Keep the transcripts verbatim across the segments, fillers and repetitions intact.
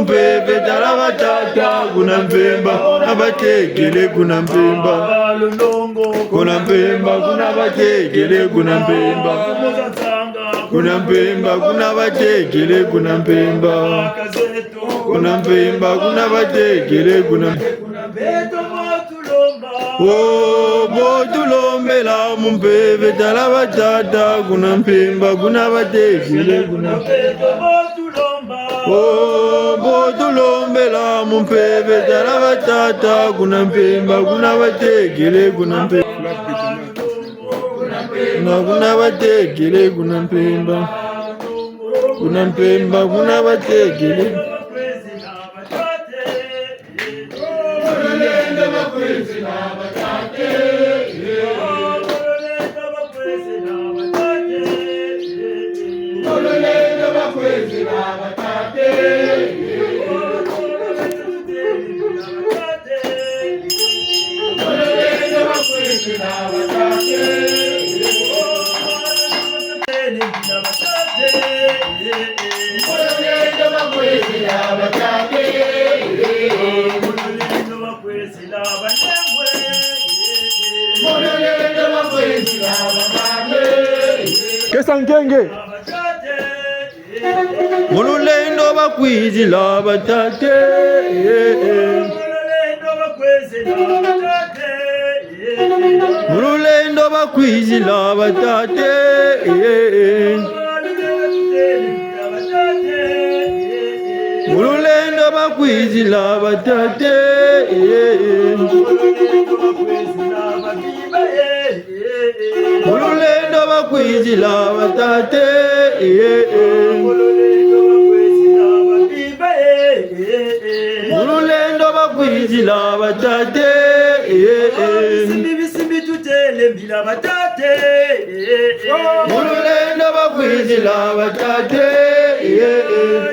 Mpeve, tala batata kuna Mpemba, na batekele kuna Mpemba. Kuna Mpemba, kuna batekele kuna Mpemba. Kuna Mpemba, kuna batekele kuna Mpemba. Kuna Mpemba, kuna batekele kuna Mpemba. Oh, bo tulombela mu mpeve, tala batata kuna Mpemba, kuna batekele kuna. Oh, bo tulombela mu mpeve, tala batata kuna Mpemba, kuna batekele kuna Mpemba. Na kuna batekele kuna Mpemba. Kuna Mpemba, kuna batekele. Kesa nkenge. Mu lulendo bakwizila batate. Mu lulendo bakwizila batate. Mu lulendo bakwizila batate. Mu lulendo bakwizila batate. Mu lulendo bakwizila batate. Bisimbi, bisimbi tutele mbila batate. Mu lulendo bakwizila batate.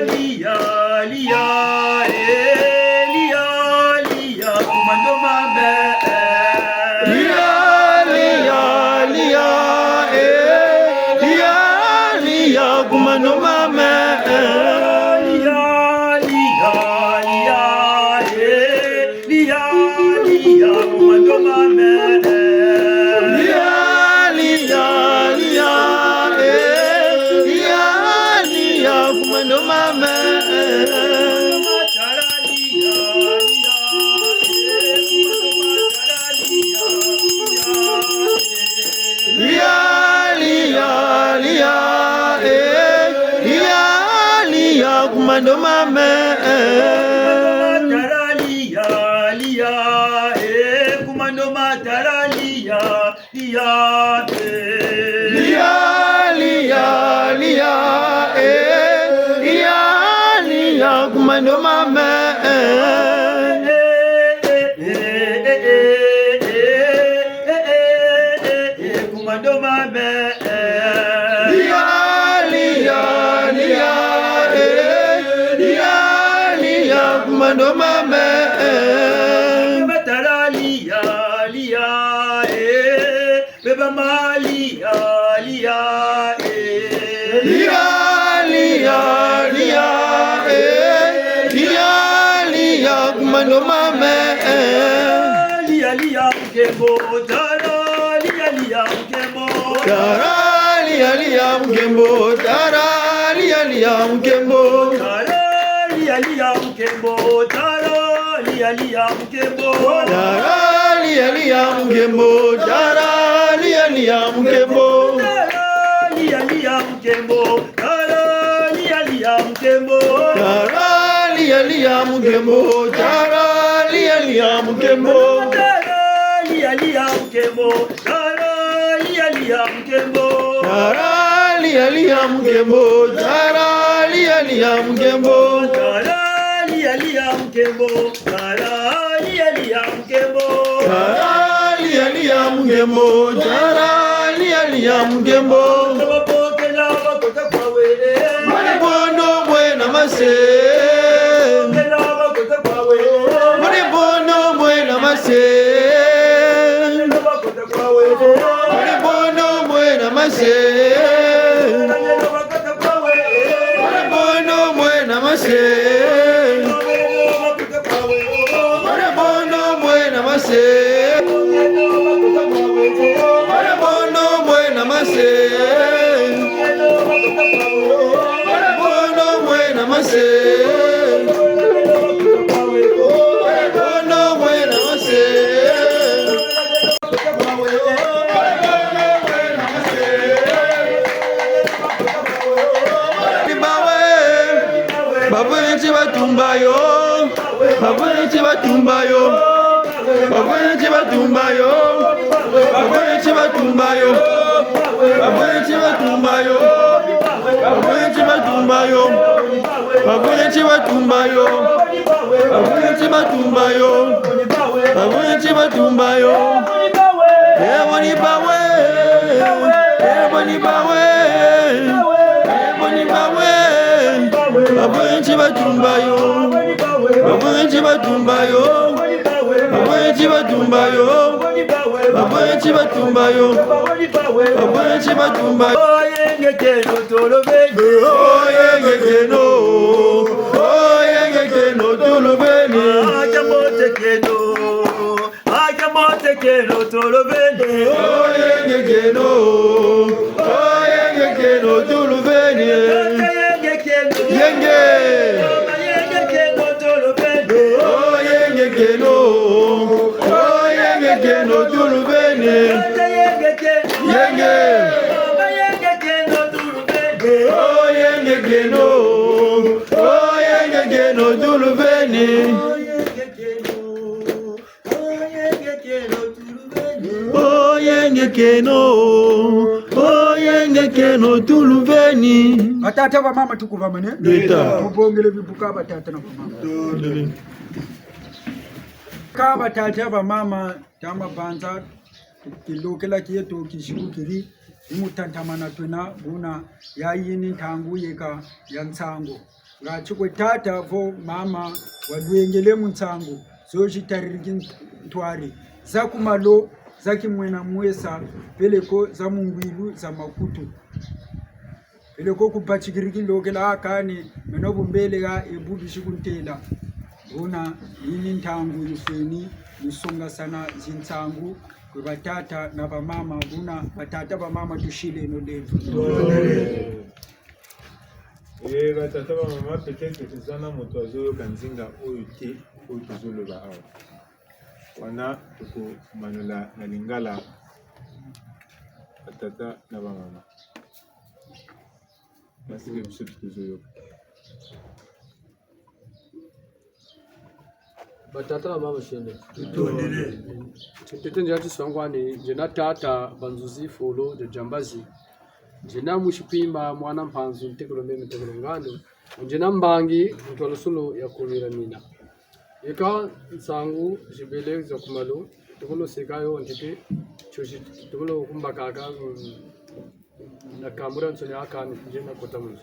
Lia, lia, eh, lia, lia, kumando mame, eh. Lia, lia, lia, eh, lia, lia, kumando mame, eh. Lia, lia, lia, eh. Lia, lia, kumando mame. Lia, lia, lia, eh. Lia, lia, kumando mame. Lia, lia, lia, eh. Lia, lia, kumando mame. Lia, lia, eh, kumando matala lia, lia, eh. Lia, lia, lia, eh. Lia, lia, kumando mame, eh. Eh, eh, eh, kumando mame, eh. Lia, lia, lia, eh. Lia, lia, kumando mame, eh. Matala lia, lia, eh. Beba ma lia, lia, eh. Lia, lia, lia, eh. Lia, lia, kumando mame, eh. Lia, lia, mukembo, tala, lia, lia, mukembo. Tala, lia, lia, mukembo, tala, lia, lia, mukembo. Tala, lia, lia, mukembo, tala, lia, lia, mukembo. Tala, lia, lia, mukembo, tala, lia, lia, mukembo. Tala, lia, lia, mukembo, tala, lia, lia, mukembo. Tala, lia, lia, mukembo, tala, lia, lia, mukembo. Tala, lia, lia, mukembo. Tala, lia, lia, mukembo. Tala, lia, lia, mukembo. Tala, lia, lia, mukembo. Tala, lia, lia, mukembo. Tala, lia, lia, mukembo. Tala, lia, lia, mukembo. Tala, lia, lia, mukembo. Bapokela bakota kwawe. Mane bono bwena mase. Bapokela bakota kwawe. Mane bono bwena mase. Mane bono bwena mase. Mane bono bwena mase. Bono mwena mase. Bono mwena mase. Bono mwena mase. Bawe, bawe, ti batumba yo. Bavweti batumba yo. Bavweti batumba yo. Bavweti batumba yo. Bavweti batumba yo. Bavweti batumba yo. Bavweti batumba yo. Bavweti batumba yo. Bavweti batumba yo. Ewo ni bawe. Ewo ni bawe. Ewo ni bawe. Bavweti batumba yo. Bavweti batumba yo. Bavweti batumba yo. Bavweti batumba yo. Bavweti batumba yo. Oyengekeno tolobeni. Oyengekeno. Oyengekeno tolobeni. Acha motekeno. Acha motekeno tolobeni. Oyengekeno. Oyengekeno tolobeni. Yenge. Oyengekeno. Oyengekeno tolobeni. Yenge. Oyengekeno. Oyengekeno tolobeni. Oyengekeno, oyengekeno tuluveni. Batata, bamama, tukubamane. Leta. Tubongele bibuka batata na bamama. Ka batata, bamama, tama banza, tilokela kieto kisiku kiri, mu tantamana twena, buna yayi ni ntangu yeka ya nsangu. Nga ti kwe tata vo mama walwengele mu nsangu, zo zitariri kintwari, za ku malo, za kimwena mwesa, peleko za mu ngwilu, za makutu. Peleko kubatikiri kilokela kani, meno bu mbele ha ebu bisi kuntela. Buna, yi ni ntangu yifweni, yisongasana zinsangu, kwe batata na bamama, buna, batata bamama tusileno lemvo. Eh, batata, bamama, peut-être toza na moto azoyoka nzinga oyo te, oyo tozoloba awa. Wana tokomanula na Lingala, batata na bamama. Parce que biso tozoyoka. Batata na bamama, shende. Tutondele. Ntete nzena tisongwani, nzena tata Banzuzi Fulu dia Diambazi. Nzena musi Kwimba, mwana Mpanzu, ntekolo Mbembe, ntekolo Ngandu. Nzena mbangi, ntwalusulu ya kumira mina. Yeka nsangu zibele za ku malu, tukulu seka yo ntete, tiosi tukulu kumbakaka, mm, na kambula nsoni akani, nzena kota mu nzo.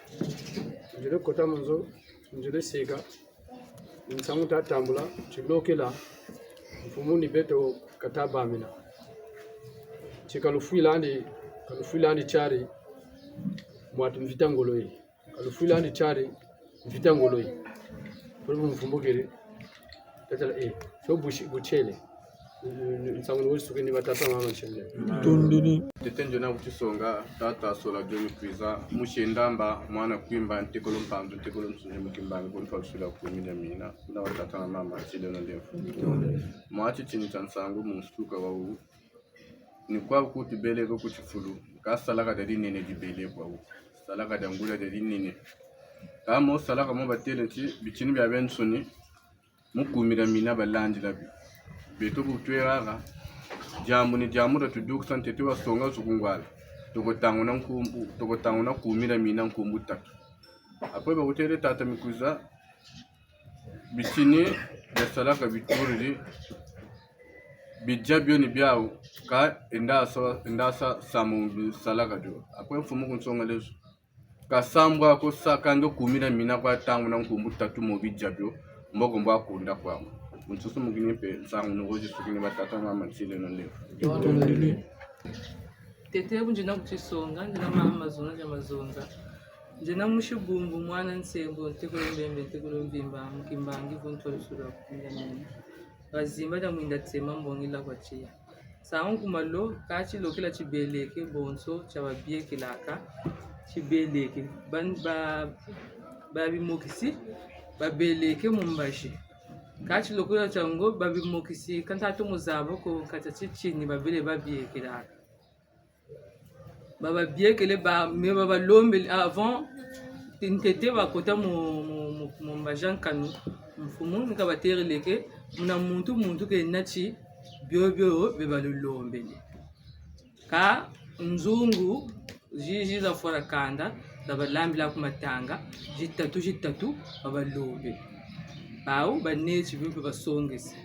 Nzena kota mu nzo, nzena seka. Nsangu tatambula, tilokela, mfumu ni beto kata bamina. Ti ka lufwilandi, ka lufwilandi tiari, mwatu mvita ngolo yi. Ka lufwilandi tiari, mvita ngolo yi. Polo mfumbukiri, tatala, eh, so busi-, butiele. Nsangu ni wo sukini, batata, bamama, nshende. Tutondele. Ntete nzena kutisonga, tata Sola John Kwiza, musi Ndamba, mwana Kwimba, ntekolo Mpanzu, ntekolo Nsunzi, mu kimbangi, ku ntwalusulu ya kumira mina, na batata na bamama, nsileno lemvo. Mwa titini tia nsangu mu nsuka wawu, ni kwaku ku tubeleko ku tifulu, ka salaka dia dinene dibele kwaku. Salaka dia ngula dia dinene. Ka mo salaka mo batele ti, bitini biabiansoni, mu kumira mina balandila bi. Beto bu twelaka, diambu ni diambu dia tudukisa ntete wasonga zu ku ngwala. Toko tanguna nkumbu, toko tanguna kumira mina nkumbu tatu. Après bakutele tata Mikwiza, bitini biasalaka bituriri, bidia bio ni biawu, ka enda sa, enda sa samu bisalaka dio. Après mfumu kunsongele zo. Ka sambwa ko sa, ka nge kumira mina kwa tanguna nkumbu tatu mu bidia bio, mboko mbwa kunda kwaku. Bunsusu mukini mpe nsangu ni wo zisukini, batata na bamama, nsileno lemvo. Tutondele. Ntete bu nzena kutisonga, nzena mama Mazonza dia Mazonza. Nzena musi Bumbu, mwana Nsembo, ntekolo Mbembe, ntekolo Mvimba, mu kimbangi, ku ntwalusulu ya kumira mina. Bazimba dia mwinda tsema mbongila kwa tiya. Nsangu ku malo, ka tilokela tibeleke bonso tia babiekelaka. Tibeleke, ba, ba, babimokisi, babeleke mu mbazi. Ka tilokela tiango, babimokisi, ka nta tomo zaba ko, kati titini, babele babiekelaka. Bababiekele ba, mais babalombele avant, ntete bakota mu, mu, mu, mu mbazi a nkanu. Mfumu ni kabatereleke, muna muntu, muntu kena ti, bio, bio, bie balulombele. Ka nzungu, zi, zi za fwara kanda, za balambila ku matanga, zitatu, zitatu, babalombele. Bawu, baneti, bimpe basongese.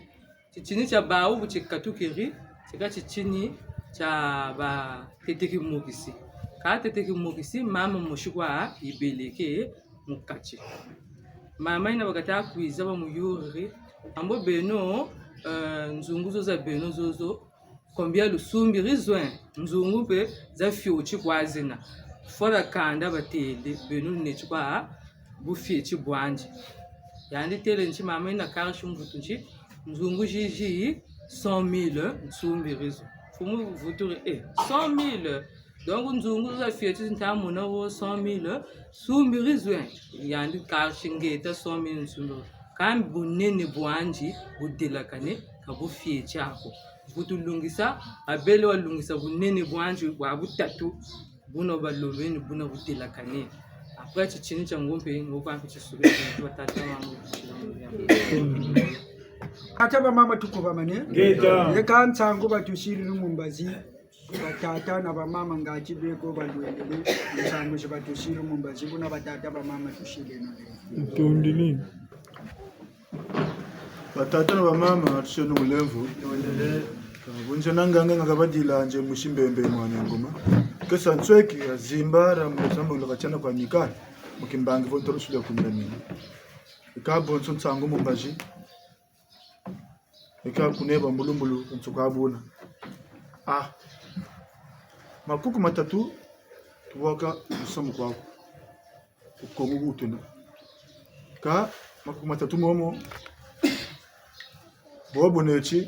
Titini tia bawu bu tikatukiri, tika titini tia batete kimokisi. Ka tete kimokisi, mama mosi kwa yibeleke mu kati. Mama yina bakata kwiza bamuyuriri, ambo beno, eh, nzungu zo za beno zozo, combien lusumbiri zo? Nzungu mpe za fioti kwa zena. Fwara kanda batêle, beno luneti kwa bufioti bwandi. Yandi têle nti mama yina karisi mvutu nti, nzungu zizi cent mille nsumbiri zo. Mfumu vuturi, eh, cent mille. Donc nzungu za fioti nta mona wo cent mille nsumbiri zo. Yandi karisi ngeta cent mille nsumbiri zo. Kambi bunene bwandi budelakane, ka bufioti ko. Mvutu lungisa, abele walungisa bunene bwandi bwa butatu. Buna balombele ni buna budelakane. Après, titini tiango mpe, ngo kwa mpe tisube, batata, bamama. Tata, bamama, tukubamane. Ngeta. Eka nsangu batusiri mu mbazi. Batata na bamama ngati beko balwendele, nsangu zi batusiri mu mbazi, buna batata, bamama, tusiri no. Ntondini. Batata na bamama, tuseno mulemvo. Ka bunza na nganga nga kabadila nze musi Mbembe mwana Ngoma. Kesa nsweki ya zimba ra mu zamba ulaka tiana kwa Amicale. Mu kimbangi vo ntolo sulu ya kumi na mina. Eka bonso nsangu mu mbazi. Eka kuneba mbulumbulu nsuka buna. Ah. Makuku matatu, tubwaka musamu kwaku. Ku Kongo ku tuna. Ka makuku matatu momo, bobo neti,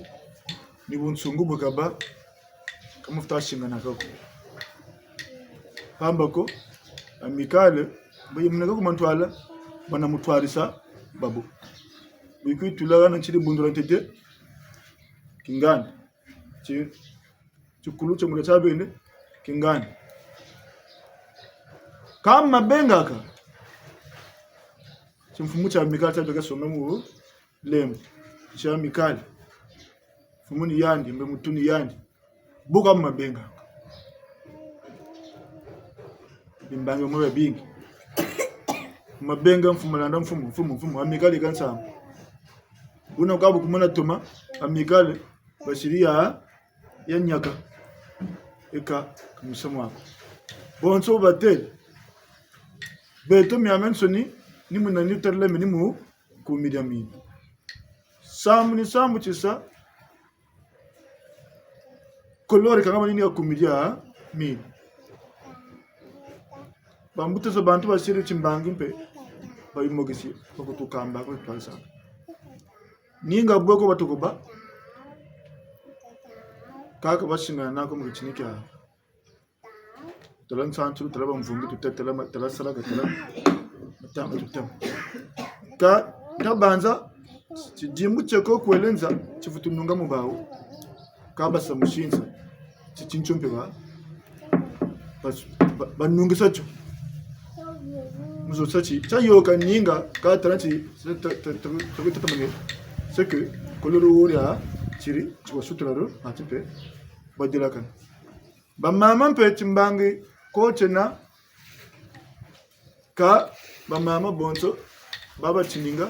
ni bunsungu bukaba, ka mufweti singana ko. Pamba ko, Amicale, bayimunaka ku mantwala, bana mutwarisa, babo. Bikwi tulagana ntiri bundula ntete, kingani. Ti, tikulu tia mula tia bende, kingani. Ka mabenga ka. Timfumu tia Amicale tia beka songa mu lembo. Tia Amicale. Mfumu ni yandi, mbe mutu ni yandi. Buka mu mabenga. Bimbangi mwe bingi. Mabenga mfumu landa mfumu, mfumu, mfumu. Amicale ka nsamu. Buna kwa bu kumona toma, Amicale, basiri ya ya nyaka. Eka, ka musamu waku. Bonso batêle. Beto miamiansoni, ni muna ni tarila mi ni mu kumi dia mina. Sambu ni sambu tisa, kolore kanga mani ni ya kumi dia mina. Bambuta za bantu basiri timbangi mpe, bayimokisi, bakutukamba, bakutwalisa. Ninga bwe ko batukuba, kaka basingana nako mu kitini kia. Tala nsantu, tala bamvumbi, tuta, tala ma-, tala salaka, tala matanga, tuta. Ka, ntabanza, tidimbu tieko kwelenza, tivutu nunga mu bawu. Ka basa musinza, ti, tintio mpe ba, bas-, ba, banungisa tio. Muzo sa ti, tiayoka ninga, ka tala ti, ta, ta, ta, ta, ta, ta, mane. C'est que, kololo wori a, tiri, ti wa sutura ro, ati mpe, badelakana. Bamama mpe timbangi, ko tiena, ka bamama bonso, baba tininga,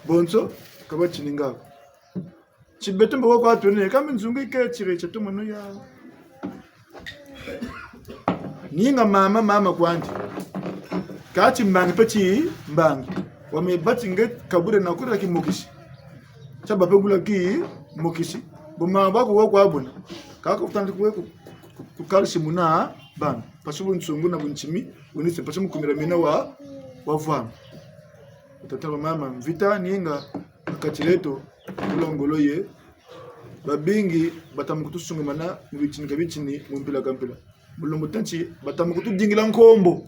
bonso, ka batininga ko. Ti beto mbo kwa twene, kambe nzungu yiketi re, tia tumunu ya. Ninga mama, mama kwandi. Ka timbangi mpe timbangi. Wame bati nge kabure na kura kimokisi. Tia bapegula kimokisi. Bo mama bako wa kwa buna. Kaka kutandi kwe ku, ku, kukalisi muna bana. Pasi bunsungu na buntimi, bunise pasi mu kumi dia mina wa, wa vwama. Tata na mama, mvita ninga, kati dieto, Mu longolo ye, babingi bata mu kutusungamana mu bitini ka bitini, mu mpila ka mpila. Mu lumbu tâ ti bata mu kutudingila nkombo.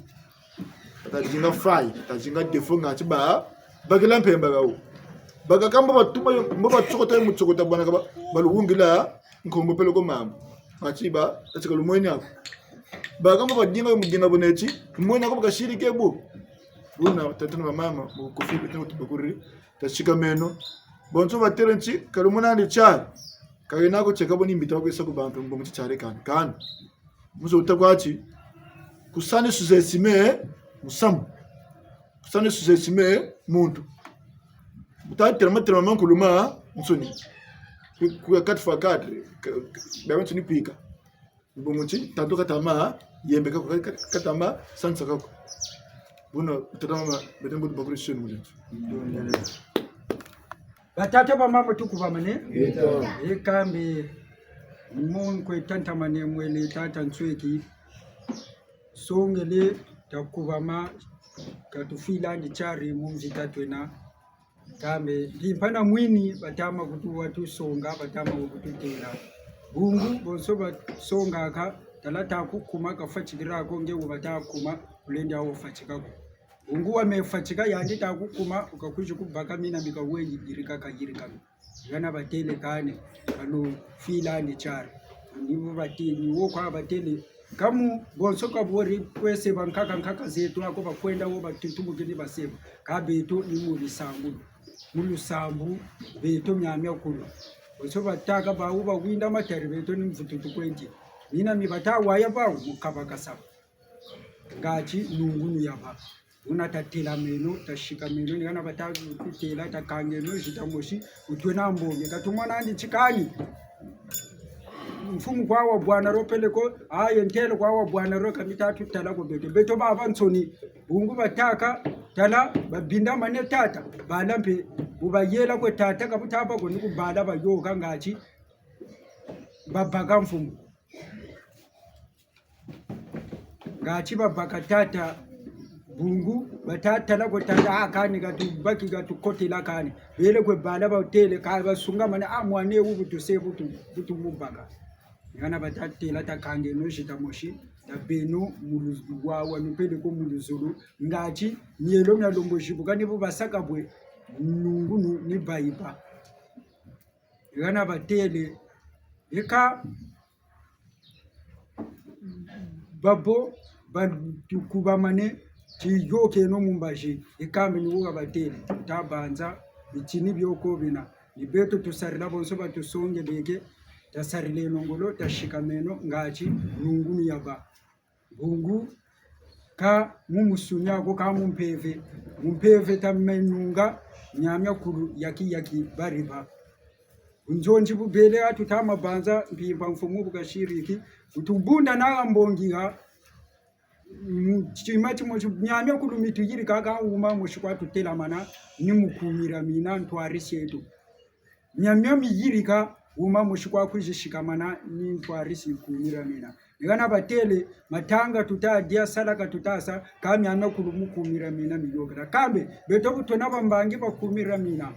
Bata dinga faille, bata dinga défaut ngatu ba bakila mpemba kawu. Bakaka mbo batuma yo, mbo batsokota yo mu tsokota bwana ka ba, baluwungila nkombo peleko mama. Ngatu ba, tâ ti ka lumweni ako. Bakaka mbo badinga yo mu dinga bo neti, lumweni ako bakasiri ke bo. Buna, batata na bamama, mu kufi beto tubakuri, tasikameno. Bonso batêle ti, ka lumona ndi tiari. Ka yena ko tieka bo ni mbita ko sa ku bantu, mbongo ti tiari kani. Kani. Muzo wuta kwa ti, ku sa ni sous-estimer musamu. Ku sa ni sous-estimer muntu. Wuta telama telama mankulu ma nsoni. Ku, ku quatre fois quatre, ka, ka, bia nsoni pika. Mbongo ti, tatu katama, yembe kako, ka, ka, katama, sansa kako. Buna, tata mama, beto mbo tubakuri sio ni mulenzi. Batata, bamama, tukubamane. Ngeta. E kambe, mu nkwe tantamane mwele tata Nsweki. Songele, takubama, ka tufwila ndi tiari mu mvita twena. Kambe, mpimpa na mwini, batama kutu watusonga, batama kututêla. Bungu, bonso basongaka, tala takukuma, kafwatikira ko nge wo bata kuma, kulendi awo fwatika ko. Bungu wa me fwatika yandi takukuma, wukakwizi kubaka mina mi ka we yirika kayirika. Hana batêle kani, ka lufwila ndi tiari. Ni bo batêle, ni wo kwa batêle. Kamu bonso ka bori kwese bankaka nkaka zeto ako bakwenda wo batutumukini baseba. Ka beto ni mu lusambulu. Mu lusambulu, beto miamiakulu. Bonso batâka bawu bawinda matari beto ni mvutu tukwendi. Mina mi bata waya bawu mu kabakasa. Ngatu nungunu yabâ. Buna tatelameno, tasikameno, ni hana bata tutêla, takangeno, zita mosi, wutwena mbongi. Ka tumona ndi ti kani. Mfumu kwa wabwana ro peleko, aye ntelo kwa wabwana ro ka mita tutala ko beto. Beto babansoni, bungu batâka, tala, babindamane tata, bala mpe, bu bayela kwe tata, ka buta bâ ko ni ku bala bayoka ngatu, babaka mfumu. Ngatu babaka tata bungu, bata tala ko tata, ah, kani ka tubaki ka tukotela kani. Bele kwe bala batêle, ka basungamane, ah, mwana wu bu tuse bu tu, bu tumubaka. Ni hana bata têla takangeno zita mosi, tabeno mu luzulu, wa, wa nupele ko mu luzulu, ngatu, mielo mia lembo zibuka ni bu basaka bwe, nungunu ni bayiba. Ni hana batêle, eka, babo, batukubamane, tiyôkeno mu mbazi, e kambe ni wo ka batêle, tabanza, bitini bio ko bina, ni beto tusarila bonso batusongeleke, tasarileno ngolo, tasikameno, ngatu, nungunu yabâ. Bungu, ka mu musuni ako, ka mu mpeve, mu mpeve tamenunga, miamiakulu, yaki, yaki, bariba. Bunzonzi bubele atu tama banza, mpimpa mfumu bu kasiriki, bu tubunda na ha mbongi ha, mu tima timosi, miamiakulu mi tuyirika ka wuma mosi kwa tutelamana, ni mu kumira mina ntwarisi eto. Miamia miyirika, wuma mosi kwa kwizi sikamana, ni ntwarisi kumira mina. Ni hana batêle, matanga tuta dia, sala ka tuta sa, ka miamiakulu mu kumira mina miyôkela. Kambe, beto bu twena bambangi ba kumira mina.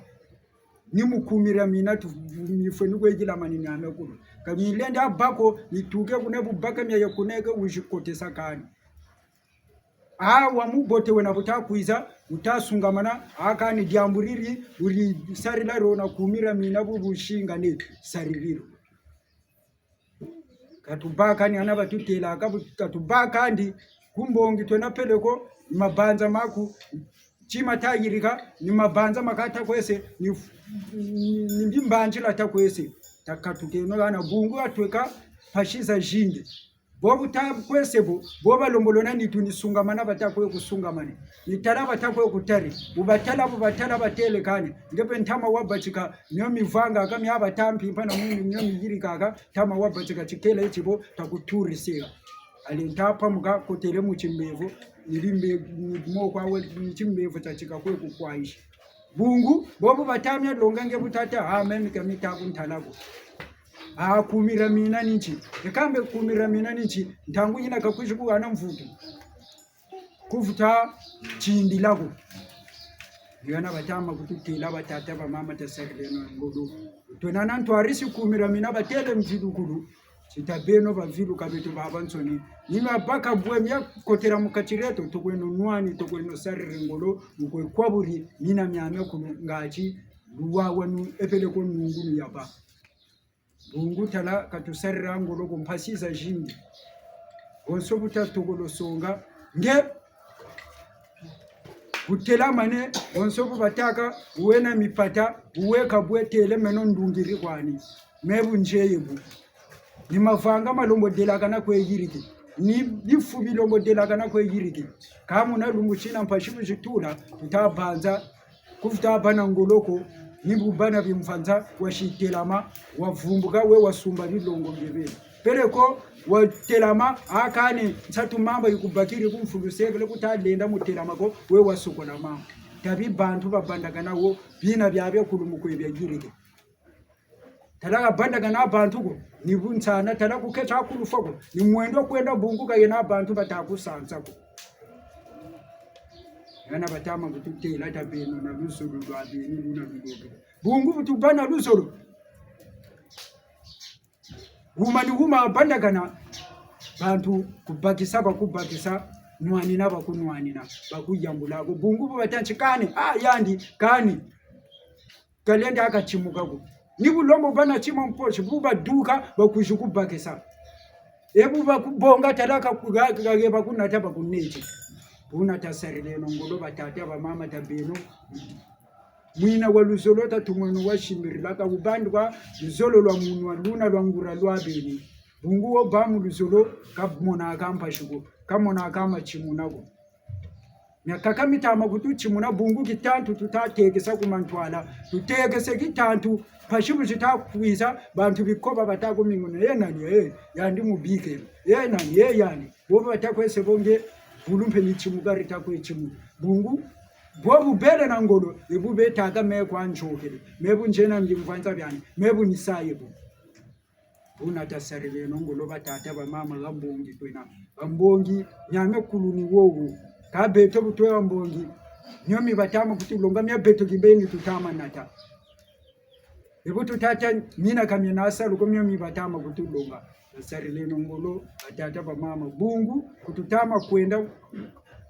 Ni mu kumira mina tu, mifweni kwe yilamani miamiakulu. Ka milendi bâ ko, mituke kuna bu baka mia ya kuna ke wizi kotesa kani. Ah, wa mubote wena bu ta kwiza, bu ta sungamana, ah, kani diambu diri, wuri sarila ro na kumira mina bu busingane, sariri ro. Ka tubâ kani hana batutêlaka bu, ka tubâ kandi, ku mbongi twena peleko, ni mabanza maku, tima tayirika, ni mabanza ma kata kwese, ni, ni, ni mbi mbanzila ta kwese, takatukeno hana bungu ha tweka, mpasi zazingi. Bo bu ta kwese bo, bo balembolo na nitu ni sungamana bata kwe kusungamane. Ni tala bata kwe kutari. Bu batala, bu batala batêle kani. Nge mpe ntama wabatika, mio mivanga ka mia bata mpimpa na munu mio miyirika ka, ntama wabatika tikela eti bo, takuturisila. Allez nta pamuka kotele mu timbevo, ni limbe, ni moko awe, ni timbevo tatika kwe kukwayisa. Bungu, bobo bata mia longa nge bu tata, ah, meno ka mita ku ntala ko. Ah, kumira mina ni nti. E kambe kumira mina ni nti, ntangu yina kakwizi kuhana mvutu. Kuvuta tindila ko. Ni hana batama kututêla, batata, bamama, tasarileno ngolo. Twena na ntwarisi kumira mina batêle mvilukulu. Ti tabeno baviluka beto babansoni. Ni mia baka bwe mia kotela mu kati dieto, tokweno nwani, tokweno sarila ngolo, nkwe kwa buri, mina miamiakulu ngati, luwawanu, epeleko nungunu yaba. Bungu tala ka tusarila ngolo ko mpasi zazingi. Bonso bu tatokolo songa. Nge bu telamane, bonso bu batâka, bu wena mipata, bu weka bwe têle meno ndungiri kwani. Me bu nzeye bu. Ni mavanga ma lembo delakana kwe yiriki. Ni bifu bi lembo delakana kwe yiriki. Ka muna lumbu tina mpasi bu zitula, tuta banza, ku vuta bâ na ngolo ko, ni bu bâ na bimvanza, wasi telama, wavumbuka, we wasumba bilongo biebe. Peleko watelama, a kani, nsatu mamba yikubakiri ku mfulu sekele, ku talenda mu telama ko, we wasokola mamba. Tabi bantu babandakana wo, bina biabiakulu mu kwe bia yiriki. Tala kabandakana bantu ko, ni bunsana, tala kuketa kulu fwa ko, ni mwendo kwenda bungu kayena bantu bata kusansa ko. Hana batama kututêla tabeno na luzolo lwa beno luna lulobele. Bungu bu tubâ na luzolo. Wuma ni wuma wabandakana, bantu kubakisa bakubakisa, nwanina bakunwanina, bakuyambula ko. Bungu bu bata nti kani, a yandi, kani. Kalenda katimuka ko. Ni bu lembo bâ na tima mu poche, bu baduka, bakwizi kubakisa. E bu bakubonga tala ka, ka, ka, ka bakunata bakuneti. Buna tasarileno ngolo batata bamama tabeno. Mwina wa luzolo tatumweno wa simbirila ka bu bandi kwa luzolo lwa munwa luna lwa ngura lwa beni. Bungu wo bâ mu luzolo ka monaka mpasi ko, ka monaka matimuna ko. Miakaka mitama kututimuna bungu kitantu tutatekesa ku mantwala. Tutekese kitantu, mpasi bu zita kwiza, bantu bikoba bata ku minguna. Ye nani, eh, yandi mubike. Ye nani, ye yandi. Bobo bata kwese bo nge, bulu mpe ni timuka dita kwe timuka. Bungu, bo bu bele na ngolo, e bu betaka me kwa nzokele. Me bu nzena ngi mvanza biani, me bu nisaye bu. Buna tasarileno ngolo batata bamama, ha mbongi twena. Ha mbongi, miamiakulu ni wowo. Ka beto bu twe ha mbongi. Mio mi batama kutulonga, mia beto kibeni tutama nata. E bu tutâ ti mina ka miena salu ko, mio mi batama kutulonga. Tasarileno ngolo batata bamama. Bungu, ku tutama kwenda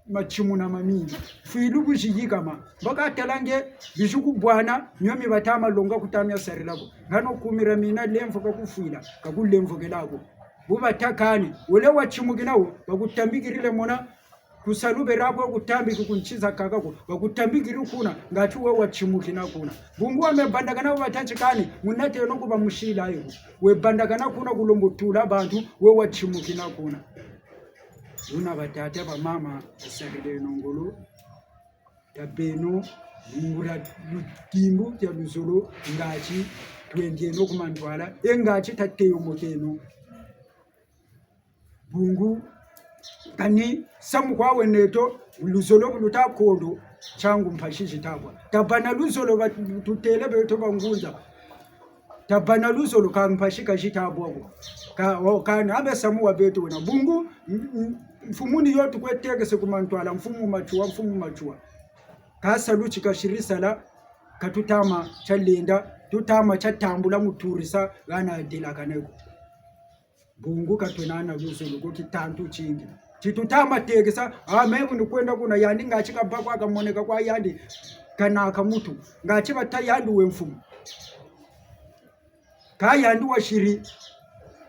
matimuna mamingi. Fwilu bu ziyikama. Mbaka tala nge, bizi kubwana, mio mi batama longa kuta mia sarila ko. Ngano kumira mina lemvo ka kufwila, ka kulemvokela ko. Bu bata kani, wele watimukina wo, bakutambikirila mona, ku salu bela ko kutambiki ku nsi zakaka ko, bakutambikiri kuna, ngati we watimukina kuna. Bungu wa me bandakana bu bata nti kani, munateno ku bamusila yo. We bandakana kuna ku lembo tula bantu, we watimukina kuna. Buna batata bamama, tasarileno ngolo. Tabeno, ngura lutimbu tia luzolo, ngati, twendeno ku mantwala, e ngati tateyomokeno. Bungu, kani samu kwa weneto, luzolo bu luta kondo, tiangu mpasi zita bwa. Tabâ na luzolo ba tutêle beto bangunza. Tabâ na luzolo ka mpasi ka zita bwa ko. Ka, o, kani abe samu wa beto wena. Bungu, m-, m-, mfumu ni yo tukwe tekese ku mantwala, mfumu Matsoua, mfumu Matsoua. Ka salu ti kasiri sala, ka tutama tia lenda, tutama tia tambula mu turisa, hana delakane ko. Bungu ka twena na luzolo ko, kitantu tingi. Ti tutama tekesa, a, me bu ni kwenda kuna yandi ngati kabâ kwa kamoneka kwa yandi, kanaka mutu. Ngati bata yandi we mfumu. Ka yandi wasiri,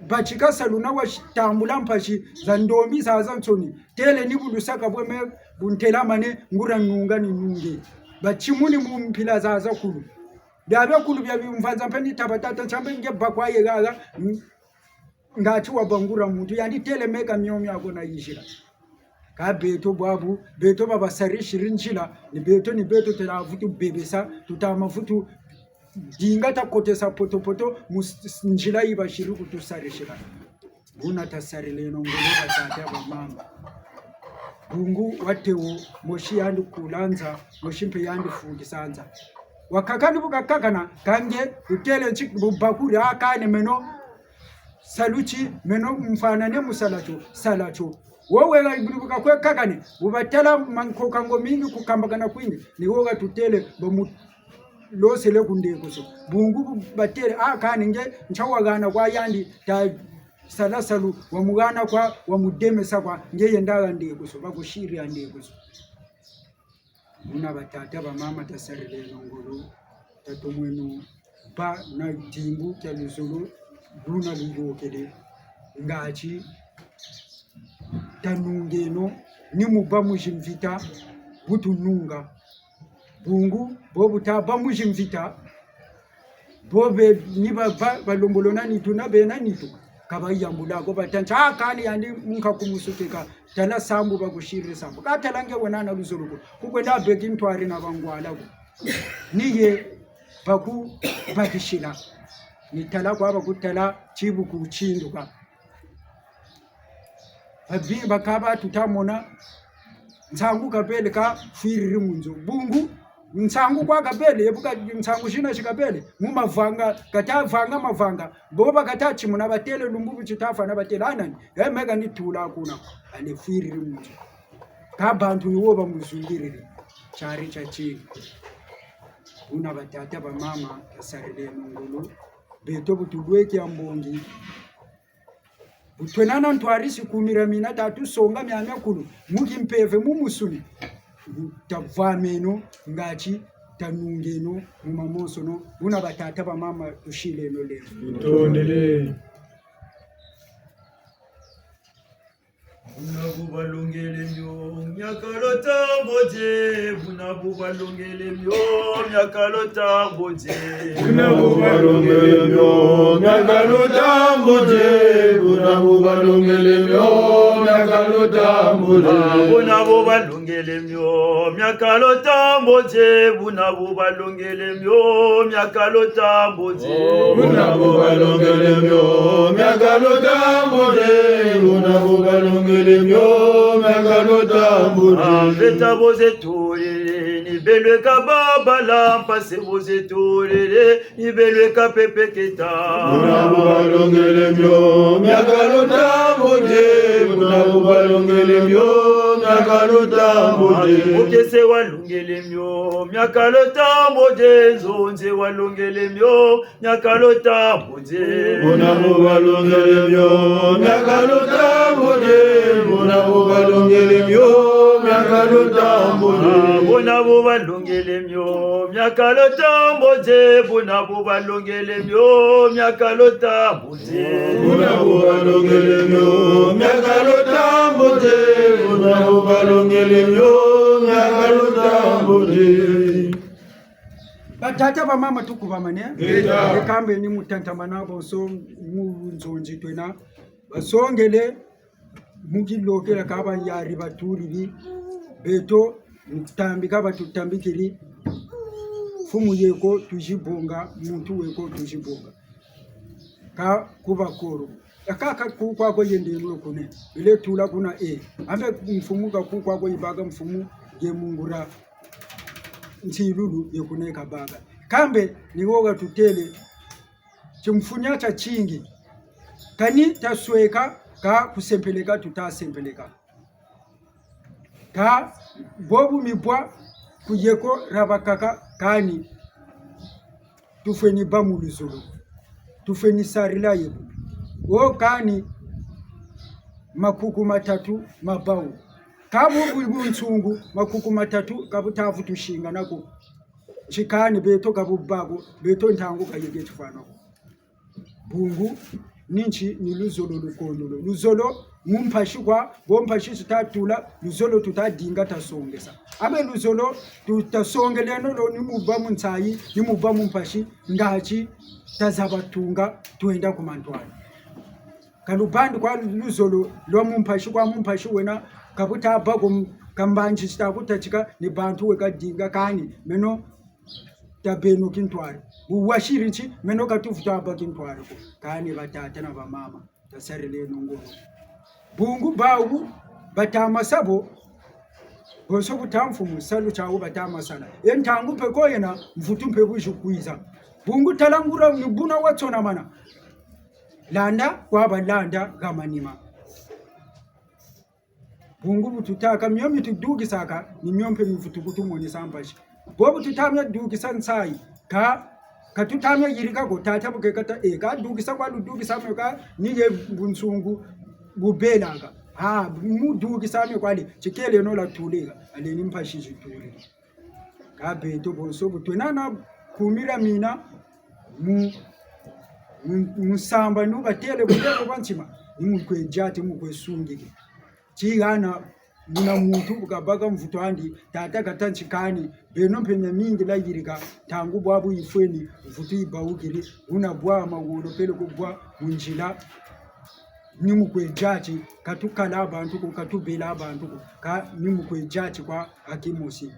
batika salu na wasi tambula mpasi za ndombi zazansoni. Têle ni bu lusaka bwe me bu ntelamane ngura nunga ni nunge. Batimuni mu mpila zazakulu. Biabiakulu bia bimvanza mpe ni taba tata nsambe nge bâ kwa ye haha, mm. Ngati wabâ ngura muntu, yandi têle meka mio miako na yizila. Ka beto bwabu, beto ba basarisiri nzila, ni beto, ni beto tela vutu bebesa, tutama vutu dinga ta kotesa potopoto, mu s-, s-, nzila yi basiri kutusarisila. Buna tasarileno ngolo batata bamama. Bungu wa tewo, mosi yandi kula nza, mosi mpe yandi fukisa nza. Wakakani bu kakakana, ka nge, bu têle nti, bu bakuri, a kani meno, salu ti, meno mfwanane mu sala tio, sala tio. Wo wela ibulubuka kwe kakane, bu batala mankoka ngo mingi kukambakana kwingi, ni wo katutêle bamulosele ku ndekusu. Bungu bu batêle, ah, kani nge ntia wahana kwa yandi, ta sala salu, wamuhana kwa, wamudemesa kwa, nge yenda ha ndekusu, bakusiri ha ndekusu. Buna batata, bamama, tasarileno ngolo, tatomeno bâ na dimbu kia luzolo, luna luyôkele, ngati tanungeno, ni mu bâ muzi mvita, bu tununga. Bungu, bo bu tabâ muzi mvita, bo be, ni ba, ba, balembolo na nitu, na bena nitu. Ka bayambula ko, batâ nti, ah, kani yandi mu nkaku musuke ka, tala sambu bakusiri sambu. Ka tala nge wena na luzolo ko, ku kwenda beki ntwari na bangwala ko. Ni ye bakubakisila. Ni tala kwa bakutala tibu ku tinduka. Babi bakaba tutamona, nsangu kabele kafwiriri mu nzo. Bungu, nsangu kwa kabele, ye bu ka, nsangu zina zi kabele, mu mavanga, kata vanga mavanga, bo ba kata timuna batêle lumbu bu titafwana batêle, ah nani, eh, meka ni tula kuna, ale fwiriri mu nzo. Ka bantu ni wo bamuzungiriri, tiari tia tini. Buna batata, bamama, tasarileno ngolo, beto bu tulweki ha mbongi, bu twena na ntwari si kumira mina tatusonga miamiakulu, mu kimpeve, mu musuni. Tavwameno, ngati tanungeno, mu mamonsono, buna batata, bamama, tusileno lelo. Tutondele. Buna bu balongele mio, miakalo ta mbodi, buna bu balongele mio, miakalo ta mbodi. Buna bu balongele mio, miakalo ta mbodi, buna bu balongele mio, miakalo ta mbodi. Ah, buna bu balongele mio, miakalo ta mbodi, buna bu balongele mio, miakalo ta mbodi. Buna bu balongele mio, miakalo ta mbodi, buna bu balongele mio, miakalo ta mbodi. Ah, beta boze tolele, ni belwe ka babala, mpase boze tolele, ni belwe ka pepeketa. Buna bu balongele mio, miakalo ta mbodi, buna bu balongele mio, miakalo ta mbodi. Ah, mokese walongele mio, miakalo ta mbodi, nzonze walongele mio, miakalo ta mbodi. Buna bu balongele mio, miakalo ta mbodi, buna bu balongele mio, miakalo ta mbodi. Ah, buna bu balongele mio, miakalo ta mbodi, buna bu balongele mio, miakalo ta mbodi. Buna bu balongele mio, miakalo ta mbodi, buna bu balongele mio, miakalo ta mbodi. Batata, bamama, tukubamane. Ngeta. E kambe ni mu tatamana bonso mu nzonzi twena. Basongele mu kilokela ka bayari batulili. Beto, mu tambika batutambikili. Mfumu yeko tuzibonga, muntu weko tuzibonga. Ka kuba koro. Akaka ku kwa ko yende ngulo kune. Ile tula kuna e. Ambe mfumu ka ku kwa ko yibaka mfumu ye mungura. Nsilulu ye kune kabaka. Kambe ni wo katutêle. Timfunia tia tingi. Kani tasweka ka kusempeleka tutasempeleka. Ka bobu mibwa ku yeko dia bakaka kani tufweni bâ mu luzolo. Tufweni sarila yebo. Wo kani makuku matatu ma bawu. Ka bu, bu, bunsungu makuku matatu ka bu tavutu singana ko. Nti kani beto ka bu bâ ko, beto ntangu ka yeke tifwana ko. Bungu, ni nti ni luzolo lukondolo. Luzolo, mu mpasi kwa, bo mpasi tutatula, luzolo tutadinga tasongesa. Abe luzolo, tutasongeleno lo ni mu bâ mu nsayi, ni mu bâ mu mpasi, ngati tazaba tunga, twenda ku mantwala. Ka lubandi kwa luzolo, lwa mu mpasi kwa mu mpasi wena, ka buta bâ ko, ka mbanzi zita kutatika, ni bantu weka dinga kani, meno, tabeno kintwari. Bu wasiri nti, meno ka tuvutu bâ kintwari ko. Kani batata na bamama, tasarileno ngolo. Bungu bawu, bata masa bo, bonso buta mfumu, salu tiawu bata masala. E ntangu mpe ko yena, mvutu mpe buzi kwiza. Bungu tala nguria ni buna watsonamana. Landa, kwa balanda, ha manima. Bungu bu tutâka, mio mi tudukisaka, ni mio mpe mivutu kutumonesa mpasi. Bobu tuta mia dukisa nsayi, ka, ka tuta mia yirika ko, tata bu kekata, e, ka dukisa kwa ludukisa mio ka, ni ye bunsungu bubelaka. Ha, mu dukisa mio kwa le, tikele no la tuleka, ale ni mpasi zitule. Ka beto bonso bu twena na kumira mina, mu, mu, mu samba nu batele butele kwa ntima, ni mu kwe diati, mu kwe sungiki. Ti hana, muna muntu bu kabaka mvutu andi, tata kata ntikani, beno mpe miamingi la yirika, ntangu bwabu yifweni, mvutu yibawukiri, buna bwa mawolo peleko bwa mu nzila, ni mu kwe diati, ka tukala bantu ko, ka tubela bantu ko, ka ni mu kwe diati kwa ha kimosi.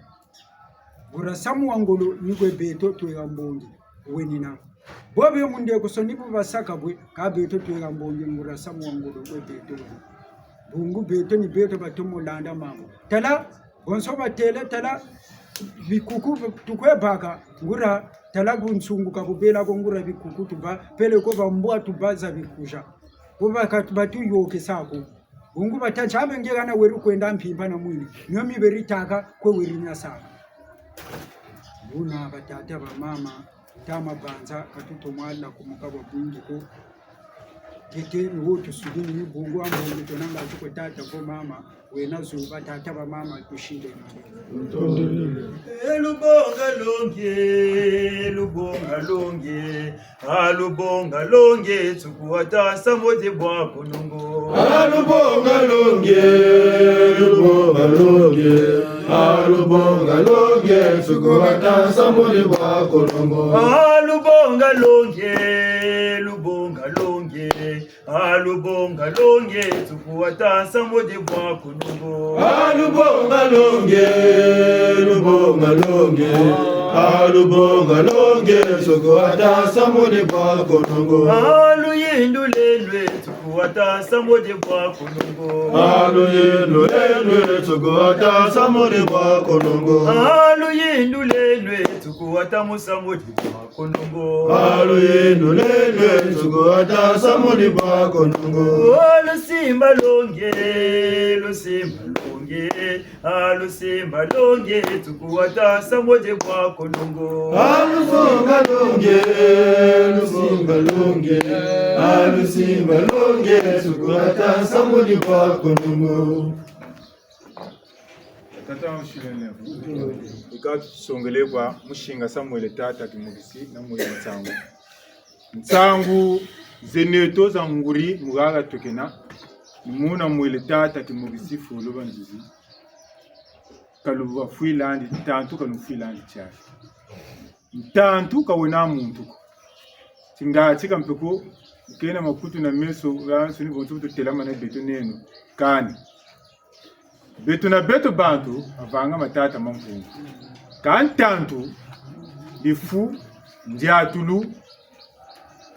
Nguria samu wa ngolo ni kwe beto tweka mbongi wenina. Bobe mu ndeko so ni bu basaka bwe, ka beto tweka mbongi nguria samu wa ngolo kwe beto. Bungu beto ni beto batomo landa mambu. Tala, bonso batele, tala, bikuku tukwe baka, nguria, tala bunsungu ka bubela ko nguria bikuku tuba, peleko bambwa tuba za bikuza. Bo baka batuyôkesa ko. Bungu bata ntiambe nge hana weri kwenda mpimpa na mwini. Mio mi beri tâka kwe weri nasaka. Buna batata bamama, tama banza, ka tutomo hala kumuka bwa bwingi ko. Tete ni wo tusudini ni bungu wa mbongi tona ngatu kwe tata ko mama, wena zuba tata bamama tusile. E lubonga longe, lubonga longe, a lubonga longe, tsuku wata nsambo die bwa konongo. A lubonga longe, lubonga longe, a lubonga longe, tsuku wata nsambo die bwa konongo. A lubonga longe, lubonga longe, a lubonga longe, tsuku wata nsambo die bwa konongo. A lubonga longe, lubonga longe, a lubonga longe, tsuku wata nsambo die bwa konongo. A luyindu lwendwe, tsuku wata nsambo die bwa konongo. A luyindu lwendwe, tsuku wata nsambo die bwa konongo. A luyindu lwendwe, tsuku wata mu nsambo die bwa konongo. A luyindu lwendwe, tsuku wata nsambo die bwa konongo. O lusimba longe, lusimba longe, a lusimba longe, tsuku wata nsambo die bwa konongo. A lusimba longe, lusimba longe, a lusimba longe, tsuku wata nsambo die bwa konongo. Tata wa musilene. Ika tusongele kwa musinga sa mwele tata Kimukisi na mwele nsangu. Nsangu zeneto za nguri mu haha twekena, ni muna mwele tata Kimukisi fulu banzuzi. Ka lubafwila ndi, ntantu ka lumfwila ndi tiari. Ntantu ka wena muntu ko. Tinga tika mpe ko, kena makutu na meso, ya nsuni bonso bu tutelamana beto neno. Kani. Beto na beto bantu, bavanga ma tata ma Mpungu. Ka ntantu, bifu, ndiatulu,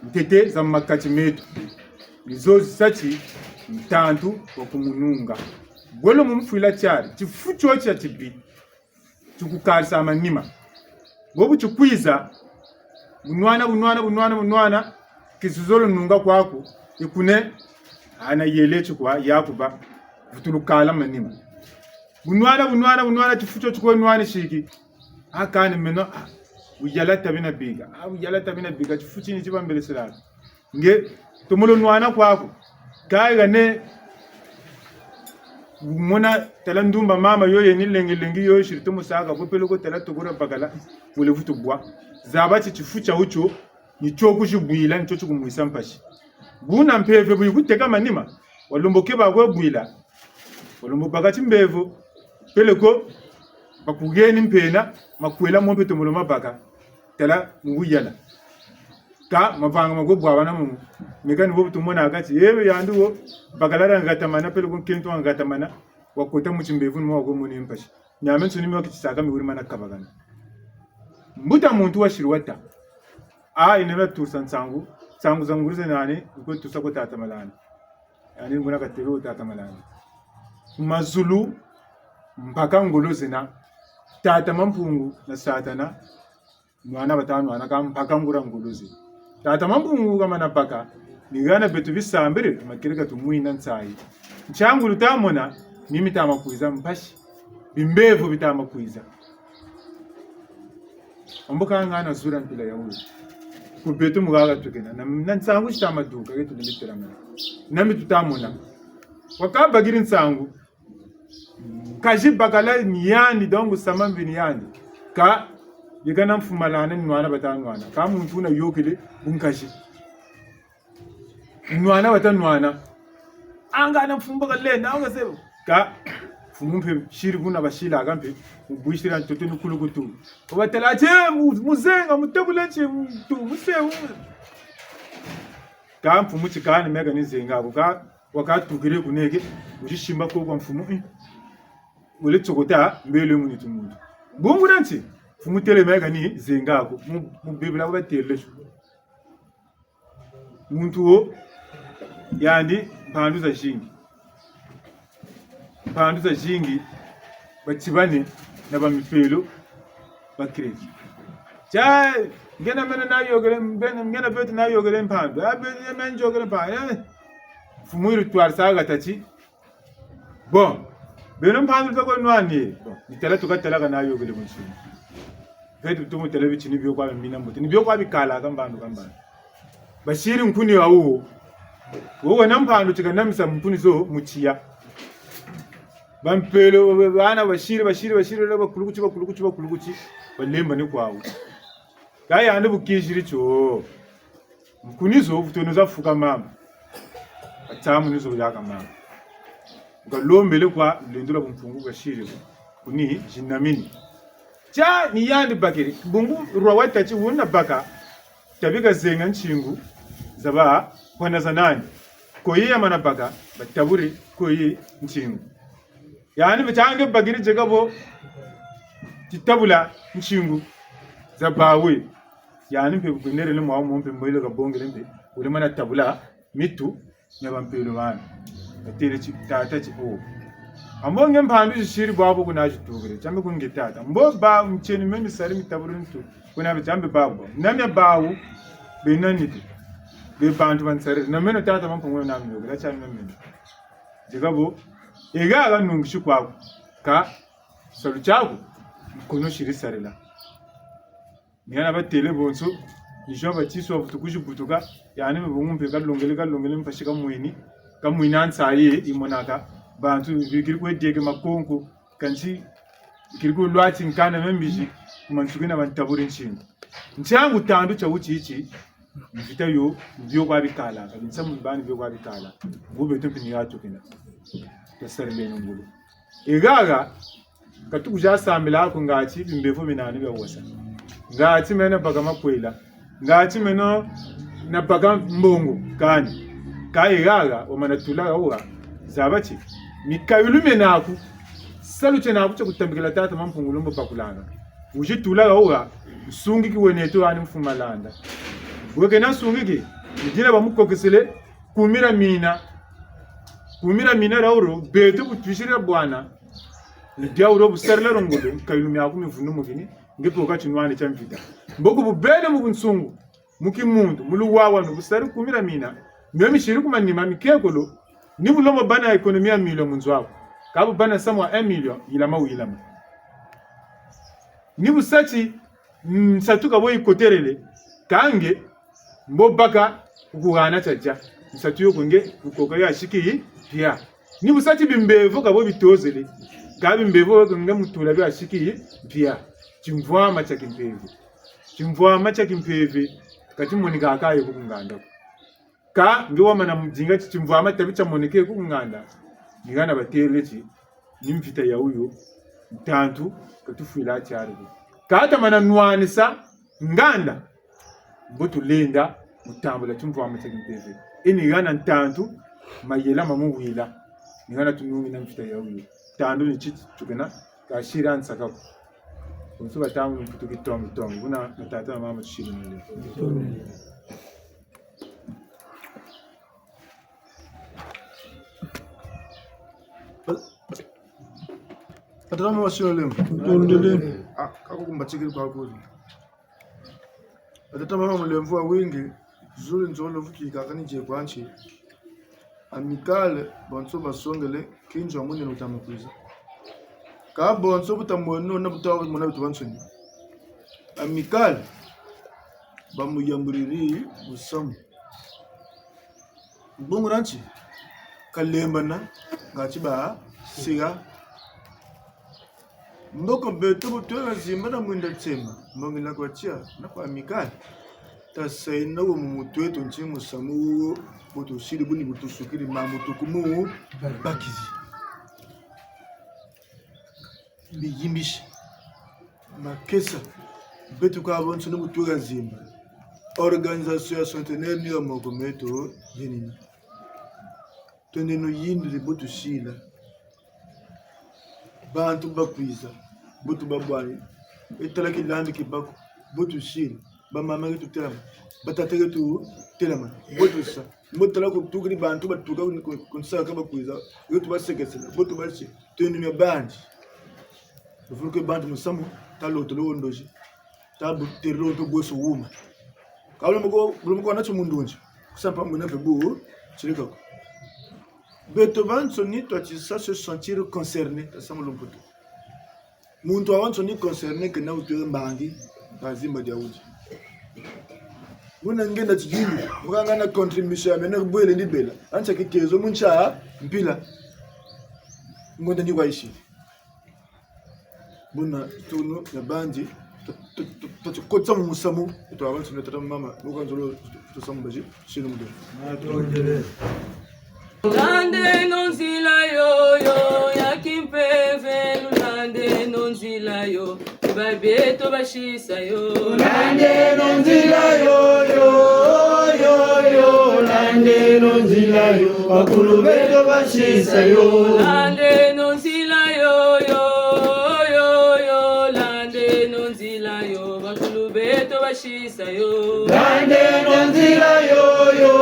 ntete za mu makati meto. Ni zo zisa ti ntantu wa kumununga. Bwe lumumfwila tiari, tifu tio tia tibi. Tikukalisa manima. Bobu tikwiza, bunwana, bunwana, bunwana, bunwana, kizuzolo nunga kwaku, ikune, ana yele tikwa, yakuba, vutulukala manima. Bunwana, bunwana, bunwana, tifu tio tikwe nwanisiki. A kani meno, a, buyala tabi na biga. A, buyala tabi na biga, tifu tini tibambeleselaka. Nge, tomolo nwana kwaku. Kâ hane, mona tala ndumba mama yo yeni lengelengi yo siri tomo saka, ko peleko tala tokora bakala, wele vutu bwa. Zaba ti tifu tiawu tio, ni tio kuzibwila, ni tio tikumwisa mpasi. Buna mpeve bu yikuteka manima, walombo keba kwe bwila. Walombo baka timbevo, peleko, bakuheni mpena, makwela mo mpe tomolo mabaka. Tala, mu buyala. Kâ, mavanga makwe bwabana mumu. Meka ni bo bu tumona kati, yebe yandi wo, bakala dia ngatamana, peleko nkento wa ngatamana, wakota mu timbevo ni mo wakwe mone mpasi. Miamiansoni mi wakitisaka mi weri mana kabakana. Mbuta muntu wasiri wata. A, yina mia tusa nsangu, nsangu za nguri zena nani, yikwe tusa kwe tata Malanda. Yandi muna katelo tata Malanda. Ku mazulu, mpaka ngolo zena. Tata Mampungu na Satana, nwana bata nwana kâ mpaka nguria ngolo ze. Tata Mampungu kamana baka, ni hana beto bisambiri, makiri ka tumwina nsayi. Ntiangu luta mona, Ni mi tama kwiza mpasi. Bimbevo bi tama kwiza. Ambo ka ngana zula mpila ya wuyu. Ku beto mu haha tukena. Na, na nsangu zi tama duka, ke tulendi telamana. Na mi tuta mona. Wakabakiri nsangu. Nkazi bakala ni yandi, donc sama mbi ni yandi. Kâ, yeka na mfumu Malanda ni nwana bata nwana. Kâ muntu wuna yôkele bunkazi. Nwana bata nwana. Ngana mfumu bakala, na nga sebo. Kâ, mfumu mpe siri kuna basila ka mpe, mu bwisila ntoto ni kulukutu. Wabatala ti, "Eh, mu-, muzenga, mutabula nti, muntu, musewu." Kâ mfumu ti kani meka ni zenga ko, kâ wakatukiri kuneke, wuzi simba ko kwa mfumu, eh. Wele tsokota, mbele mu nitu muntu. Bungu dia nti, mfumu têle meka ni zenga ko, mu, mu Bibila batêle tio. Muntu wo, yandi mpandu zazingi. Mpandu zazingi, batibane na ba mipelo, ba crédit. Tia, nge na meno nayôkele, mbe-, nge na beto nayôkele mpandu. Ah, beto, nge na meno nayôkele mpandu. Eh, mfumu yiri twarisa ha tâ ti, bon, beno mpandu luta kwe nwani. Bon, ni tala tuka tala ka nayôkele ku nsumu. Beto tumu tala bitini bio kwa mina mbuti. Ni bio kwa bikala ka mbandu ka mbandu. Basiri nkuni ya wuwo. Wuwo na mpandu ti kanamisa nkuni zo mu tiya. Ba mpelo, bana basiri, basiri, basiri, la bakulukuti, bakulukuti, bakulukuti. Balembane kwawu. Kâ yandi bu kiziri tio. Nkuni zo, bu twena za fuka mama. Batsamu ni zo yaka mama. Kalombele kwa lulendo lwa bumpungu kasiri ko. Nkuni zinamini. Tia ni yandi bakiri. Bungu roi watâ ti wuna baka. Tabi kazenga nsingu za ba kwana za nani. Ko yi yamana baka, bataburi ko yi nsingu. Yandi mpe tia nge bakiri zeka bo, ti tabula nsingu za bawu. Yandi mpe bu kwenderele mwa mo mpe mbo yele kabongele mpe, wele mana tabula mitu mia ba mpelo bana. Batêle ti, tata ti, oh. Ambo nge mpandu zisiri bwabu kuna zitukiri, tia mbe ku nge tata. Mbo ba mtieni me misari mitaburi mitu, kuna be tia mbe babu. Na mia bawu, bena nitu. Be bantu bansariri. Na meno tata Mampungu na meno, kila tia mbe meno. Zeka bo, e haha nungisi kwaku. Kâ, salu tiaku, nkono siri sarila. Ni hana batêle bonso, ni Jean Baptiste wavutu kuzi butuka, yandi mpe bungu mpe kalongele, kalongele mpasi kamweni, kamweni ha nsayi, yimonaka, bantu bikiri kwe dieke makonko, kansi, bikiri kwe lwati nkanda mia mbizi, ku mansuki na bantaburi nsingu. Ntiangu tandu tia wuti iti, mvita yo, mbio kwa bikala, ka binsamu bani mbio kwa bikala. Ngu beto mpe ni ha tukina. Tasarileno ngolo. E haha, ka tukuza sambila ko ngati bimbevo binani bia wasa. Ngati meno baka makwela. Ngati meno na baka mbongo kani. Kâ e haha, wamana tula haha, zaba ti. Mikayulu mienaku, salu tienaku tia kutambikila tata Mampungu Lumbu bakulanga. Wuzi tula haha, nsungiki weneto ani Mfumu Malanda. Weke na nsungiki, ni dina bamukokesele, kumi dia mina. Kumi dia mina dia oro, beto bu twisiri bwana. Ni dia oro bu sarila ro ngolo, mikayulu miaku mivundumukini, nge mpe ka tinwani tia mvita. Mbo ku bu bele mu bunsungu, mu kimuntu, mu luwawanu, bu sari kumi dia mina, mio misiri ku manima, mikekolo, ni bu lomba bâ na économie ya million mu nzo aku. Kâ bu bâ na nsamu wa un million, yilama wuyilama. Ni bu sa ti, mm, nsatu ka bo yikotelele, kâ nge, mbo baka, kukuhana tiatia. Nsatu yo kwe nge, kukoka yo asiki, mpia. Ni bu sa ti bimbevo ka bo bitozele, kâ bimbevo yo kwe nge mutula bio asiki, mpia. Timvwama tia kimpeve. Timvwama tia kimpeve, ka timonikaka yo ku nganda ko. Kâ nge wamana mudinga ti timvwama tabi tiamoneke ku nganda. Ni hana batêle ti, ni mvita ya wuyo, ntantu, ka tufwila tiari ko. Kâ tamana nwanisa nganda, mbo tulenda mu tambula timvwama tia kimpeve. E ni hana ntantu, mayela mamuwila. Ni hana tunungi na mvita ya wuyo. Tandu ni titi tukena, ka siri ha nsaka ko. Bonso batambula mputu kitongi tongi. Buna na tata na mama tusiri nele. Batata mama basiri lema. Tondele. Ah, kako kumbatikiri kwa kuri. Batata mama mulemvo wa wingi, zuri nzolo vuki kakani je kwa nsi. Amicale, bonso basongele, kinzo amunene wuta mu kwiza. Ka bonso bu tamwene na bu tamona beto bansoni. Amicale, bamuyambuliri musamu. Bungu na nti, kalembana, ngati ba siga. Mboko beto bu twena zimba na mwinda tsema, mbongi na kwa tia, na kwa Amicale. Tasayina wo mu mutu eto nti musamu wo, bu tusiri buni bu tusukiri ma mutu kumu bakizi. Biyimbisi. Makesa. Beto kwa bonso ni bu twena zimba. Organisation ya centenaire ni ya moko meto, yenina. Twendeno yindula bu tusila. Bantu bakwiza, bu tubabwani. E tala kilambi kibako, bu tusila. Bamama ke tutelama, batata ke tutelama, bu tusa. Mbo tala kutukiri bantu batuka ku, ku, ku nsaka bakwiza, ke tubasekesela, bu tubasi. Twendeno mia bandi. Bafuluke bantu musamu, talotolo wo ndozi. Tabu terilo nto bweso wuma. Ka bulumbu ko, bulumbu ko na tio mu ndunzi. Kusampa mbuna mpe bu, tirika ko. Beto bansoni twatisa se sentir concerné, tasa mu lumputu. Muntu wawansoni concerné kena wutwele mbangi, ka zimba dia wudi. Muna ngenda tidimbu, mukanga na contribution ya mene bwele ndi bela. Antia kitezo mu ntia mpila. Ngonda ni kwa isi. Buna tunu na bandi, tu, tu, tu, tu, tukotisa mu musamu, tu, abantu na tata mama, luka nzolo, tu, tu, tusamu bazi, sino mudo. Landeno nzila yoyo ya kimpeve, lulandeno nzila yo, ba beto basisa yo. Landeno nzila yoyo, yoyo, landeno nzila yo, bakulu beto basisa yo. Landeno nzila yo, yo, yo, yo, landeno nzila yo, bakulu beto basisa yo. Landeno nzila yo, yo,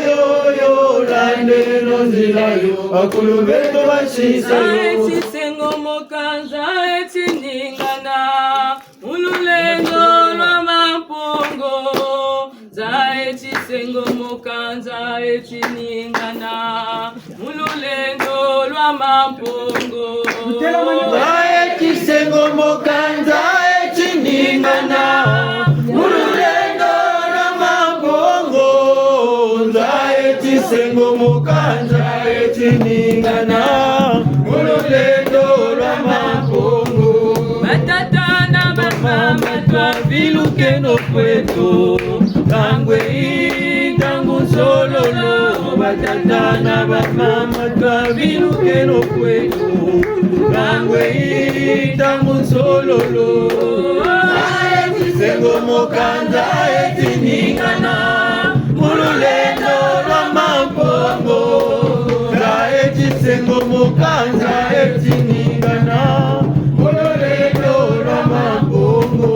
yo, yo, landeno nzila yo, bakulu beto basisa yo. Nza eti sengo moka, nza eti ningana. Mu lulendo lwa Mampungu, nza eti sengomoka, nza eti ningana. Mu lulendo lwa Mampungu. Nza eti sengomoka, nza eti ningana. Mu lulendo lwa Mampungu, nza eti sengomoka, nza eti ningana. Mu lulendo lwa Mampungu. Batata na bamama, twavilukeno kweto. Ntangu yi, ntangu nsololo. Batata na bamama, twavilukeno kweto. Ntangu yi, ntangu nsololo. Nza eti sengomoka, nza eti ningana. Mu lulendo lwa Mampungu. Nza eti sengomoka, nza eti ningana. Mu lulendo lwa Mampungu.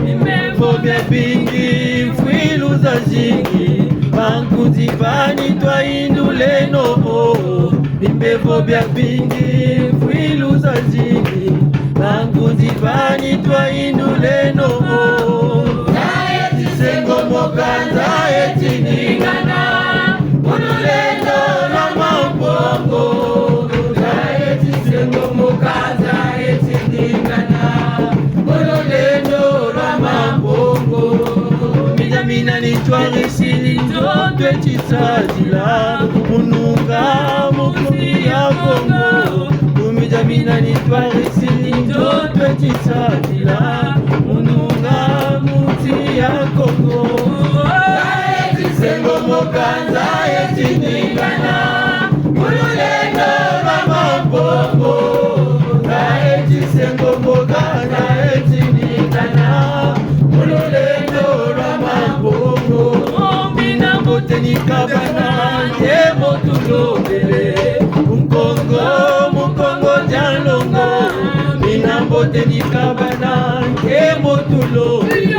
Bimbevo biabingi, mfwilu zazingi, bankunzi bani twahinduleno. Bimbevo biabingi, mfwilu zazingi, bankunzi bani twahinduleno. Nza eti sengomoka, nza eti ningana. Mu lulendo lwa Mampungu. Nza eti sengomoka, nza eti ningana. Mu lulendo lwa Mampungu. Mina mina ni twarisi, nzo tweti sadila, mu nunga mu nsi ya Kongo. Mu mida mina ni twarisi, nzo tweti sadila, mu nunga mu nsi ya Kongo. Nza eti sengomoka, nza eti ningana. Mu lulendo lwa Mampungu. Nza eti sengomoka, nza eti ningana. Mu lulendo lwa Mampungu. Mina mbote ni kabana, nkembo tulombele. Mukongo, Mukongo dia nlongo. Mina mbote ni kabana, nkembo tulombele.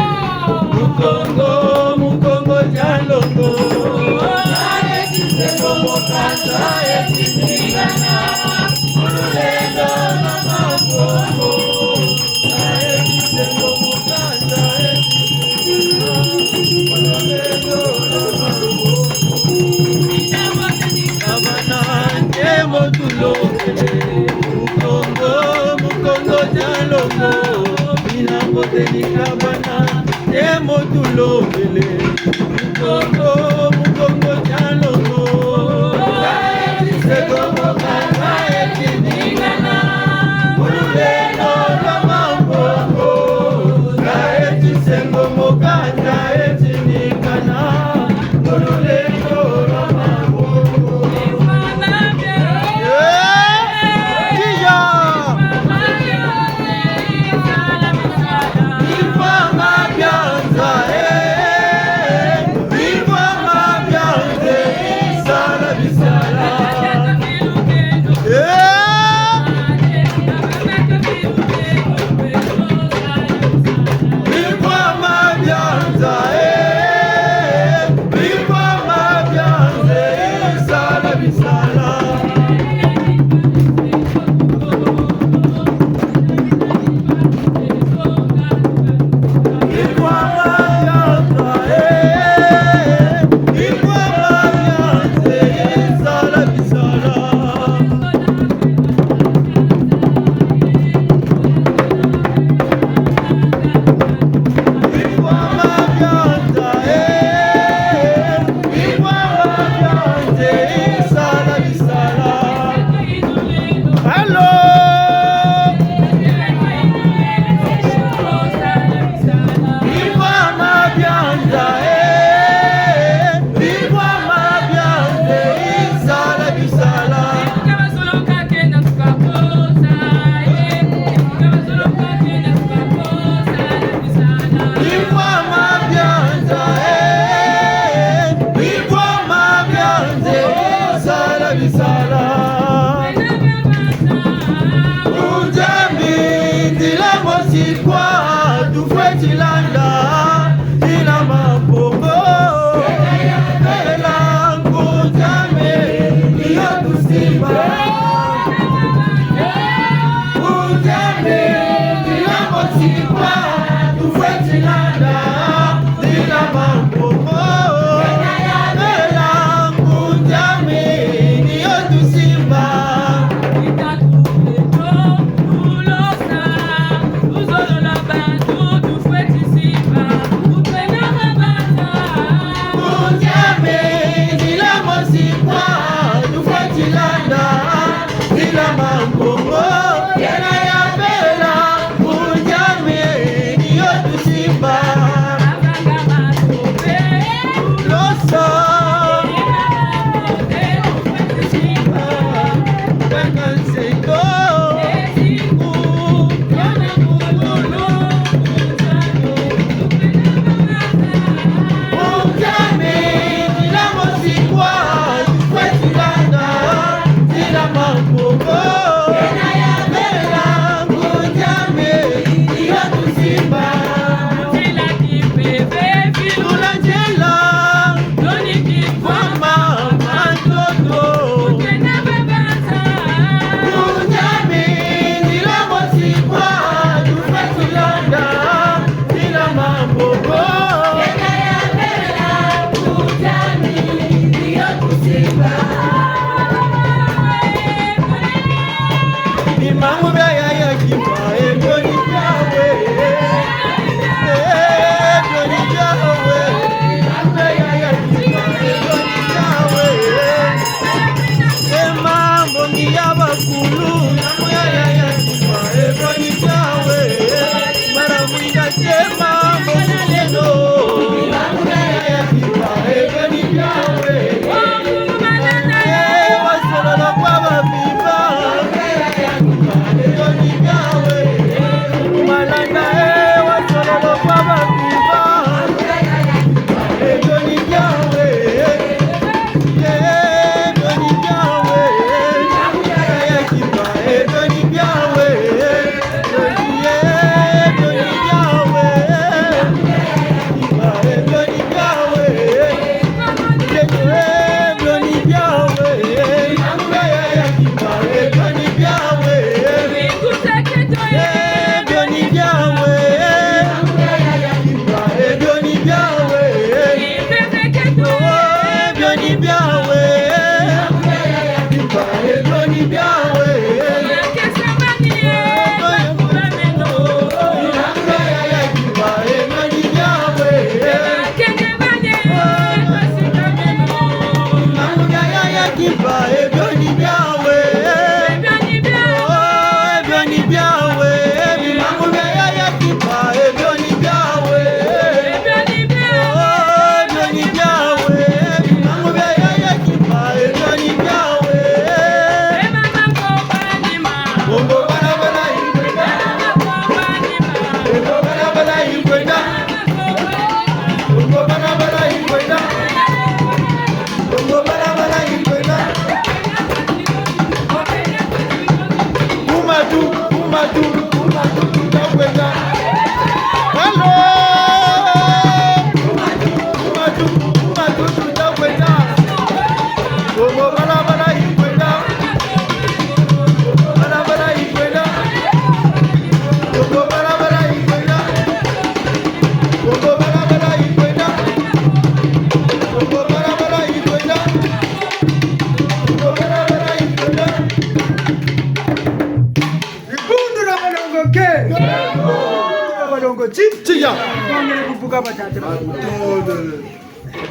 Mukongo, Mukongo dia nlongo. Nza eti sengomoka, nza eti ningana. Mu lulendo lwa Mampungu. Nza eti sengomoka, nza eti ningana. Mu lulendo lwa Mampungu. Mukongo, Mukongo dia longo, mina mbote ni kabana, te mo tulombele. Mukongo, Mukongo dia longo, nga eti se kongo, nga eti ningana, mu lulendo lwa Mampungu, nga eti se kongo, nga eti ningana, mu lulendo lwa Mampungu. Eh, Tija! Bimvwama bia nza, eh, bimvwama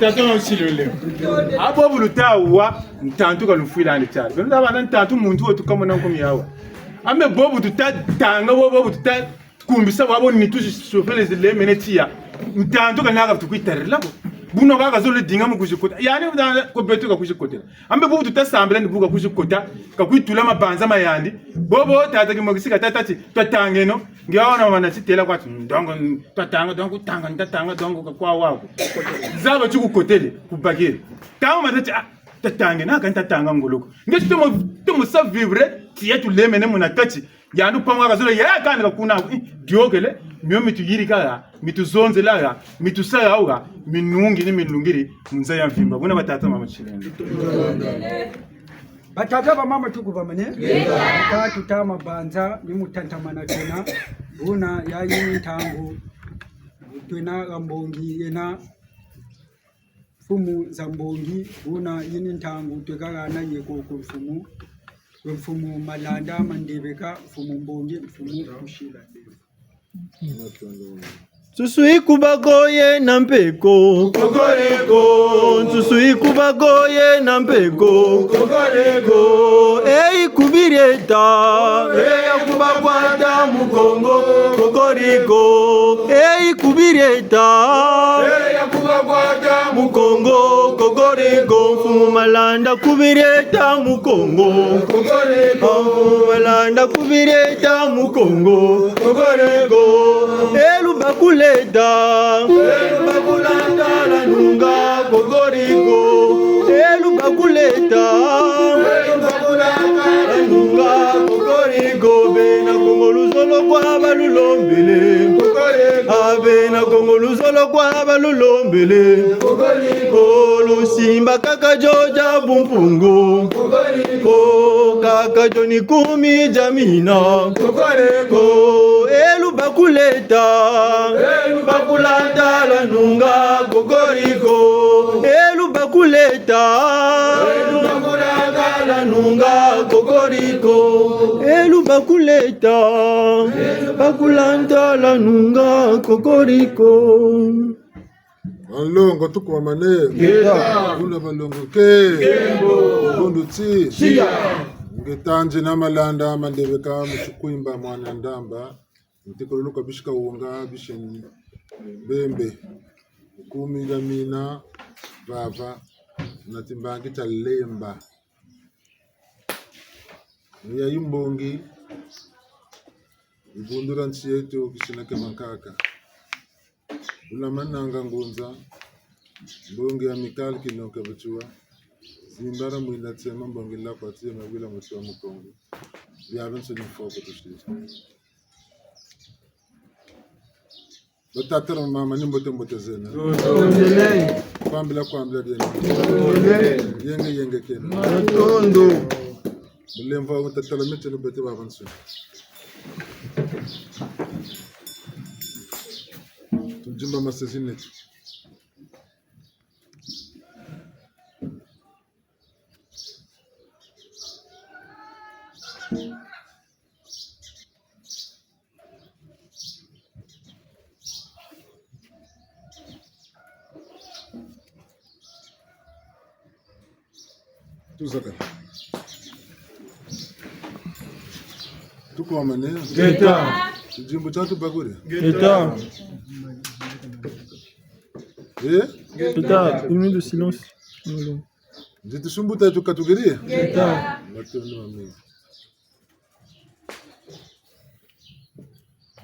Tata wa nsilole. A bobu luta wa, ntantu ka lufwila andi tiari. Beno lwabana ntantu muntu wetu kamona nkumi yawa. A mbe bobu tuta tanga, bobu tuta kumbisa bwabo nitu zi sofele zilemene tiya. Ntantu ka naka tukwitarila bo. Buna kaka zolo dinga mu kuzikota. Yani ko beto ka kuzikotela. A mbe bobu tuta sambila ni bu ka kuzikota. Ka kwitula mabanza ma yandi. Bobo tata Kimokisi ka tata ti, twatangeno. Nge wawana wana titela kwa ti, ndongo, twatanga, donc tanga, ntatanga, donc ka kwa wako. Zaba ti kukotele, kubakiri. Tango ma tâ ti, ah, twatangeno, ka ntatanga ngolo ko. Nge ti tomo, tomo sa vibrer, tiya tulemene muna kati. Yandi pamo kaka zolo, ya kani ka kuna, eh, diokele, mio mituyirika ha, mituzonzela ha, mitusala ha, minungi ni milungiri, mu nza ya mvimba. Buna batata mama tshilendo. Batata bamama tukubamane. Ka tuta mabanza, ni mu tantamana twena, buna yayi ni ntangu, twena ha mbongi yena, mfumu za mbongi, buna yi ni ntangu tweka hana ye ko ku mfumu, ku mfumu Malanda Mandebeka, mfumu mbongi, mfumu Kushila. Nsusu yikuba ko yena mpe ko. Kokoriko. Nsusu yikuba ko yena mpe ko. Kokoriko. E yikubiri eta. E yakuba kwata Mukongo. Kokoriko. E yikubiri eta. E yakuba kwata Mukongo. Kokoriko. Mfumu Malanda kubiri eta Mukongo. Kokoriko. Mfumu Malanda kubiri eta Mukongo. Kokoriko. E lu bakuleta. E lu bakuleta la nunga. Kokoriko. E lu bakuleta. E lu bakuleta la nunga. Kokoriko. Bena Kongo luzolo kwa balulombele. Kokoriko. A bena Kongo luzolo kwa balulombele. Kokoriko. Lusimba kaka dio dia bumpungu. Kokoriko. Kaka dio ni kumi dia mina. Kokoriko. E lu bakuleta. E lu bakuleta la nunga. Kokoriko. E lu bakuleta. E lu bakuleta la nunga. Kokoriko. E lu bakuleta. E lu bakuleta la nunga. Kokoriko. Banlongo tukubamane. Ngeta. Buna balongo ke. Nkembo. Bundu ti. Siya. Ngeta nzina Malanda Mandebeka mu Tshikwimba mwana Ndamba. Ntekolo luka bisi Kawunga, bisi Mbembe. Kumi dia mina, vava. Na timbangi tia Lemba. Ni yayi mbongi, dibundu dia nsi yeto, kisina kia bankaka. Bula mananga ngunza, mbongi ya Mikali Kinoka Bitsua, zimbara mwinda tiema mbongi la kwa tiema wila mutsua Mukongo. Biabiansoni mfoko tusiri. Batata na bamama, ni mbote mbote zena. Tondele. Kwambila kwambila diena. Tondele. Yenge yenge kena. Matondo. Mulemvo wa tatala mete no bete babansoni. Tundimba masezi neto. Tuzaka. Tukwamane. Ngeta. Tidimbu tia tubakuri. Ngeta. Eh? Ngeta. Une minute de silence. Nziti sumbu ta tukatukiri. Ngeta. Matondo mami.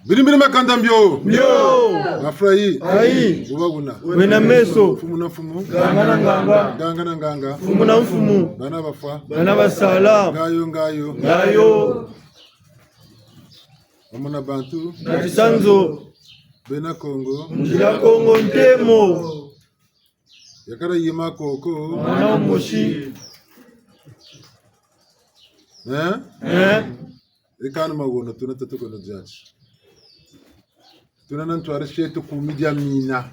Mbiri mbiri makanda mbio. Mbio. Mafrayi. Ayi. Buba buna. Wena meso. Mfumu na mfumu. Nganga na nganga. Nganga na nganga. Mfumu na mfumu. Bana bafwa. Bana basala. Ngayo, ngayo. Ngayo. Bamona bantu. Na tisanzo. Bena Kongo. Nzila Kongo ntemo. Yakala yima koko. Mwana mosi. Eh? Eh? E kani mawono tuna tatu kono diati. Tuna na ntwari sieto kumi dia mina.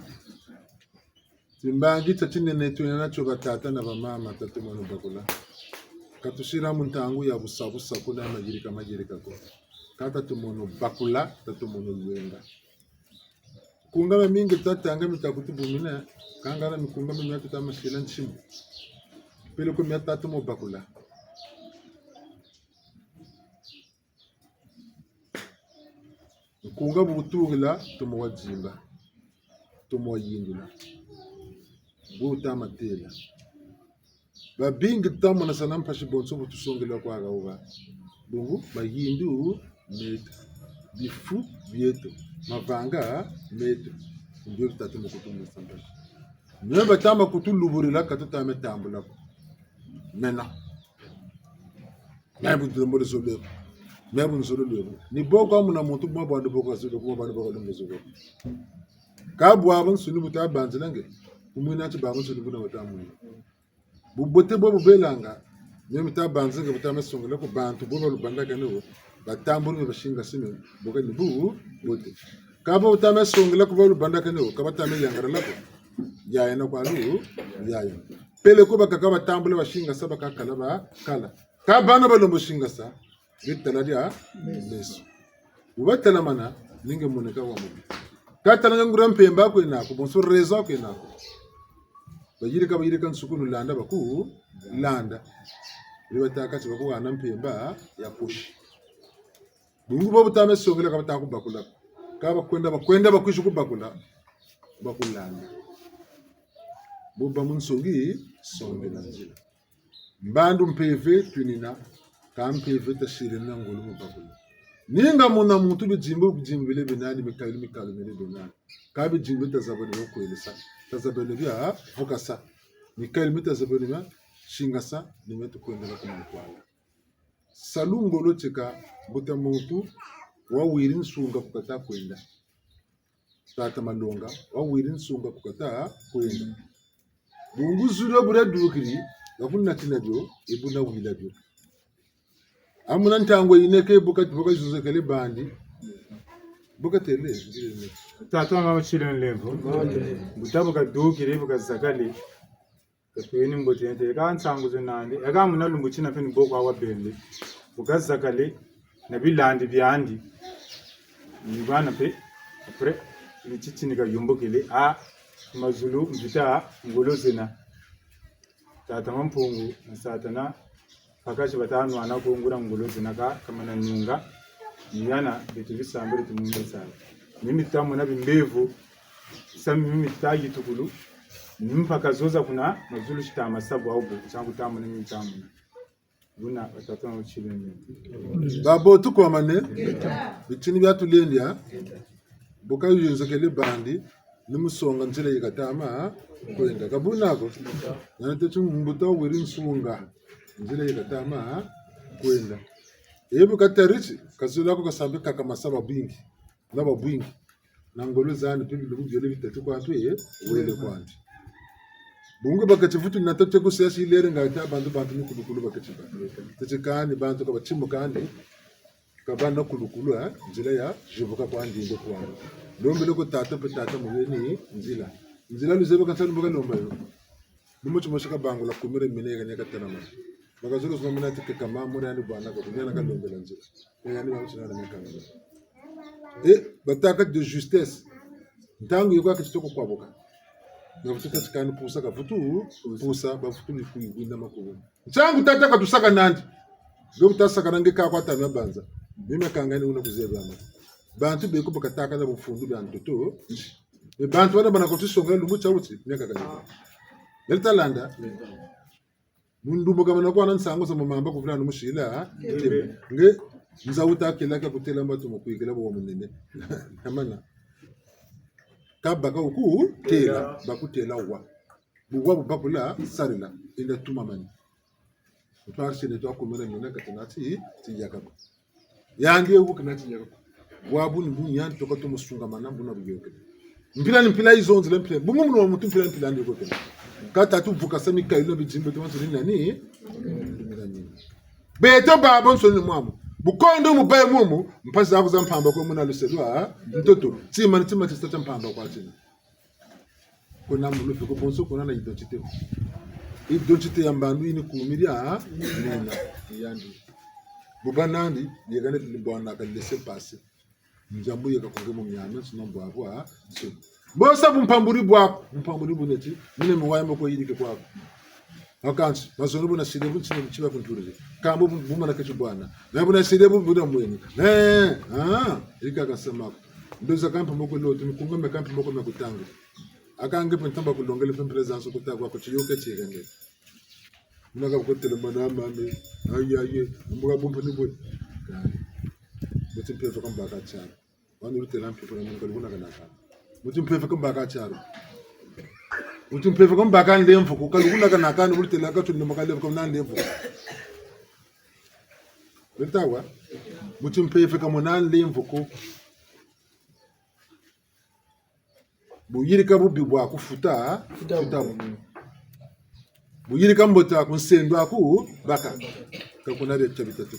Timbangi tia tinene tuna natio batata na bamama tatu mono bakula. Ka tusila mu ntangu ya busa busa kuna mayirika mayirika ko. Ka tatu mono bakula, tatu mono lwenga. Mikunga miamingi tuta tanga mita kutubumina, kangana mikunga mia mia tuta masila nsimu. Peleko mia tatu mo bakula. Nkunga bu kutukila, tomo wa dimba, tomo wa yindula. Bu wuta ma têla. Babingi tuta monasana mpasi bonso bu tusongela kwa haha. Bungu mayindu meto, bifu bieto, mavanga meto. Mbio tuta tomo kutumonasa mpasi. Mio bata ma kutuluburila ka tuta me tambula ko. Mena. Mia bu nzololo zolo ko. Mia bu nzololo ko. Ni bo kwa muna muntu kuma bwandi bo kwa zolo, kuma bwandi bo kwa lumbu zolo. Ka bwabu nsuni buta banzila nge. Kumwina ti babu nsuni buna bata mwina. Bubote bo bubelanga. Mia mita banzila nge buta me songela ko bantu bo balubandakane wo. Batambula mia basingasa mio. Bo ka ni bubote. Ka bo buta me songela ko balubandakane wo. Ka bata me yangalala ko. Yayana kwa lu, yayana. Peleko bakaka batambula basingasa bakakala bakala. Ka bana balembo singasa, nge tala dia meso. Bu batelamana, ni nge moneka wa mubi. Ka tala nge nguria mpemba kwena ko, bonso raison kwena ko. Bayirika, bayirika nsukunu landa baku landa. Ni batâka ti bakuhana mpemba ya poche. Bungu bo buta me songela ka bata kubakula. Ka bakwenda, bakwenda bakwizi kubakula. Bakulanda. Bo ba mu nsongi, songela nzila. Mbandu mpeve twinina, ka mpeve tasiri na ngolo mu bakula. Ninga muna muntu bidimbu, bidimbu bile binandi, mikalu, mikalu mile binandi. Ka bidimbu tazabane bia kwelesa, tazabane bia vukasa. Mikalu mitazabane bia singasa, ni mia tukwendela ku mukwala. Salu ngolo tieka, mbuta muntu, wawiri nsunga ku kata kwenda. Tata Malonga, wawiri nsunga ku kata kwenda. Bungu zulu bu diadukiri, bakunatina dio, e bu nawila dio. A muna ntangu yineke bu ka, bu kayonzokele bandi. Bu katêle, ndile ne. Tata mama tshile nlemvo. Mbuta bu kadukiri, bu kazakale. Katweni mbote yente, ka nsangu zo nandi. Eka muna lumbu tina mpe ni bo kwa wabele. Bu kazakale na bilandi biandi. Ni bana mpe, après, ni titi ni kayombokele. A, mazulu, mvita, ngolo zena. Tata Mampungu, na Satana, mpaka ti bata nwana ko nguria ngolo zena ka, kamana nunga. Ni yana, beto bisambulu tumwini sala. Ni mita mona bimbevo, Sa mimi mita yitukulu, mpaka zoza kuna mazulu tita ma sa bwa ubu, nsangu tamuna, mimi tamuna. Buna batata na utshilenge. Babo tukwamane, bitini bia tulendia, bu kayonzokele bandi, ni mu songa nzila yi kata ma kwenda. Ka buna ko, nani teti mbuta wiri nsunga, nzila yi kata ma kwenda. E bu katari ti, kazolo ko kasambi kaka ma sa babingi, na babwingi. Na ngolo zandi mpe bilumbu biole bitatu kwa mpe, eh, wele kwandi. Bungu baketi vutu nata te ku sesi lere nga ta bantu, bantu ni kulukulu baketi ba. Teti kani bantu ka batimu kani, ka bana kulukulu, eh, nzila ya zibuka kwandi nde kwandi. Lombele ko tata mpe tata muyeni nzila. Nzila luzebi ka nsalu mbo kalomba yo. Ni muti mosi kabangula kumire mine yeka ni katelama. Bakazolo zona mina ti keka ma mure yandi bwana ka kunyana kalombela nzila. Yandi ba muti nana mekanga. Eh, batâka de justesse. Ntangu yeko aketi toko kwabuka. Na vutu tâ ti kani pusa ka vutu, pusa, ba vutu ni kuyi winda makubu. Ntangu tata katusaka nandi. Ndo bu tasaka na nge ka kwa tami banza. Mimi kanga ni wuna kuzebi ama. Bantu beko bakatâka na bufundu bia ntoto. E bantu bana bana kotisongela lumbu tia wuti, miaka kani. Meli talanda. Mundu muka mana kwa na nsangu za mamba kuvula no musila, ha? Nge, nza wuta kela ka kutela mbatu mu kwikela bo wa munene. Namana. Ka baka wuku, tela, bakutela wa. Bu wa bu bakula, sarila, enda tumamani. Twa sene twa kumena mina katana ti, ti yaka ko. Yandi ye wuka na ti yaka ko. Bwabu ni bu yandi toka tomo sungamana buna buyokele. Mpila ni mpila yizo nzila mpila. Bungu munu wa muntu mpila ni mpila ndi yokele. Ka tatu vukasa mikayulu na bidimbu tuma tuli nani? Mpila nini? Beto babansoni mwamu. Bu kondo mu baye mumu, mpasi zaku za mpamba ko muna luselwa, ntoto. Tima ni tima tisa tia mpamba kwa tina. Kuna mu lupe ko bonso kuna na identité. Identité ya mbandu yini kumiri ya nina yandi. Bu ba nandi, yegane bwana ka laisser-passer. Nzambi yeka ku nge mu miamiansoni bwabu, ah, so. Bo sa bumpambuli bwaku, bumpambuli bu neti, mine mu waya moko yirike kwaku. Akansi, mazono bu nasiri bu ntine tiba kuntuliri. Kambo bu, bu mana keti bwana. Na bu nasiri bu, bu na mweni. Eh, ah, yika kasama ko. Ndoza kampe moko lotu, mikunga mia kampe moko mia kutangu. Aka nge mpe ntamba kulongele mpe mprezansi kuta kwa kuti yoke tiekenge. Muna ka kotele mana mame. Ayi, ayi, mbuka bumpa ni bwe. Kani. Muti mpeve ka mbaka tiaru. Wani ulutela mpeve na munu ka lukuna kanaka. Muti mpeve ka mbaka tiaru. Muti mpeve ka mbaka nlemvo ko, ka lukuna kanaka, ni ulutela ka tuni maka lemvo ko na nlemvo ko. Lutawa? Muti mpeve ka mona nlemvo ko. Bu yirika bubi bwaku futa, futa bu. Bu yirika mbote aku nsendo aku baka. Ka kuna bia tabita tu.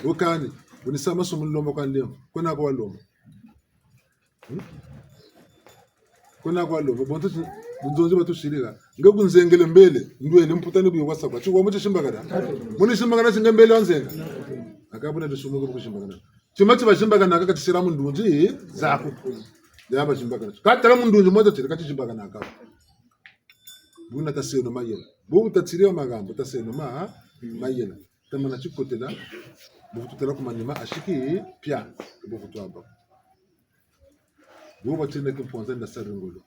Wo kani, bu ni sa masumu nlomba kwa nlemvo. Kuna kwa lomba. Hmm? Kuna kwa lomba. Bonto ti, bunzonzi batusirika. Nge kunzengele mbele, ndwele mputa ni bu yo kwa sakwa. Ti wa muti simbakana. Muni simbakana singe mbele wanzenga. Aka buna tusumuka ku simbakana. Tima ti bazimbakanaka ka tisila mu ndunzi zaku. Ya bazimbakanaka. Ka tala mu ndunzi mo ta tiri ka tizimbakanaka. Buna taseno mayela. Bo bu tatiri yo magambo, taseno ma, mayela. Tamana tikotela. Bo bu tutala ku manima asiki pia. Bo bu twaba. Bo batiri na kimponza nda sari ngolo.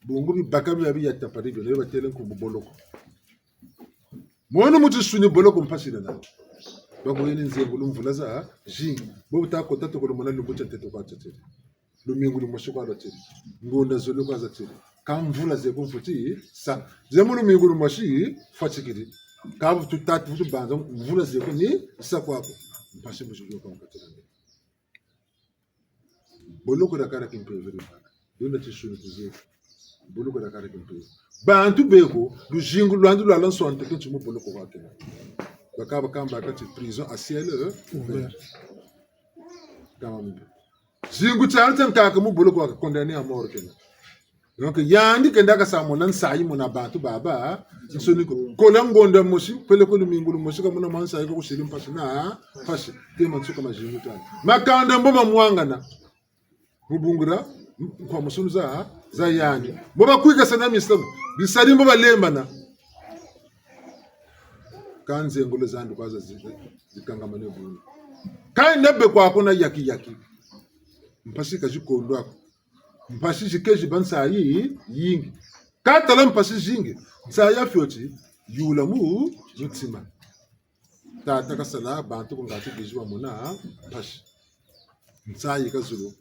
Bungu bibaka bia bi ya tapari bio, na yo batele nkumbu boloko. Mono mu tinsuni boloko mpasi lena. Baku yeni nzengulu mvula zazingi. Bo bu takota tokolo mona lumbu tia ntete kwa tatiri. Lumingu lumosi kwa zatiri. Ngonda zole kwa zatiri. Ka mvula zeko mfuti sa. Ze mu lumingu lumosi fatikiri. Ka bu tutatu bu tubanza mvula zeko ni sa kwaku. Mpasi mu zulu kwa mkatira. Boloko dia kala kimpeve di baka. Dona tinsuni tizeko. Boloko dia kala kimpeve. Bantu beko, luzingu lwandi lwala nsonte ke nti mu boloko kwa kena. Bakaba kamba kati prison à ciel, euh, ouvert. Kama mbe. Zingu tiari tia nkaka mu boloko wa condamné à mort kena. Donc, yandi kenda kasa mona nsayi mona bantu baba, nsoni ko. Kola ngonda mosi, peleko lumingu lumosi, ka mona mwa nsayi ko kusiri mpasi na, mpasi. Te ma nsuka ma zingu tiari. Makanda mbo mamwangana. Mu bungu dia, kwa musunu za, za yandi. Mbo bakwikasa na misamu. Bisari mbo balembana. Ka nzengolo zandi kwa za zi-, zikangamane bungu. Ka nda be kwa kuna yaki yaki. Mpasi ka zikondwa ko. Mpasi zikezi ba nsayi yingi. Ka tala mpasi zingi, nsayi ya fioti, yula mu mutima. Tata kasala bantu ku ngati bizi bamona mpasi. Nsayi ka zulu,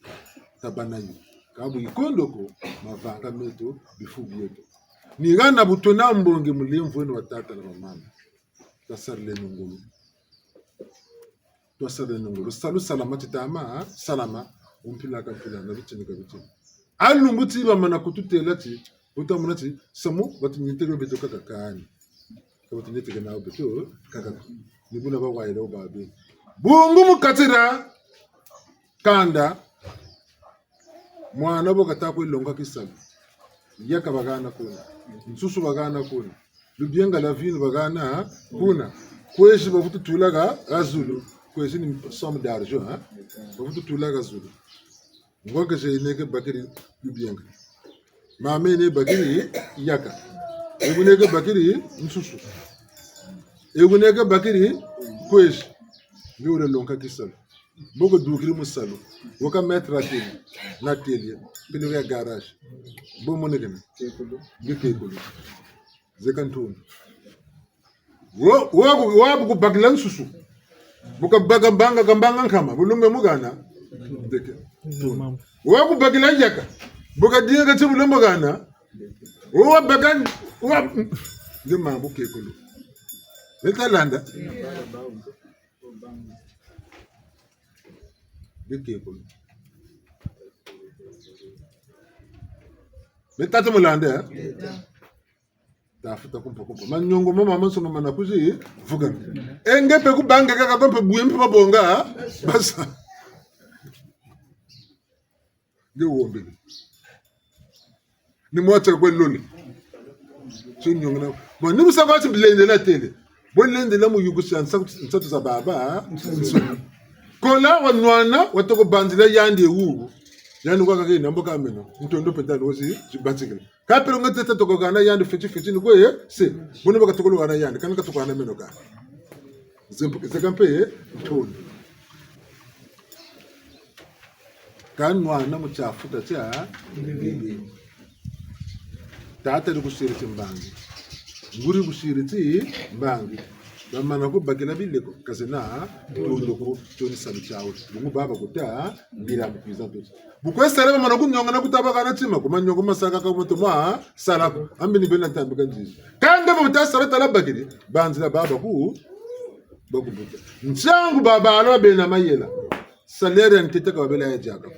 tabâ na yo. Ka bu yikondo ko, mavanga meto, bifu bieto. Ni hana bu twena mbongi mulemvo weno wa tata na bamama. Tasarileno ngolo. Twasarileno ngolo. Salu salama ti tama salama, mpila ka mpila, na bitini ka bitini. A lumbu ti bamana kututêla ti, bu tamona ti, samu, batu nieteke beto kaka kani. Ka batu nieteke nawu beto kaka. Ni buna bawayila wo babe. Bungu mu kati dia kanda, mwana bo kata kwe longa tisalu. Yaka bahana kuna. Nsusu bahana kuna. Lubienga lwa vinu bahana kuna. Kwezi bavutu tula ha, ha zulu. Kwezi ni somme d'argent, hein? Bavutu tula ha zulu. Ngwa ke ze yineke bakiri lubienga. Mama yine bakiri yaka. Eguneke bakiri nsusu. Eguneke bakiri kwezi. Nge wele longa tisalu. Mbo ko dukiri mu salu. Waka mettre atelier. Na atelier. Pili ya garage. Mbo monekene. Nge kekulu. Zeka ntundu. Wo, wo, wo bu kubakila nsusu. Bu kabaka mbanga, ka mbanga nkama. Bu lumbe mu hana. Ndeke. Wo kubakila yaka. Bu kadinga kati bu lumbe hana. Wo wabaka, wa, nge mambu kekulu. Beta landa. Bikekulu. Beta tu mu landa, eh? Tafuta kumpa kumpa. Maniongo mama mansoni mana kuzi vuka. E nge mpe ku banque kaka mpe bwe mpe babonga, basa. Nge wombele. Ni mwatia kwe lole. Tio niongo na. Bon, ni bu sa kwa ti bilendela tele. Bo lendela mu yukusia nsatu, nsatu za baba, hein? Nsatu. Kola wanwana, watoko banzila yandi e wubu. Yandi kwa kakena mboka meno. Ntondo mpe tala wosi, zibatikila. Kapelo nga tete toko hana yandi fweti fweti ni kwe, eh, se. Buna baka toko hana yandi, kana ka toko hana meno ka. Zemp-, zeka mpe, eh, ntondo. Ka nwana mu tiafuta tia mbibi. Tata di kusiri timbangi. Nguri kusiri timbangi. Bamana kubakila bileko, ka zena ntondo ko, tio ni salu tiawu. Bungu baba kuta, mbila mu kwiza ntoto. Bu kwe sala bamana kunyongana kuta bahana tima, ku manyoko masaka ka moto mwa, sala ko. Ambi ni bena tambika nzizi. Kanda bo ta sala tala bakiri, banzila baba ku, bakubuta. Ntiangu baba alo bena mayela. Salaire ya ntete ka babela ya diaka.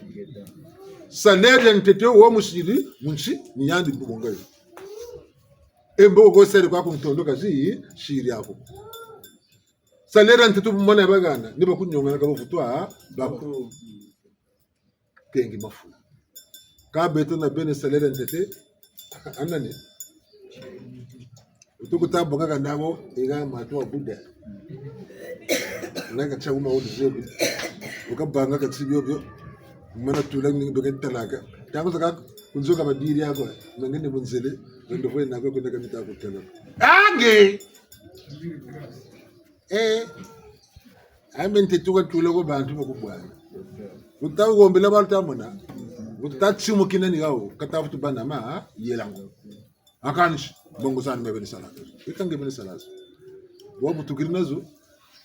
Salaire ya ntete wo musiri, mu nsi, ni yandi bu bonga yo. E mbo ko sere kwa ku ntondo ka zi, siri ako. Salaire ya ntete bu mona ya bahana, ni bakunyongana ka bavutwa, bako. Kengi mafula. Ka beto na beno salaire ya ntete, anani? Wutu kuta bonga ka nabo, ega matu wa buda. Nanga tia wuma wutu zebi. Wuka banga ka ti bio bio. Mana tula ni beke talaka. Ntangu zakaka, ku nzo ka badiri ako. Nangende mu nzele. Nando fwe nako kuna ka mita kutala. Ange! Eh. Ambe ntete tuka tula ko bantu bakubwana. Wuta wombela balu ta mona. Wuta timukina ni hawu. Kata futu bana ma, ha? Yelango. Akansi, bongo zani me beni sala. Ika nge beni sala zo. Bo bu tukiri nazo.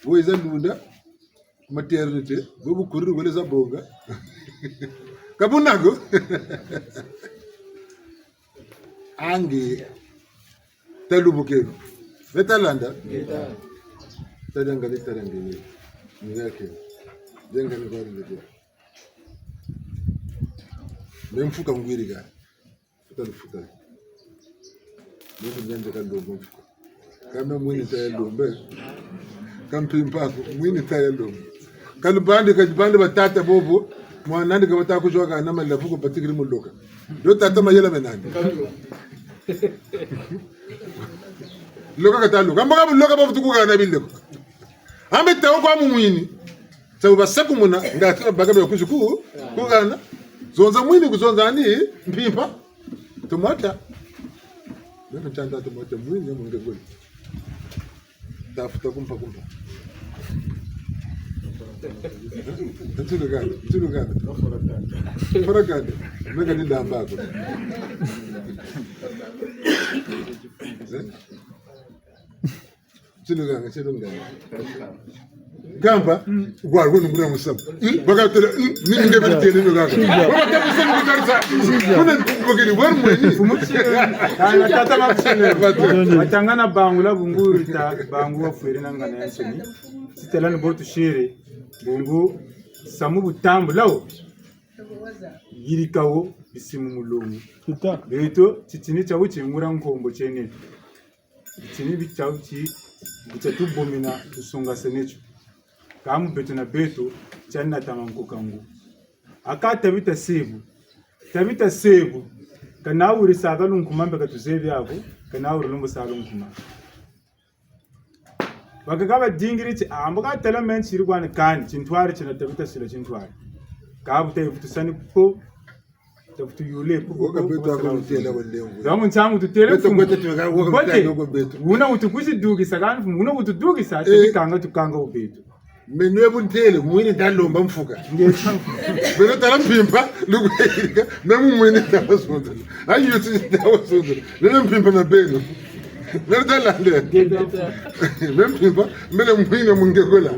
Bo eza lunda. Maternité. Bo bu kuriri wele za bonga. Ka buna ko. Ange. Talubukeno. Beta landa. Ngeta. Tadanga le tadanga le. Ni yake. Denga ni kwa le. Me mfuka ngwiri ka. Futa lufuta. Mimi nende ka lomba mfuka. Ka me mwini ta ya lomba. Ka mpimpa ko, mwini ta ya lomba. Ka lubandi, ka lubandi batata bobo, mwana ndi ka bata kuzwa ka na malavu ko batikiri mu loka. Dio tata mayela mena nandi. Loka kata loka. Mbo ka bu loka bavutu kuhana bileko. Ambe tawo kwa mu mwini. Sa bu basakumuna, ngati babaka bia kuzi ku, kuhana. Zonza mwini kuzonza ni mpimpa. Tomata. Ndio ntanda tomata mwini ya munge kweli. Tafuta kumpa kumpa. Ntulu gani, ntulu gani. Fora gani. Mega ni damba ko. Eh? Tino ganga, tino ganga. Kampa, kwa, kwa nungura musamu. Hmm? Baka tele, hmm? Ni nge beri tele no ganga. Baka tele musamu kutarisa. Kuna kubakiri, wari mweni. Kana tata makusele. Batu. Batanga na bangula bungu ta, bangu wafwiri na ngana ya nsoni. Titela ni bo tusiri. Bungu, samu bu tambula wo. Yirika wo, bisi mu mulongo. Beto, titini tia wuti ngura nkombo tiene. Bitini bitia ti, bitia tubomina, tusongasene tio. Ka mu beto na beto, tia nata mankoka ngo. Aka Tabita Sebu. Tabita Sebu. Kana wuri saka lunkuma mbe ka tuzebi ako, kana wuri lumbu sa lunkuma. Bakaka badingiri ti, ah, mbo ka tala menti iri kwani kani, tintwari tina Tabita sila tintwari. Ka bu ta yivutu sani po, Tavutu yule, puku, puku, puku, beto ako mutela wa lembo. Za mu ntangu tutele. Beto mfumu. Kwete tuweka, waka mutela kwa beto. Wuna wutu kwizi dukisa, kani mfumu, wuna wutu dukisa, eh, teti kanga tukanga wo beto. Meno bu ntele, mwini ta lomba mfuka. Nge. Meno tala mpimpa, lukweka, meno mwini ta wasonza. Ayo ti ta wasonza. Meno mpimpa na beno. Meno tala nde. Nge tata. Meno mpimpa, meno mwini mungekola.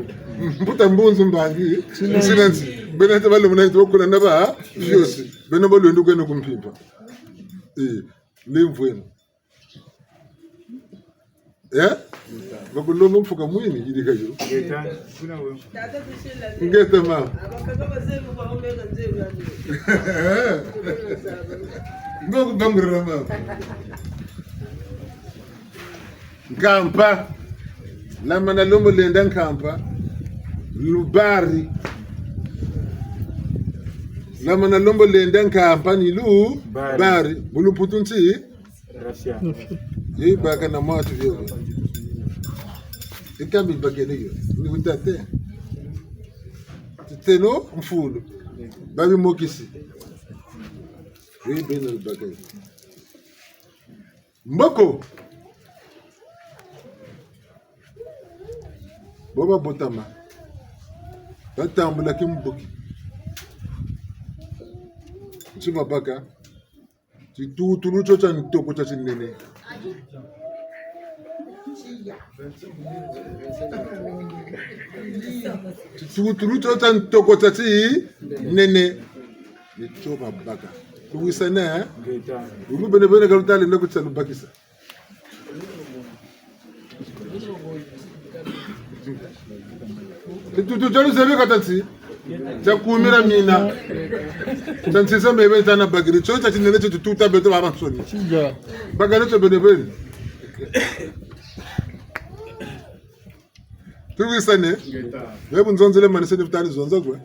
Mbuta mbunzu mbangi, silensi. Silensi. Beno ta balo muna ito kula na ba, fiosi. Beno balwendo kweno ku mpimpa. Eh, lemvweno. Eh? Bakulomba mfuka mwini, yirika yo. Ngeta, kuna we. Ngeta, mama. Ngo kubangurira, mama. Nkampa. Lamana lombo lenda nkampa. Lubari. Lamana lombo lenda nkampa ni lu bari. Bari. Mu lumputu nti? Russia. Yi baka na mwatu bio. Ikambi bakene yo. Ni wutate. Titeno mfulu. Babi mokisi. Wi beno lubaka. Mboko. Bo babotama. Batambula kimbuki. Nti babaka. Titutulu tio tia ntoko tia tinene. Titutulu tio tia ntoko tia tinene. Ni tio babaka. Tuwisane, eh? Ngeta. Lulu bene bene ka lutalenda ku tia lubakisa. Titutu tia luzebi ka tati, tia kumira mina. Tia nsisa mebe tia nabakiri. Tio tia tinene tio tututa beto babansoni. Bakane tio bene bene. Tuwisane? Ngeta. Ye bu nzonzele manise ni futani zonza kwe.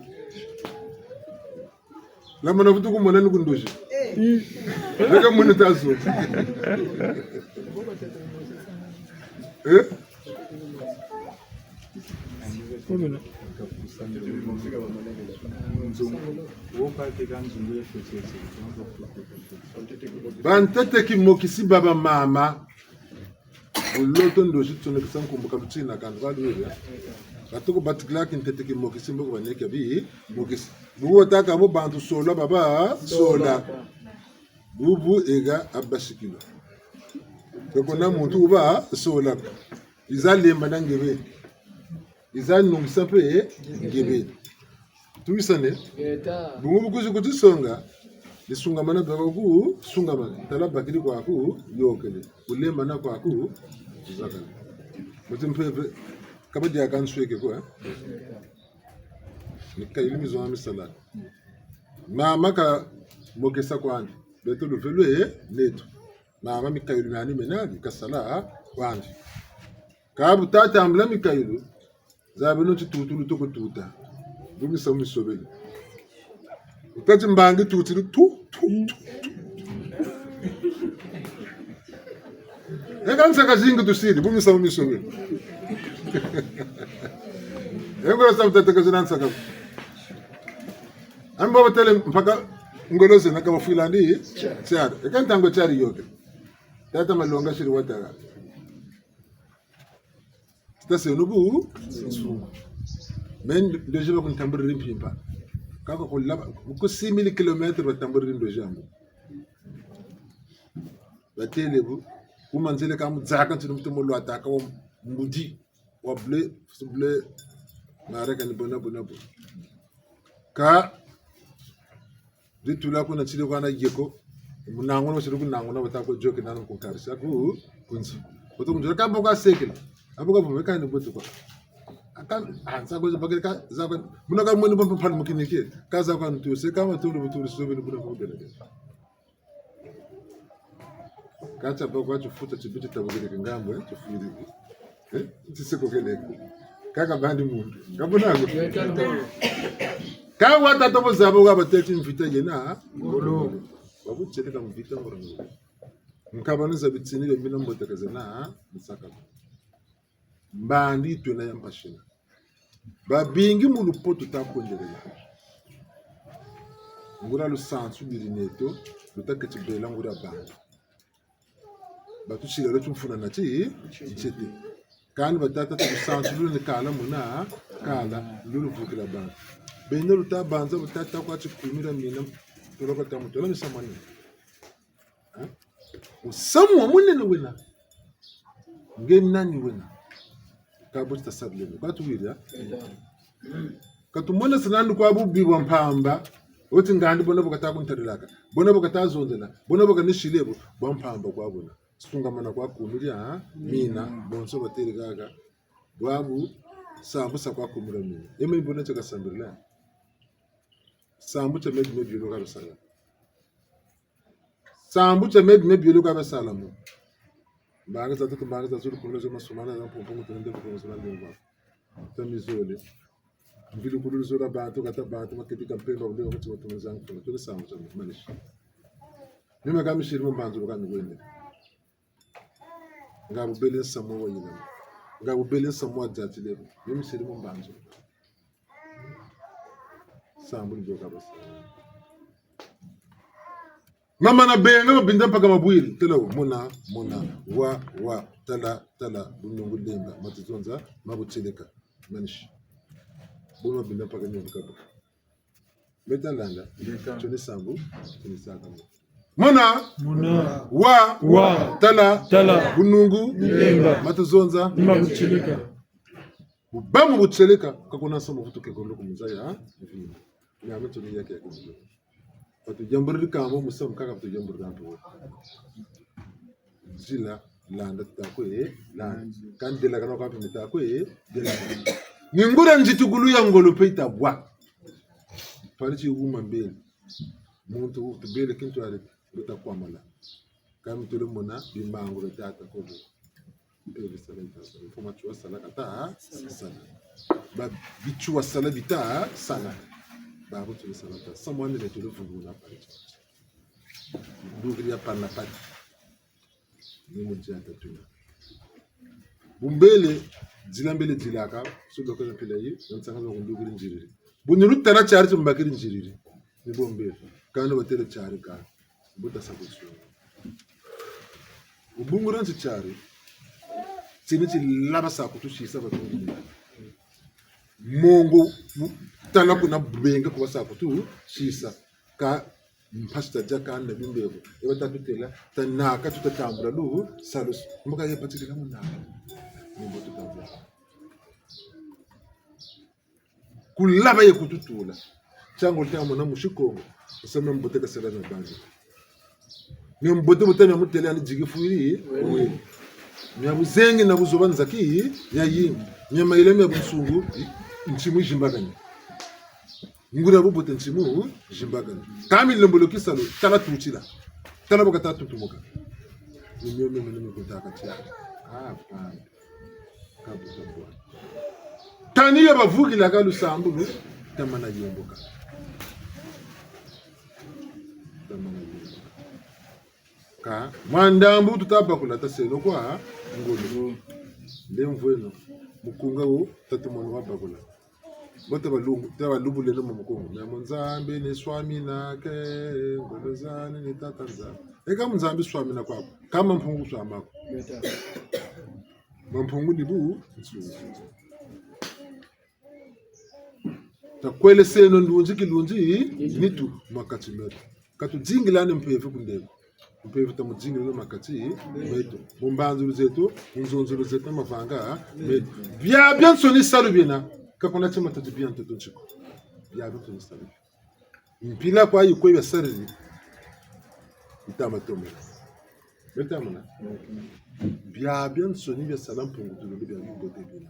Lamana vutu kumona ni ku ndozi. Leka mona ta zo. Eh? Bantete kimokisi baba mama. Buloto ndozi tsonekesa nkumbu ka lutina kandu ka lwiri. Katuku batikila kintete kimokisi mboko baneke bimokisi. Bubu batâka bo bantu sola baba sola. Bubu ega abasikilo. Koko na muntu wuba sola. Yiza lemba na nge beni. Yiza nungisa mpe nge beni. Tuwisane? Ngeta. Bungu bu kwizi kutisonga, ni sungamana baka ku sungamana. Tala bakiri kwaku yôkele. Kulembana kwaku zakala. Muti mpeve, ka badiaka nsweke ko, eh? Mikayulu mizonga misalaka. Mama kamokesa kwandi. Beto luvelo e neto. Mama mikayulu miandi mena mi kasala kwandi. Ka bu tatambula mikayulu, zabeno titutulu toko tuta. Bu misamu misobele. Wuta ti mbangi tutiri tu, tu, tu, tu. Eka nsaka zingi tusiri, bu misamu misobele. Eka sa mutata ka zina nsaka. Ambo batele mpaka ngolo zena ka bafwila ndi tiari. Eka ntangu tiari yôke. Tata Malonga siri watala. Station bu nsungu. Mais ndozi bakuntamburiri mpimpa. Kaka kulaba, ku six mille kilomètres batamburiri ndozi yangu. Batele bu, ku manzele ka mu dzaka ntinu mutu mu lwataka wa mbudi, wa bleu, bleu, mareka ni bona, bona, bona. Ka Ditula kuna tiri kwa na yeko. Munanguna, tiri kunanguna, bata ko yôke nanu kunkarisa ku, ku nzo. Boto kunzo, ka boka sekela. Aboka bo meka ni boto kwa. Aka, ah, za ko, za bakele ka, za ko, muna ka mweni bompa mpala mukinike. Ka za kwa ntuse, ka maturu, buturu, sobe, ni buna ko gele. Ka tia bâ kwa tifuta tibiti tabukiri ki ngambu, eh, tifwiri. Eh, ti seko kele ko. Kaka bandi muntu. Ka buna ko. Ka wa tata bo zaba wa bateti mvita yena, ngolo. Babu tiele ka mvita ngolo. Nkaba ni za bitini bia mbina mbote ka zena, misaka. Mbandi twena ya mpasi na. Babingi mu lupoto ta kwendelela. Nguria lusansu lwiri neto, luta keti bela nguria bantu. Batusila lweto mfuna na ti, ntiete. Kani batata ti lusansu luni kala muna, kala, luluvukila bantu. Beno luta banza, luta ta kwa ti kumira mina, toloka ta mutola misamu mani. Hein? Musamu wa munene wena. Nge nani wena? Ka bo ti tasabile. Ka tuwiri, hein? Ka tumonesa nandi kwa bubi bwa mpamba. Oti ngandi bona bu kata kuntalilaka. Bona bu kata zonzela. Bona bu kanisile bu. Bwa mpamba kwa bona. Sungamana kwa kumira, hein? Mina. Bonso batele kaka. Bwabu, sambusa kwa kumira mina. Eme bona ti kasambirila. Sambu tia mebi mebi yolo ka bisala. Sambu tia mebi mebi yolo ka bisala mo. Mbangi za tutu, mbangi za zulu, kumina zo masumana, za mpumpu, mutu nende mpumpu, zo nende mpumpu. Ta mizole. Mvili kululu zola bantu, kata bantu, maketi ka mpemba, wule wa mutima, tumizangu, kuna, tuni sambu tia mebi, manisi. Mima ka misiri mu mbanzulu ka miwende. Nga bubele nsamu wa yilama. Nga bubele nsamu wa diatile. Mimi siri mu mbanzulu. Sambulu dio kabasa. Mama na benga mabinda mpaka mabwiri. Tala wo, mona, mona, wa, wa, tala, tala, bunungu lemba, matuzonza, mabutieleka. Manishi. Buna mabinda mpaka nionka bo. Beta landa. Beta. Tioni sambu, tioni saka mo. Mona, mona, wa, wa, tala, tala, bunungu lemba, matuzonza, mabutieleka. Bubamu butieleka, ka kuna samu vutuke kolo ku nza ya vimba. Ni ame tuni yake ya kunzo. Batuyamburiri kambo musamu kaka batuyamburiri kambo. Nzila landa tuta kwe landa. Kani delakana kwa mpe mita kwe delakana. Ni nguria nzitukulu ya ngolo mpe yita bwa. Pari ti wuma mbele. Muntu tubele kintwari, luta kwamana. Kani tule mona bimangu bia tata kolo. Mpe bisala bita sala. Mfumu ti wasala kata sala. Ba bitu wasala bita sala. Babu tule sala ta. Samu ani ne tule vundu na pati. Ndukiri ya pana pati. Ni mu dia tatuna. Bu mbele, dila mbele dilaka, so doka na pila yi, na nsanga za kundukiri nziriri. Bu ni lutala tiari timbakiri nziriri. Ni bo mbele. Kani batele tiari ka. Buta sa kusu. Wubungura nti tiari. Tini tilaba sa kutusisa batungi. Mongo, tala kuna benge kuba sa kutusisa. Ka mpasi tadia kani na bimbevo. Eba tatutela, tanaka tutatambula lusalusu. Mboka ye patikila munaka. Ni mbo tutambula. Kulaba ye kututula. Tiangu tia mona musi Kongo. Nsamu mia mbote kasela mia banzi. Mia mbote buta mia mutele ani digi fwiri. We. Mia buzengi na buzoba nzaki ya yingi. Mia mayela mia bunsungu, ntimu yizimbakani. Nguria bubote ntimu yizimbakani. Kami lembolo kisalu, tala tutila. Tala baka ta tutumuka. Ni mio mio mio mio kutaka tia. Ah, bana. Kabuta bwa. Tani ya bavukila ka lusambulu, tamana yomboka. Tamana yomboka. Ka, mwa ndambu tuta bakula taseno kwa ngolo. Nde mvweno, mukunga wo, tatu mwana wa bakula. Bo ta balungu, ta balubuleno mu mukunga. Mia mu Nzambi ni swamina ke, ngolo zani ni tata Nzambi. Eka mu Nzambi swamina kwako. Kama Mpungu swamako. Mampungu ni bu nsungu. Takweleseno ndunzi kilunzi nitu mwa kati meto. Ka tudingilani mpeve ku ndeko. Mpeve tamudingileno mwa kati meto. Mu mbanzulu zeto, mu nzonzolo zeto, mavanga meto. Biabiansoni salu biena, ka kuna tima tatu bia ntoto ntsiko. Biabiansoni salu biena. Mpila kwa yi kwe bia sariri. Yita matomela. Beta mona. Biabiansoni bia sala Mpungu Tulendo bia bibote biena.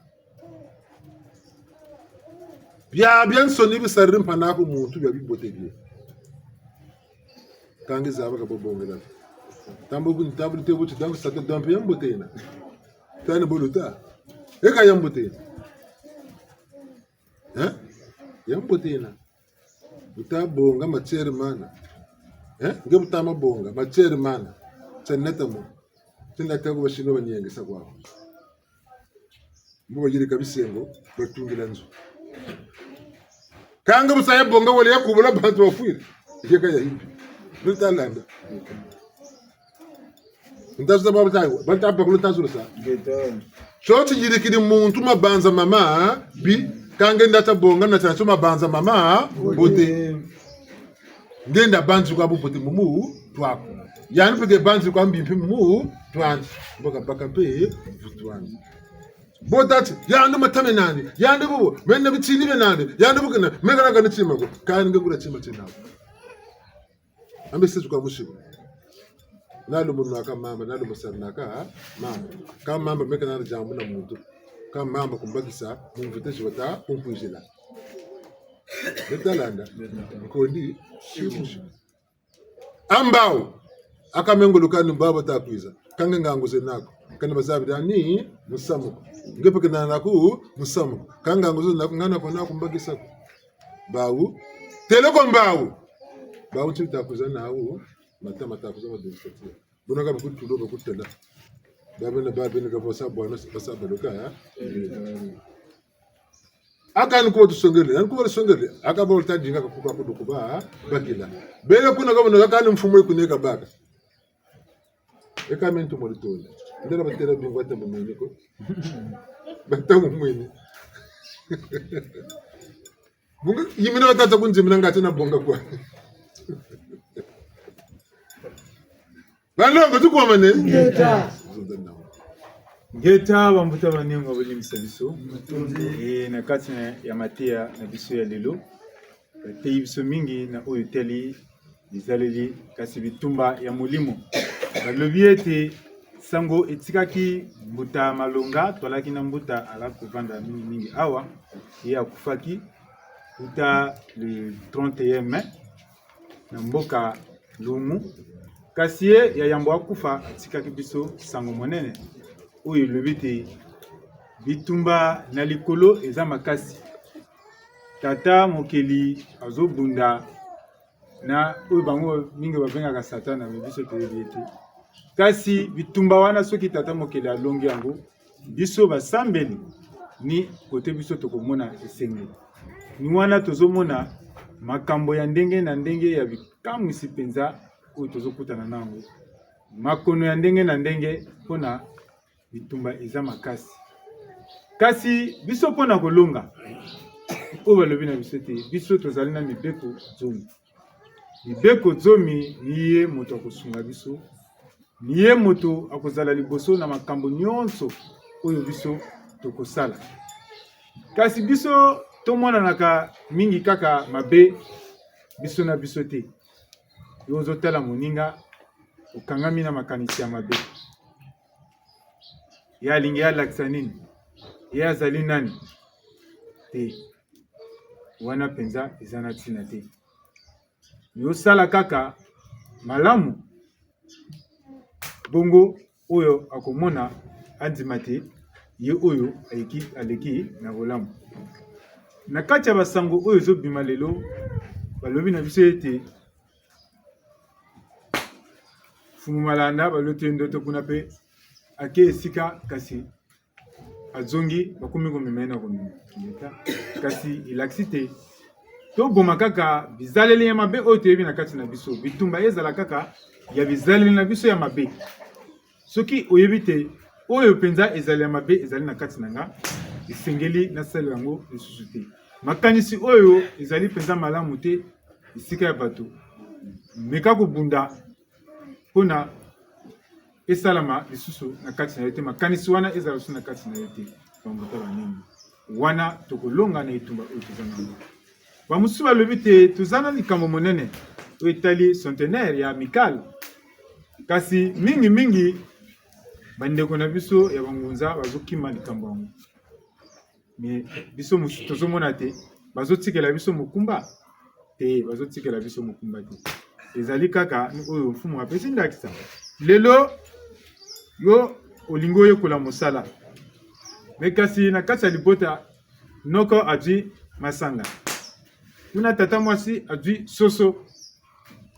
Biabiansoni bi sariri mpangi'aku muntu bia bibote biena. Ka nge zaba ka bo bongela. Tambu ku ntabu te buti dangu sata dampe ya mbote yena. Tani bo luta. Eka ya mbote yena. Eh? Ya mbote yena. Bu ta bonga matière mana. Eh? Nge bu ta ma bonga matière mana. Tia nata mo. Tia nata ko basino baniengesa kwa. Mbo bayirika bisengo, batungila nzo. Ka nge bu sa ya bonga wele ya kubula bantu bafwiri. Yeka ya yimbi. Luta landa. Ntazuza baba tayo, bata bakulu ntazuza. Ngeta. Tio tiyirikiri muntu mabanza mama, bi, ka nge nda ta bonga na tia tio mabanza mama, bote. Nge nda banzi kwa bubote mu mutu aku. Yandi mpe ke banzi kwa mbi mpe mu mutu andi. Mbo kabaka mpe mvutu andi. Bo tâ ti, yandi matame nandi, yandi bubu, mena bitini bie nandi, yandi bukina, meka na kani tima ko, kani nge nguria tima tiena ko. Ambe setu ka musiku. Nalu munwa ka mamba, nalu musalu na ka mamba. Ka mamba meka na diambu na muntu. Ka mamba kumbakisa, mu mvita zi bata kunkwizila. Beta landa, nkondi, siku. A mbawu, a ka me ngolo kani mbawu bata kwiza. Ka nge ngangu zena ko. Kani bazabiri ani musamu ko. Nge mpe kena naku musamu ko. Ka ngangu zena ko, ngana ko naku mbakisa ko. Bawu, têle ko mbawu. Bawu nti bita kwiza nawu, mata mata kwiza ma démonstrer. Buna ka bakutula, bakutêla. Babena, babena ka basa bwana, basa baloka, ya? Aka ni kuba tusongele, ni kuba tusongele. Aka ba wuta dinga ka kuba kudu kuba bakila. Bele kuna kabona kaka ni mfumu yi kuna kabaka. Eka mentu mo litole. Ndela batela bingwa ta mumwini ko. Bata mumwini. Bungu, yimina batata kunzimina ngati na bonga kwa. Banlongo, tukomane. Ingeta. Ingeta, bambuta banengo bolimbisa biso. E, na kati na, ya mateya na biso ya lelo, bateyi biso mingi na oyo etali bizaleli, kasi bitumba ya molimo. Balobi ete sango etikaki mbuta Malonga, twalaki na mbuta ala kovanda mingi mingi awa, ye akufaki uta le trente et un mai na mboka Lumu. Kasi ye ya yambo akufa atikaki biso sango monene oyo elobi te bitumba na likolo eza makasi. Tata Mokeli azobunda na oyo bango mingi babengaka Satana, mais biso toyebi ye te. Kasi bitumba wana, soki Tata Mokeli alongi yango, biso basambeli, ni kote biso tokomona esengo. Ni wana tozomona makambo ya ndenge na ndenge ya bikamwisi mpenza oyo tozokutana na yango. Makono ya ndenge na ndenge mpo na bitumba eza makasi. Kasi biso mpo na kolonga, oyo balobi na biso te, biso tozali na mibeko zomi. Mibeko zomi ni ye moto akosunga biso, ni ye moto akozala liboso na makambo nyonso oyo biso tokosala. Kasi biso tomonanaka mingi kaka mabe biso na biso te. Yo ozotala moninga, okangami na makanisi ya mabe. Ye alingi alakisa nini? Ye azali nani? Te. Wana mpenza eza na ntina te. Yo sala kaka malamu, bongo oyo akomona andima te ye oyo aleki, aleki na bolamu. Na kati ya basango oyo ezobima lelo, balobi na biso ete Mfumu Malanda baloti ye ndoto kuna mpe ake esika, kasi azongi, bakomi komema ye na komema. Kasi elakisi te toboma kaka bizaleli ya mabe oyo toyebi na kati na biso. Bitumba ezala kaka ya bizaleli na biso ya mabe. Soki oyebi te oyo mpenza ezali ya mabe ezali na kati na nga, esengeli nasalela yango lisusu te. Makanisi oyo ezali mpenza malamu te esika ya bato. Meka kobunda mpo na esalama lisusu na kati na yo te, makanisi wana ezala lisusu na kati na yo te. Bambuta banini wana tokolonga na etumba oyo toza na yango. Bamosusu balobi te toza na likambo monene oyo etali centenaire ya Amicale. Kasi mingi mingi bandeko na biso ya bangunza bazokima likambo yango. Mais biso mosusu tozomona te bazotikela biso mokumba te, bazotikela biso mokumba te. Ezali kaka oyo mfumu apesi ndakisa. Lelo yo olingi oyekola mosala, mais kasi na kati ya libota noko azwi masanga, kuna tata mwasi azwi soso,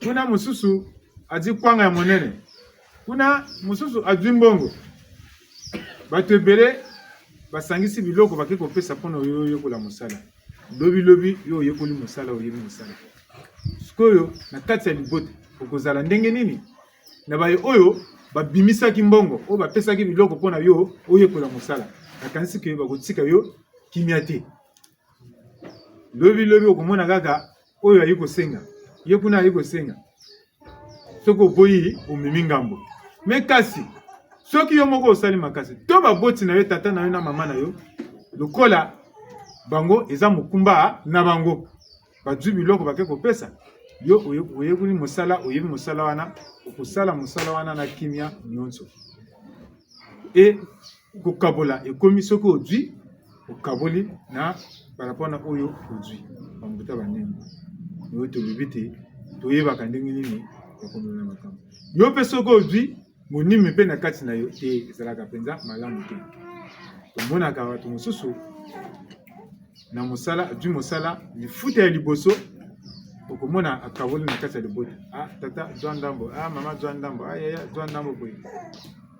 kuna mosusu azwi kwanga ya monene, kuna mosusu azwi mbongo. Bato ebele basangisi biloko bake kopesa mpo na yo oyekola mosala. Lobi lobi yo oyekoli mosala, oyebi mosala. Sikoyo na kati ya libota okozala ndenge nini na baye oyo babimisaki mbongo, oyo bapesaki biloko mpo na yo oyekola mosala? Nakanisi ke bakotika yo kimia te. Lobi lobi okomona kaka oyo ayi kosenga, ye kuna ayi kosenga. Soki oboyi, omemi ngambo. Mais kasi soki yo moko osali makasi, to baboti na yo, tata na yo na mama na yo, lokola bango eza mokumba na bango, bazwi biloko bake kopesa yo, oye- oyekoli mosala, oyebi mosala wana, okosala mosala wana na kimia nyonso. E kokabola ekomi soki ozwi, okaboli na par rapport na oyo ozwi. Bambuta banene, oyo tolobi te toyebaka ndenge nini ya komela makambo. Yo mpe soki ozwi, monimi mpe na kati na yo te, ezalaka mpenza malamu te. Tomonaka bato mosusu na mosala, azwi mosala, lifuta ya liboso okomona akaboli na kati ya libota. Ah, tata, zwa ndambo. Ah, mama, zwa ndambo. Ah, yaya, zwa ndambo boye.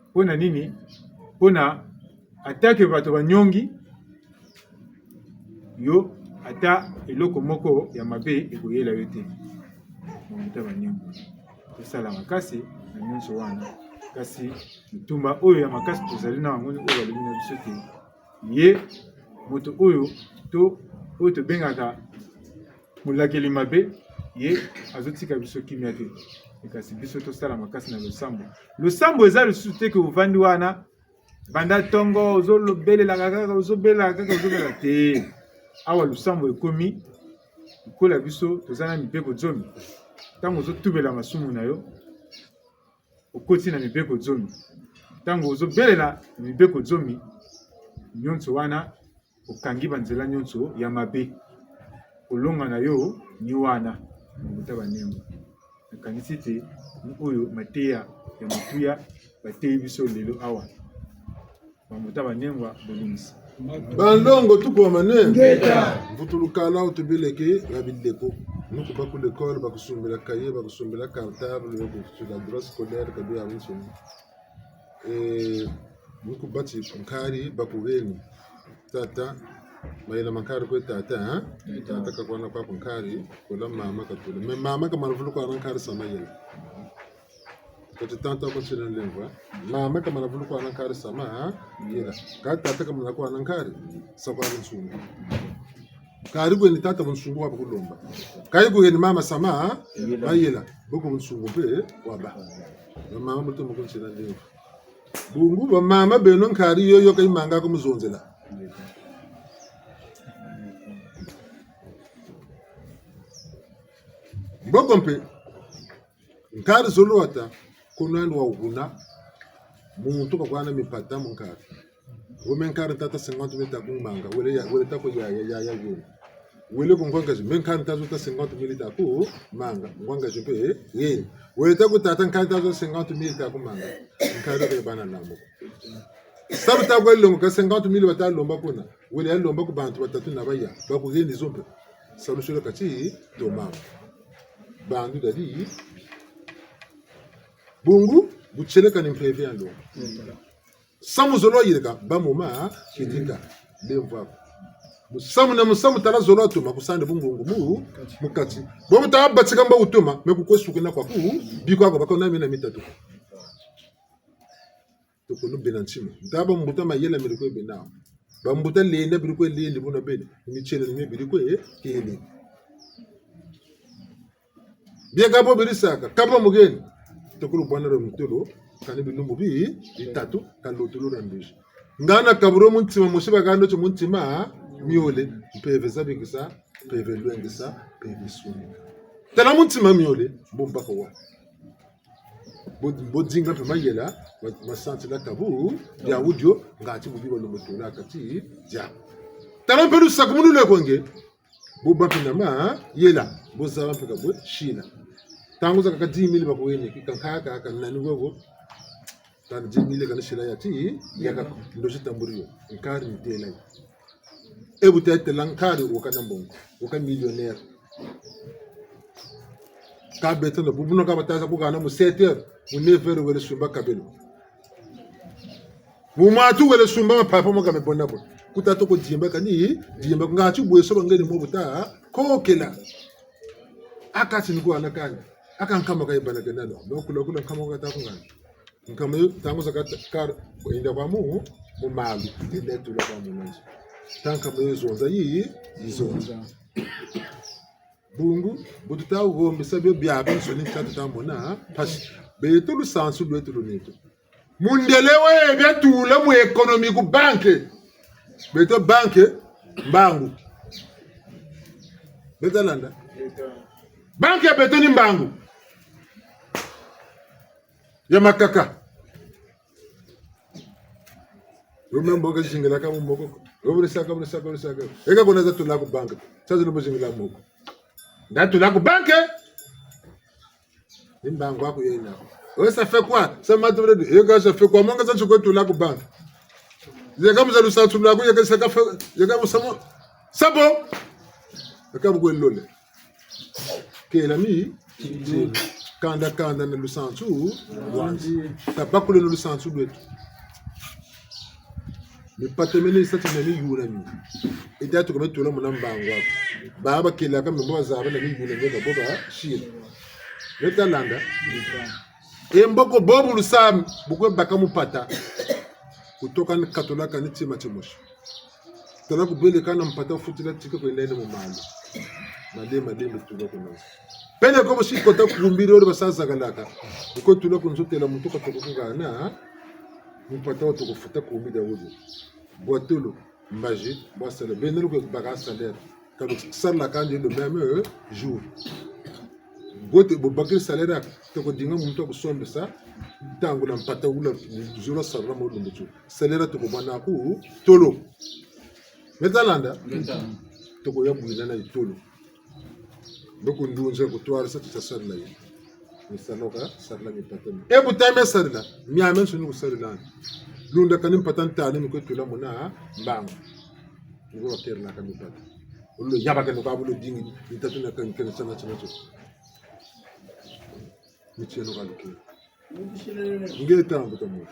Mpo na nini? Mpo na atake bato banyongi, Yo, ata eloko moko ya mabe ekoyela yo te. Bambuta banengo, tosala makasi na nyonso wana. Kasi bitumba oyo ya makasi tozali na yango, oyo balobi na biso te ye moto oyo to, oyo tobengaka molakeli mabe, ye azotika biso kimia te. Kasi biso tosala makasi na losambo. Losambo eza lisusu te ke ovandi wana, banda tongo, ozolobelelaka kaka, ozobelelaka kaka, ozobelelaka te. Awa losambo ekomi, lokola biso toza na mibeko zomi. Ntango ozotubela masumu na yo, okoti na mibeko zomi. Ntango ozobelela na mibeko zomi, nyonso wana, okangi banzela nyonso ya mabe. Kolonga na yo ni wana, bambuta banengo. Nakanisi te ni oyo mateya ya motuya bateyi biso lelo awa. Bambuta banengwa, bolimbisi. Banlongo, tukwamane. Ngeta. Mvutulukala wutubileke ya bileko. Nuku ba ku l'école, bakusumbila cahier, bakusumbila cartable, yo kusula droit scolaire, kabi ya nsoni. Eh, nuku bati nkari, bakuheni. Tata, mayela ma nkari kwe tata, hein? Tata kakwana kwa ku nkari, kola mama katula. Mais mama kamana vulu kwana nkari sa mayela. Kati tata ko nsina nlengwa. Mama kamana vulu kwana nkari sa ma, ha? Yela. Kati tata kamana kwana nkari, sa kwa bunsungu. Kari kweni tata bunsungu wa bakulomba. Kari kweni mama sa ma, ha? Yela. Mayela. Boko bunsungu mpe, wabâ. Ba mama mutu muku nsina nlengwa. Bungu ba mama beno nkari yoyo kayimanga ko muzonzela. Mboko mpe. Nkari zolo wata, kuna andi wa wuna, muntu kakwana mipata mu nkari. Wo me nkari tata cinquante mille ta ku manga, wele ya, wele ta ku ya, ya, ya, ya, wele. Wele ku ngwangazi, me nkari ta zo ta cinquante mille ta ku manga, ngwangazi mpe, ye. Wele ta ku tata nkari ta zo cinquante mille ta ku manga, nkari ke bana namo. Salu ta ku longo ka cinquante mille bata lomba kuna, wele ya lomba ku bantu batatu na baya, bakuheni zo mpe. Salu solo kati, to mama. Bantu dadi, Bungu, butieleka ni mpeve ya nlongo. Samu zolo yirika, ba moma, kidika, lemvwa. Musamu na musamu tala zolo tuma, kusande bungungu mu, mu kati. Bo muta batika mba wutuma, me kukwe sukina kwa ku, bikwa kwa baka na mina mitatu. Toko nu bena ntima. Nta bambuta mayela meri kwe bena. Bambuta lenda beri kwe lendi buna bena. Mitiele ni mie beri kwe, eh, kele. Bie kabo beri saka, kabo mugeni. Tokulu bwana ro mutolo, kani bilumbu bi, bitatu, ka lotolo ra mbizi. Ngana kaburo mu ntima, mosi bakando ti mu ntima, miole, mpeve zabikisa, mpeve lwengisa, mpeve sunika. Tala mu ntima miole, mbo mpaka wa. Bo, bo dinga mpe mayela, ma, ma santila kabu, dia wudio, ngati bubi balo mutula kati, dia. Tala mpe lusakumunu lwe konge, Bo bampe na mayela, bo zaba mpe ka bwe sila. Ntangu zakaka dix mille bakuheni, ki ka nkaka, ka nani wowo. Kani dix mille kani sila ya ti, ya ka ndosi tamburi yo. Nkari ntela yo. E bu tetela nkari waka na mbongo, waka millionnaire. Ka beto na bubu no ka bataza kuhana mu sept heures, mu neuf heures wele sumba kabelo. Mu matu wele sumba mapapa mo ka me bona bo. Kuta toko dimba kani, dimba ngati bweso bangeni mo buta, kokela. Aka ti ni kuhana kani. Aka nkama ka yibana kena no. No kula kula nkama ka ta kungana. Nkama yo, ntangu zakaka, kar, ko yenda kwa mu, mu malu, yenda tula kwa mu manzi. Ta nkama yo zonza yi, yi zonza. Bungu, bu tuta wombesa bio biabiansoni ka tuta mona mpasi. Beto lusansu lweto lu neto. Mundele we bia tula mu économie ku banque. Beto banque, mbangu. Beta landa. Banque ya beto ni mbangu. Ya makaka. Yo me mbo ka zingila ka mu moko ko. Yo bure saka, bure saka, bure saka. Eka kuna za tula ku banque. Sa zino bo zingila moko. Nda tula ku banque. Ni mbangu aku yena. Oye, ça fait quoi? Ça m'a demandé, eh, gars, ça fait quoi? Mon gars, ça, tu peux tula ku banque. Yeka mu za lusansu lwaku, yeka saka fe, yeka mu samu. C'est bon. Yeka mu kwe lole. Kela mi, kanda kanda na lusansu lwandi. Tabakule na lusansu lweto. Mipata mene yi sa ti na miyula mi. Ita tuka me tula muna mbangu aku. Ba bakelaka mbo bazaba na bibila nge ka bo basiri. Leta landa. E mboko bobu lusa, bu kwe baka mpata. Kutoka ni katula kani tima timosi. Tala kubeleka na mpata futila tika kwenda yende mu malu. Male, male, mbe tuka kuna. Pele ko bosi kota kumbi dio basa zakalaka. Bu kwe tula ku nzo têla muntu katoko kugana. Mpata watoko futa kumbi dia wuzo. Bwa tolo, mbazi, bwa salaire. Beno lukwe baka salaire. Ka lusalaka nde le même, euh, jour. Bote, bo bakiri salaire aku, toko dinga muntu wa kusombesa, ntangu na mpata wula, zula sarila mo lumbu tu. Salaire toko bwana aku, tolo. Meta landa? Meta. Toko ya bwina na yi tolo. Mbe ku ndunza kutwarisa tuta sarila yi. Ni saloka, sarila ni mpata mi. E bu ta me sarila, miamiansoni ku sarila ni. Lunda kani mpata ntanu ni kwe tula muna mbangu. Ni kwe wakerela kani mpata. Ulo yabakeno ka bulo dingi, ni tatu na kani kani sana sana tu. Ni tieno ka lukiri. Nge tambu tamu.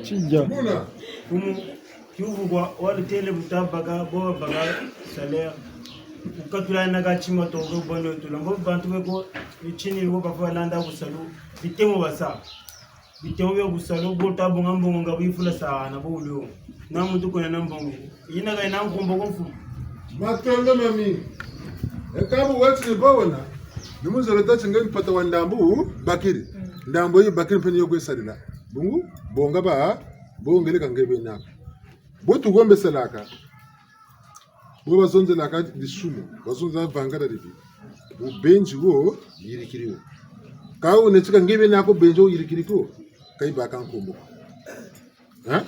Tsinja. Muna. Kumu, kiuvu kwa, wali têle bu ta baka, bo baka, salaire. Kukatula na ka tima toko bwana tula. Mbo bantu beko, bitini bo bafa landa ku salu, bitemo basa. Bitemo bia ku salu, bo ta bonga mbongo nga bifula sa na bo ulio. Na muntu kuna na mbongo. Yina ka yina nkumbu ku mfumu. Matondo mami. E ka bu weti ni bo wena. Ni muzolo tâ ti nge mpata wa ndambu bakiri. Ndambu yi bakiri mpe ni yo kwe sarila. Bungu, bonga ba, bongele ka nge bena. Bo tu gombeselaka. Bo bazonzelaka disumu, bazonza vanga dia dibi. Bu benzi wo yirikiri wo. Ka wuna tika nge bena ko benzi wo yirikiri ko. Ka yibaka nkumbu. Ha?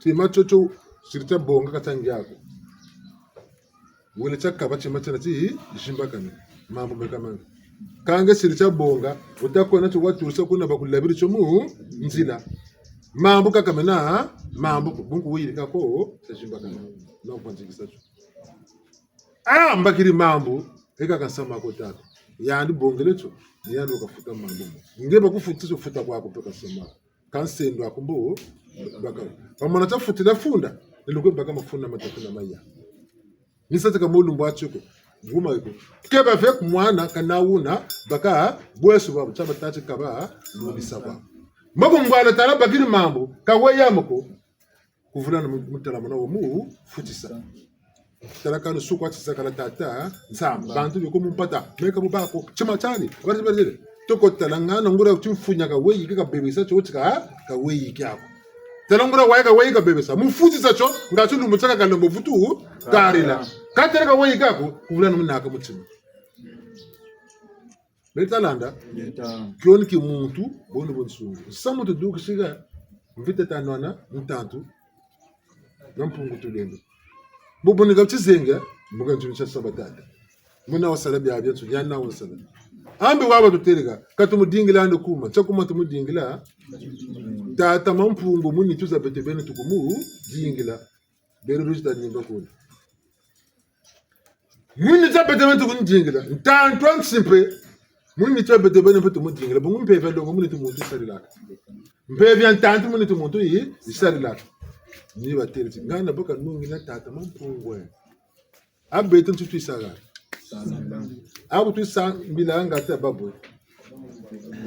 Tima tiotio siri tia bonga ka tia nge ko. Wele tia kaba tima tiena ti zimbakane. Mambu meka manga. Ka nge siri tia bonga, wuta kwenda tio waturisa kuna bakulabiri tio mu nzila. Mambu kaka mena, mambu ko, bungu weyirika ko, tia zimbakana. Na kwanzikisa tio. Ah, mbakiri mambu, e kaka nsamu ko tata. Yandi bongele tio, ni yandi wakafuta mambu mo. Nge bakufutisa futa kwaku mpe ka nsamu ko. Ka nsendo aku mbo, baka. Bamona tia futila funda, ni lukwe baka mafunda matatu na maya. Ni sa ti ka mu lumbu ati ko. Nguma ko. Keba avec mwana kana wuna, baka, bweso bwabu, tia batâ ti kaba, lubisa kwa. Moko mbwana tala bakiri mambu, ka weyi mo ko. Kuvula na mu-, mutala mona wo mu, futisa. Tala kanu suku ati sakala tata, nsamba. Bantu beko mu mpata, meka mu bako, tima tiani, bari, bari, bari. Toko tala ngana nguria timfunia ka weyi, ka bebesa, tio tika, ka weyi kiako. Tala nguria waya ka weyi ka bebesa. Mu futisa tio, nga ti lumbu tiaka ka lembo vutu, tarila. Ka tala ka weyi kiako, kuvula na munaka mutima. Beta landa? Beta. Kio ni ki muntu, boni bonsungu. Sa muntu dukisika, mvita ta nwana, ntantu. Na Mpungu Tulendo. Bubu ni ka tizenga, mbuka ntuni tia saba tata. Muna wasala biabia ntuni, yandi na wasala. Ambi waba tuteleka, ka tumudingila andi kuma, tia kuma tumudingila. Tata Mampungu, muni tuza beto beni tukumudingila. Beri luzi ta nimba kuna. Muni tia beto beni tukumudingila. Ntantu a nsi mpe. Muni tia beto beni mpe tumudingila. Bungu mpeve ya longo muni ti muntu yisarilaka. Mpeve ya ntantu muni ti muntu yi, yisarilaka. Ni batêle ti, ngana baka nungina tata Mampungu. A beto nti twisaka. A bu twisambila nga ta babwe.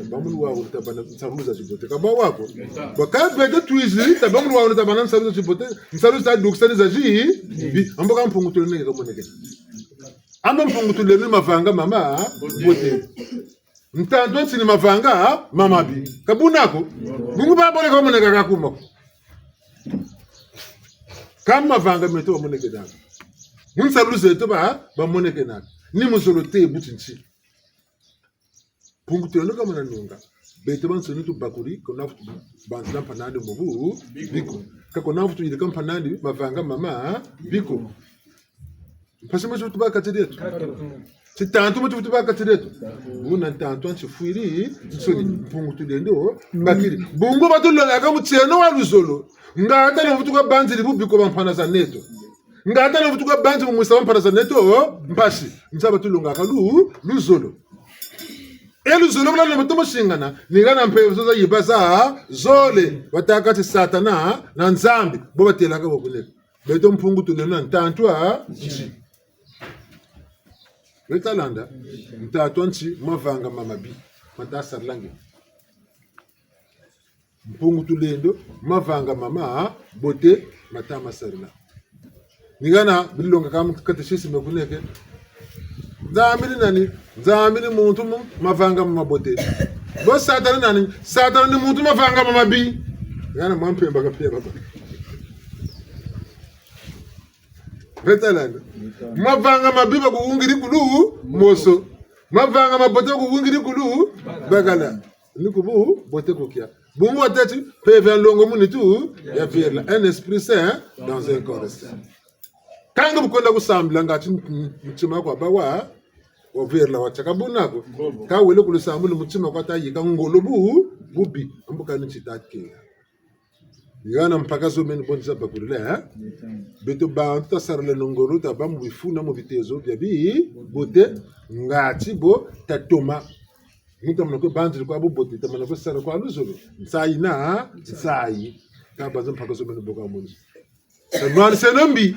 Tabâ mu luwawulu tabâ na nsalulu za zibote. Ka bwa wako. Bwa ka beto twizi, tabâ mu luwawulu tabâ na nsalulu za zibote. Nsalulu za dukisa ni za zibi. Ambo ka Mpungu Tulendo nge kamoneke. Ambo Mpungu Tulendo ni mavanga mama, bote. Ntantu a nsi ni mavanga, mamabi. Ka buna ko. Bungu babole ka bamoneka ka kuma ko. Ka mavanga meto bamoneke naka. Mu nsalulu zeto ba, bamoneke naka. Ni muzolo te buti nti. Mpungu Tulendo kamana nunga. Beto bansoni tubakuri, ko na vutu banzila mpanandi mu bu, biko. Ka ko na vutu yirika mpanandi, mavanga mamabi ko. Mpasi mo ti vutu bâ kati dieto. Titantu mo ti vutu bâ kati dieto. Buna ntantu a nsi fwiri, nsoni, Mpungu Tulendo, bakiri. Bungu batulongaka mutieno wa luzolo. Nga tala vutu ka banziri bubi ko bampana za neto. Nga tala vutu ka banzi mu mwisa bampana za neto, mpasi. Nsa batulongaka lu, luzolo. E luzolo bula na batomo singana, ni hana mpeve zo zayiba zazole, batâka ti Satana na Nzambi, bo batelaka bo kuneke. Beto Mpungu Tulendo na ntantu a nsi. Beta landa, ntantu a nsi, mavanga ma mabi, mata sarila nge. Mpungu Tulendo, mavanga ma mabote, mata ma sarila. Ni hana, bilonga ka mu catéchisme kuneke. Nzambi ni nani? Nzambi ni muntu mu mavanga ma mabote. Bo Satana ni nani? Satana ni muntu mavanga ma mabi. Ni hana mwa mpemba ka mpemba. Beta landa. Mavanga mabi bakuhungiri kulu moso. Mavanga mabote bakuhungiri kulu bakala. Ni ku bubote kukia. Bungu watâ ti, mpeve ya nlongo mu nitu yavirila. Un esprit sain dans un corps sain. Kâ nge bu kwenda ku sambila ngatu mutima kwa bâ wa, wavirila watia ka buna ko. Kâ wele ku lusambulu mutima kwa ta yika ngolo bu, bubi. Mbuka ni nti ta kela. Ni hana mpaka zo meni bo nza bakurila, eh? Beto bantu ta sarila ngolo, ta bâ mu bifuna, mu bitezo bia bibote, ngatu bo ta toma. Muntu tamana kwe banzila kwa bubote, tamana kwe sarila kwa luzolo. Nsayi na nsayi. Kâ banza mpaka zo meni bo ka moni. Tanwaniseno mbi.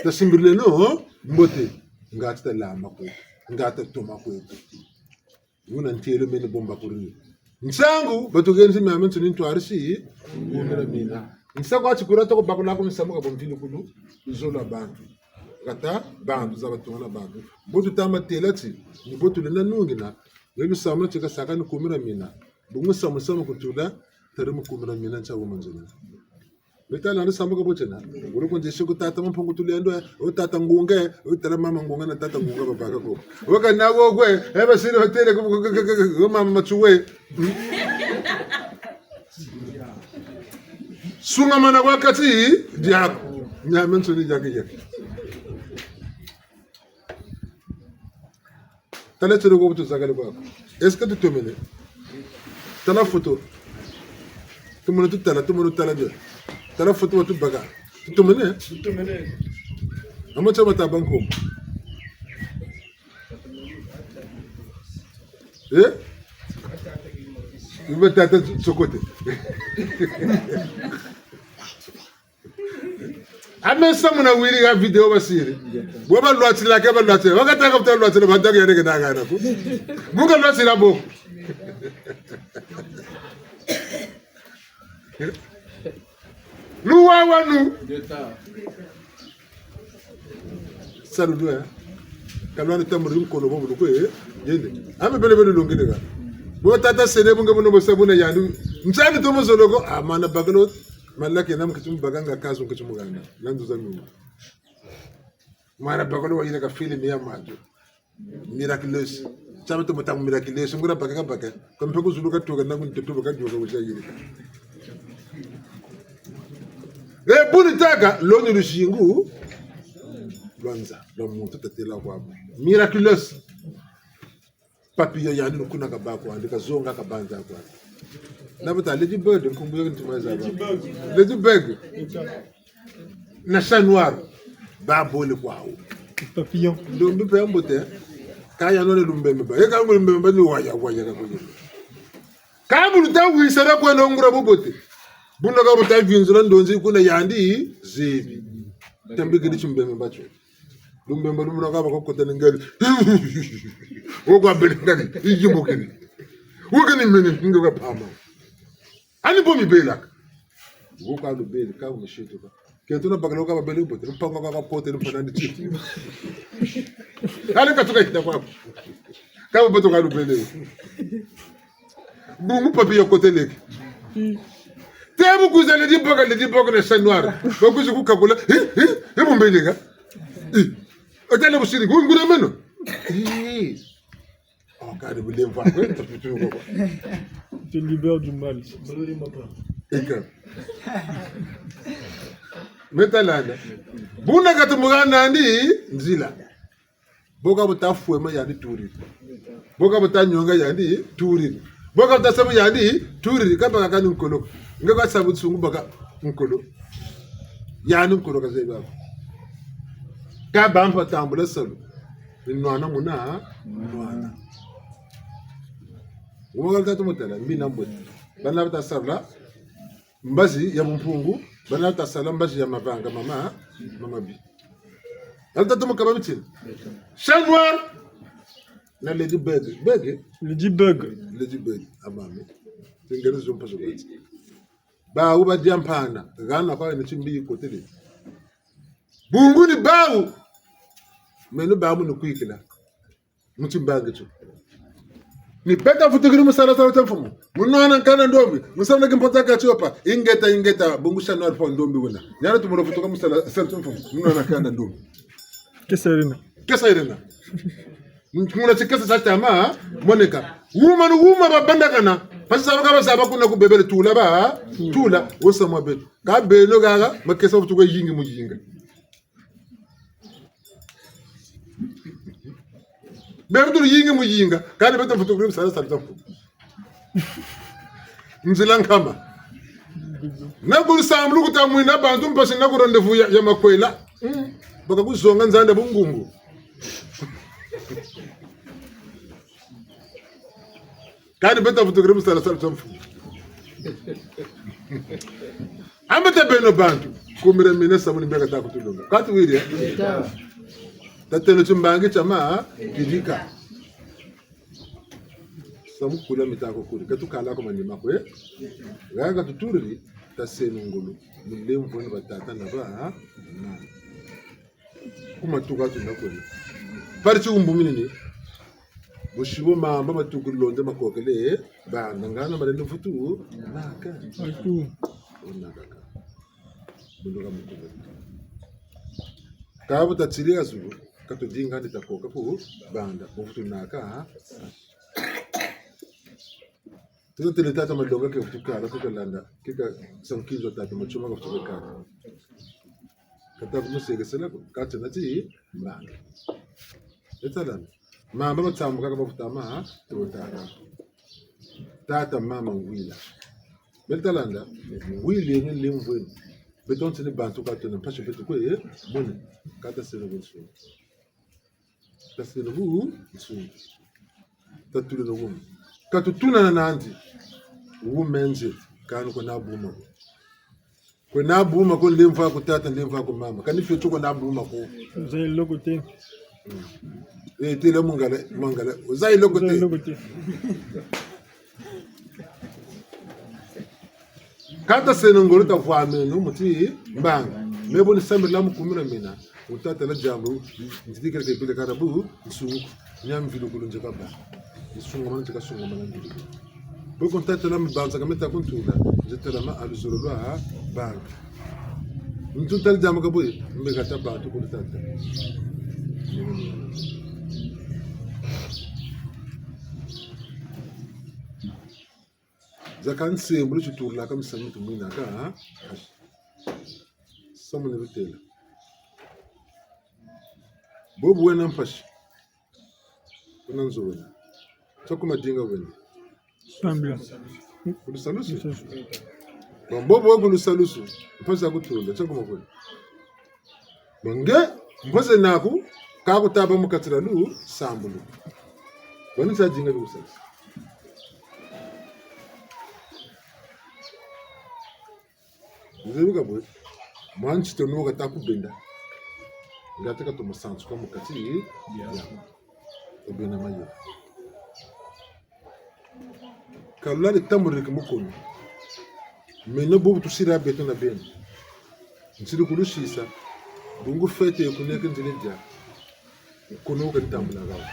Tasimbirileno mbote. Ngatu talama kweto. Ngatu tatoma kweto. Wuna ntelo meni bo mbakurila. Nsangu, batukenzi miamiansoni ntwarisi, kumira mina. Nsa kwa tikura toko bakula ko misamu ka bo mvili kulu, luzolo lwa bantu. Kata bantu za batungana bantu. Bo tuta ma têla ti, ni bo tulenda nungina, ni lusamu ti kasaka ni kumira mina. Bungu samu samu kutula, tari mu kumira mina ntia wo manzoni. Beta landa samu ka bo tiena. Wuri ku nzisi ku tata Mpungu Tulendo, eh, o tata Ngunga, eh, o tala mama Ngunga na tata Ngunga babaka ko. Waka na wo kwe, eh, basiri batêle ko, ko, ko, ko, ko, mama Matsuwe. Sungamana kwa kati diaku. Miamiansoni diaku diaku. Tala tiro ko bu tuzakale kwaku. Est-ce que tutomene? Tala foto. Tumene tutala, tumene tala dio. Tala foto batubaka. Tutomene? Tutomene. Amo tia bata banko. Eh? Ibe tata sokote. A me samu na wiri ha vidéo basiri. Bo balwatila ke balwatila. Wakataka buta lwatila, bataka yandi ke na hana ko. Bu ka lwatila bo. Luwawanu. Salu lwe. Ka lwani tamburi nkolo bo bulu kwe, eh, yende. A me bele bele lungile ha. Bo tata sele bu nge bu no bo sa bu na yandi. Nsani tomo zolo ko, a mana bakalo. Malaki na mu kiti mu baka nga kazu mu kiti mu hana. Na nduza mi. Mwana bakalo wayirika film ya matu. Miraculous. Tia beto mu tâ mu miraculous. Nguria baka kabaka. Kwa mpe ku zulu katuka na ku ntoto baka dioka wutia yirika. Eh, bu ni tâka, lo ni luzingu lwa nza, lwa muntu tatêla kwa bo. Miraculous. Papillon yandi ni kuna kabâ kwandi, kazonga kabanza kwandi. Na bata Ladybird, nkumbu yo ntima za ba. Ladybug. Na chat noir. Babole kwawu. Papillon. Ndombi mpe ya mbote. Ka ya none lumbembe ba. Eka lumbembe ba ni waya, waya ka kuyele. Ka bu luta wisana kweno nguria bubote. Buna ka buta vinzula ndonzi kuna yandi zebi. Tambikiri timbembe ba tio. Lumbemba lumuna kaba ko kota ni ngali. Wo kwa bele ngali. Iji mokini. Wo kani mene, nge ka pama. Ani bo mi belaka. Wo ka lubele, ka mu shetu ka. Kento na bakala wo ka babele bote, lupango ka ka kote, lumpana ni ti. Ani katuka hita kwa. Ka bo bote ka lubele. Bungu papillon koteleke. Te bu kwiza Ladybug, Ladybug na chat noir. Ba kwizi ku kakula. Hi, hi, hi, bu mbeleka. Hi. Otele busiri, bu ngura meno. Hi. Oh, kadi bulemvo kwe, tututu kwa. Te libère du mal. Eka. Meta landa. Buna katumuka nandi nzila. Bo ka buta fwema yandi turiri. Bo ka buta nyonga yandi turiri. Bo ka buta sabu yandi turiri. Ka baka kani nkolo. Nge ka sabu nsungu baka nkolo. Yandi nkolo ka zebi ako. Ka bampa tambula salu. Ni nwana muna, nwana. Wuma kala tata mutala, mbi na mbwe. Bana bata sarila mbazi ya bumpungu, bana bata sarila mbazi ya mavanga, mama, mama bi. Kala tata mukaba mitina. Chat noir. Na Lady Bug. Bug? Lady Bug. Lady Bug. Amame. Tingere zo mpaso kweti. Bawu badia mpana. Hana kwa ni timbi kotele. Bungu ni bawu. Meno bawu ni kwikila. Mu timbangi tio. Ni beta vutukiri mu sala sala tia mfumu. Mu nwana nkanda ndombi. Mu sala ki mpota ka tiopa. Ingeta, ingeta. Bungu chat noir po ndombi wena. Nyana tumolo vutuka mu sala sala tia mfumu. Mu nwana nkanda ndombi. Kesa yirina. Kesa yirina. Muna tikesa sa tama, ha? Moneka. Wuma ni wuma babandakana. Pasi sa baka bazaba kuna ku bebele tula ba, ha? Tula. Wo sa mwa beto. Ka beno gaga, makesa vutuka yingi mu yinga. Beno tulu yingi mu yinga, kani beto mvutu kuli mu sala sala tia mfumu. Nzila nkama. Na ku lusambulu ku ta mwina bantu mpasi na ku rendez-vous ya, ya makwela. Mm. Baka kuzonga nzanda bungungu. Kani beto vutukiri mu sala sala tia mfumu. Ambe ta beno bantu, kumira mina samu ni mbi ka ta kutulonga. Ka tuwiri, eh? Tateno timbangi tia ma, kidika. Samu kula mi ta ko kuri. Ka tukala ko manima ko, eh? Gaga tutuliri, taseno ngolo. Mulemvo ni batata na ba, ha? Na. Ku matuka tuna kwena. Parti umbu minini. Busibu mamba matuku londe makokele, bana ngana malende vutu, naka. Atu. Onaka ka. Bundu ka mukulu. Ka bu tatiri ha zulu, ka tudinga ndi takoka ku, banda, bu vutu naka, ha? Tuna tele tata Malonga ke vutu kala, ke kalanda, ke ka sankizo tata Matsouma ka vutu kala. Ka ta kumusekesela ko, ka tena ti mbanga. Eta landa. Mamba batsambuka ka bavutu ma, ha? Totala. Tata mama ngwila. Beta landa, ngwila ene lemvwene. Beto ntini bantu ka tuna mpasi beto kwe, eh? Mone, ka taseno bunsu. Taseno bunsu. Tatuleno wuma. Ka tutunana nandi. Wuma nze, kani kwena buma ko. Kwena buma ko, lemvo aku tata, lemvo aku mama. Kani fioti kwena buma ko. Zayi loko te. Mm. Eh, tele mungala, mungala. Zayi loko te. Zayi loko te. Ka taseno ngolo tavwameno mu timbanga. Me bo ni sambila mu kumina mina. Mu tatala diambu, ntiti kele ke bile kara bunsungu. Nia mvilukulu nze kabâ. Nsungamana nze kasungamana mvilukulu. Bo ko ntatala mu banza ka me ta kuntula, nze tala ma ha luzolo lwa banga. Ntu tala diambu ka boye, mbe kata bantu ku tata. Zaka nsembolo titulaka misamu tumwinaka, ha? Samu ni lutêla. Bobu wena mpasi. Kuna nzo wena. Tia ku madinga wena. Sambila. Ku lusalusu. Bon, bobu we ku lusalusu. Mpasi za kutula. Tia ku makwela. Bon, nge, mpoze naku, ka ku taba mu kati dia lusambulu. Bani sa dinga bi ku salisa. Nzebi ka bwe, mwa ntito nuka ta ku benda. Nga te ka tomo sansuka mu kati, ya. Obena mayo. Ka lwari tambuliri ki mukono. Meno bubu tusiri beto na beno. Nsiri ku lusisa. Bungu fete kuneke nziri dia. Nkono ka ni tambula gawo.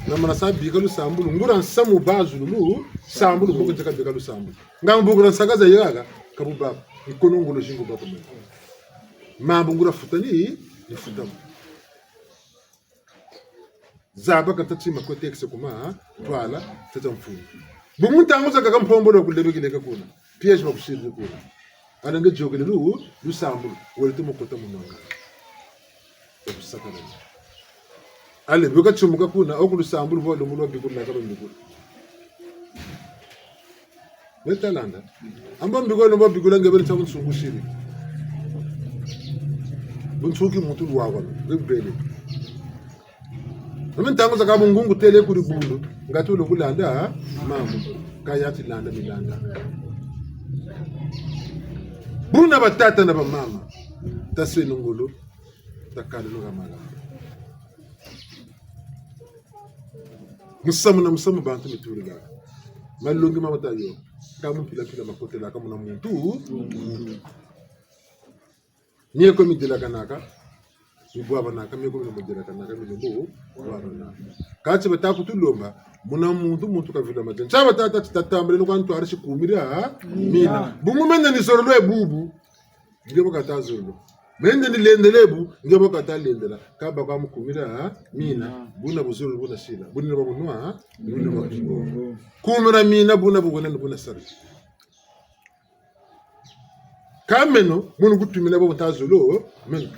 Na mana sa bika lusambulu. Nguria nsamu ba zulu lusambulu, mboko nzeka bika lusambulu. Nga mbukula nsaka za yaka, ka bu bako. Nkono ngolo zingu bako meno. Mambu nguria futa ni, ni futa mo. Zaba ka tati ma kwe texte kuma, twala, tata mfumu. Bungu ntangu zakaka mpombolo kulebe kileka kuna. Piège ma kusiri kuna. Ana nge yôkele lu, lusambulu, wele te mu kota mu manga. Ya kusakana. Ale, bwe ka tiumuka kuna, oku lusambulu, bwa lumu lwa bikula, ka lwa bikula. Beta landa. Amba mbikula, mba bikula, nge bele tia bunsungu siri. Bunsungu ki muntu lwa kwa, nge bele. Meno ntangu zakaka bu ngungu têle kuri bundu, ngatu lo kulanda, mama, kaya ti landa milanda. Buna batata na bamama, taseno ngolo, takaleno ha malanda. Musamu na musamu bantu mitulila. Malongi ma bata yo, ka mu mpila mpila makotelaka muna muntu. Mieko midelakanaka, mibwabanaka, mieko mina midelakanaka, milembo bwabanaka. Kati bata kutulomba, muna muntu, muntu kavila matene. Tia batata ti tatambuleno kwa ntwarisi kumira mina. Bungu mene ni zololo e bubu. Nge bo kata zololo. Mene ni lendele bu, nge bo kata lendela. Kaba kwa mu kumira mina. Buna buzololo buna sila. Buna ba munwa, buna ba kingo. Kumira mina, buna bu wena, buna sala. Ka meno, munu kutumina bo nta zolo, meno.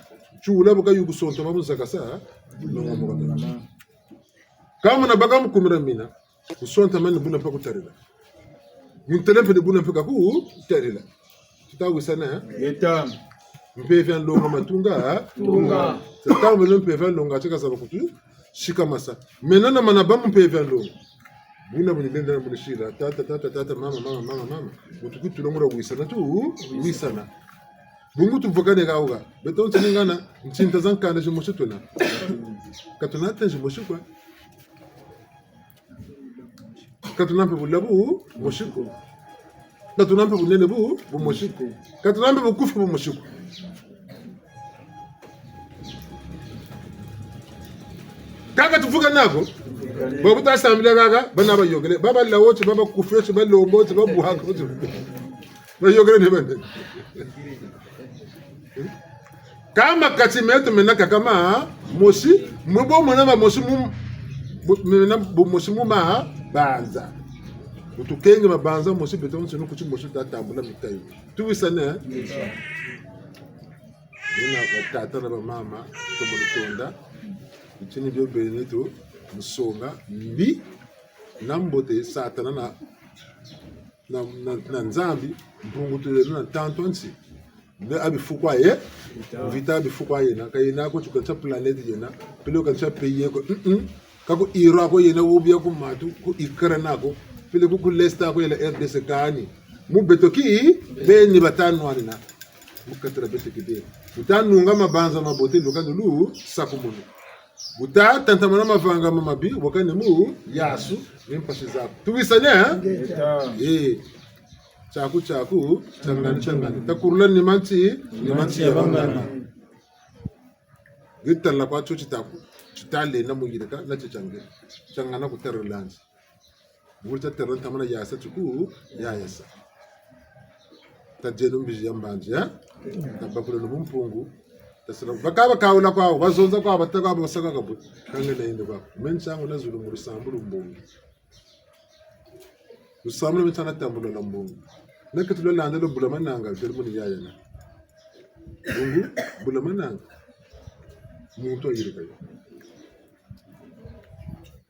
Tiula bo ka yuku sonta ma mu zakasa, nonga mo ka meno. Ka muna baka mu kumira mina, kusonta mani buna mpe kutarila. Muntele mpe ni buna mpe kakutarila. Tuta wisana, eh? Yeta. Mpeve ya nlonga matunga, eh? Tunga. Tata meno mpeve ya nlonga, tika zaba kutu. Sika masa. Meno na mana ba mu mpeve ya nlongo. Buna bu ni lenda na bu ni sila. Tata, tata, tata, mama, mama, mama, mama. Bu tukwiza tulongolo wisana tu, wisana. Bungu tuvukane ha wuha. Beto ntsi ni ngana, ntinta za nkanda zimosi twena. Ka twena ata zimosi kwa. Ka twena mpe bulabu mosi ko. Ka twena mpe bunene bu, bumosi ko. Ka twena mpe bukufi bumosi ko. Kaka tuvukane ko, babu tasambila kaka, bana bayokele, baba lawo ti, baba kufi ti, balombo ti, babuhaka ti. Bayokele ni bande. Kâ ma kati meto mena kaka mamosi, mu bo mona mamosi mu, bu-, mena bumosi mu mabanza. Bu tukenge mabanza mosi, beto nsoni kuti mosi tatambula mitayo. Tuwisane, eh? Buna batata na bamama, tomo lutonda. Bitini bio beni tu, musonga, mbi, na mbote, Satana na na, na, na Nzambi, Mpungu tulendo na ntantu a nsi. Nde a bifu kwa ye, mvita a bifu kwa yena, ka yena ko ti ka ntia planète yena, peleko ka ntia pays ye ko, mm-mm. Ka ku Iran ko yena, ou bien ku matu, ku Ukraine ko, peleko ku l'Est ko yena R D C kani. Mu beto kibeni bata nwanina. Mu kati dia beto kibeni. Buta nunga mabanza mabote, luka ndulu, sakumunu. Buta tantamana mavanga ma mabi, wakane mu yasu, ni mpasi zaku. Tuwisane, eh? Ngeta. Eh. Tiaku, tiaku, tia ngani, tia ngani. Takurula ni manti, ni manti ya bangana. Nge tala kwa tio titaku, tita lenda mu yirika, na tio tia nge. Tia ngana kutarila nzi. Buri tatera ntamana yasa tiku, yayasa. Tadieno mbizi ya mbanzi, eh? Tabakuleno bumpungu. Tasala, baka bakawula kwawu, bazonza kwawu, bata kwawu, basaka kabu. Ka nge na yende kwaku. Me ntiangu na zulu mu lusambulu mbongi. Lusambulu me ntiana tambula lwa mbongi. Na ketu lwa landa lwa bula mananga, zeri muni yayana. Bungu, bula mananga. Muntu wayirika yo.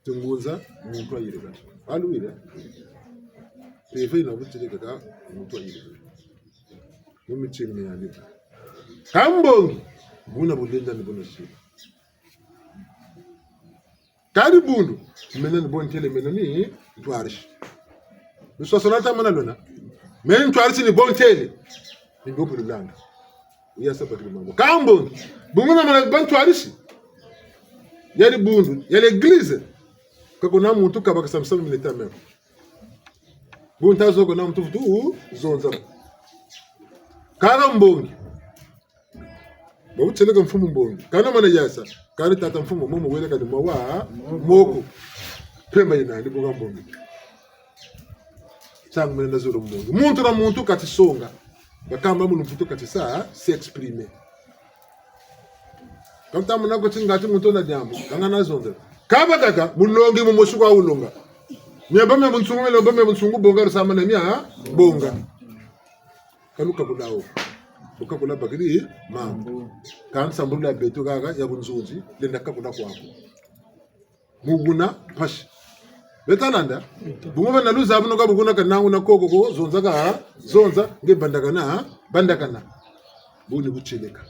Tingunza, muntu wayirika. Aluwire. Mpeve yina butieleka ka, muntu wayirika. Mu mitini miyandi. Kâ mbongi, buna bu lenda ni buna sila. Kâ dibundu, mena ni bo ntele, mena ni ntwarisi. Luswaswanu tamana lwena. Mena ni ntwarisi ni bo ntele. Ni bo bu lulanda. Wuya sa bakiri mambu. Kâ mbongi, bungu na mana ba ntwarisi ya dibundu, ya l'église. Ka kuna muntu kabaka samsamu milita meko. Bu nta zo ko na muntu vutu zonza. Kâ mbongi. Ba wutieleka mfumu mbongi. Kana mana yasa. Kani tata mfumu momo weleka ni mwa wa moko. Mpemba yina ni bunga mbongi. Ntiangu mena na zolo mbongi. Muntu na muntu kati songa. Bakamba mu lumputu kati sa, s'exprimer. Ka ntamana ko ti ngati muntu na diambu, ka ngana zonzela. Kâ bakaka, mulongi mumosi kwa wulonga. Miamba mia bunsungu, miamba mia bunsungu, bonga lusamana mia, bonga. Ka lukakula wo. Lukakula bakiri, mambu. Kâ nsambulu ya beto kaka, ya bunzonzi, lenda kakula kwaku. Mu buna mpasi. Beta landa. Bungu bena luzabu no ka bu kuna kanangu na koko ko, zonza ka, zonza, nge bandakana, bandakana. Buni butieleka.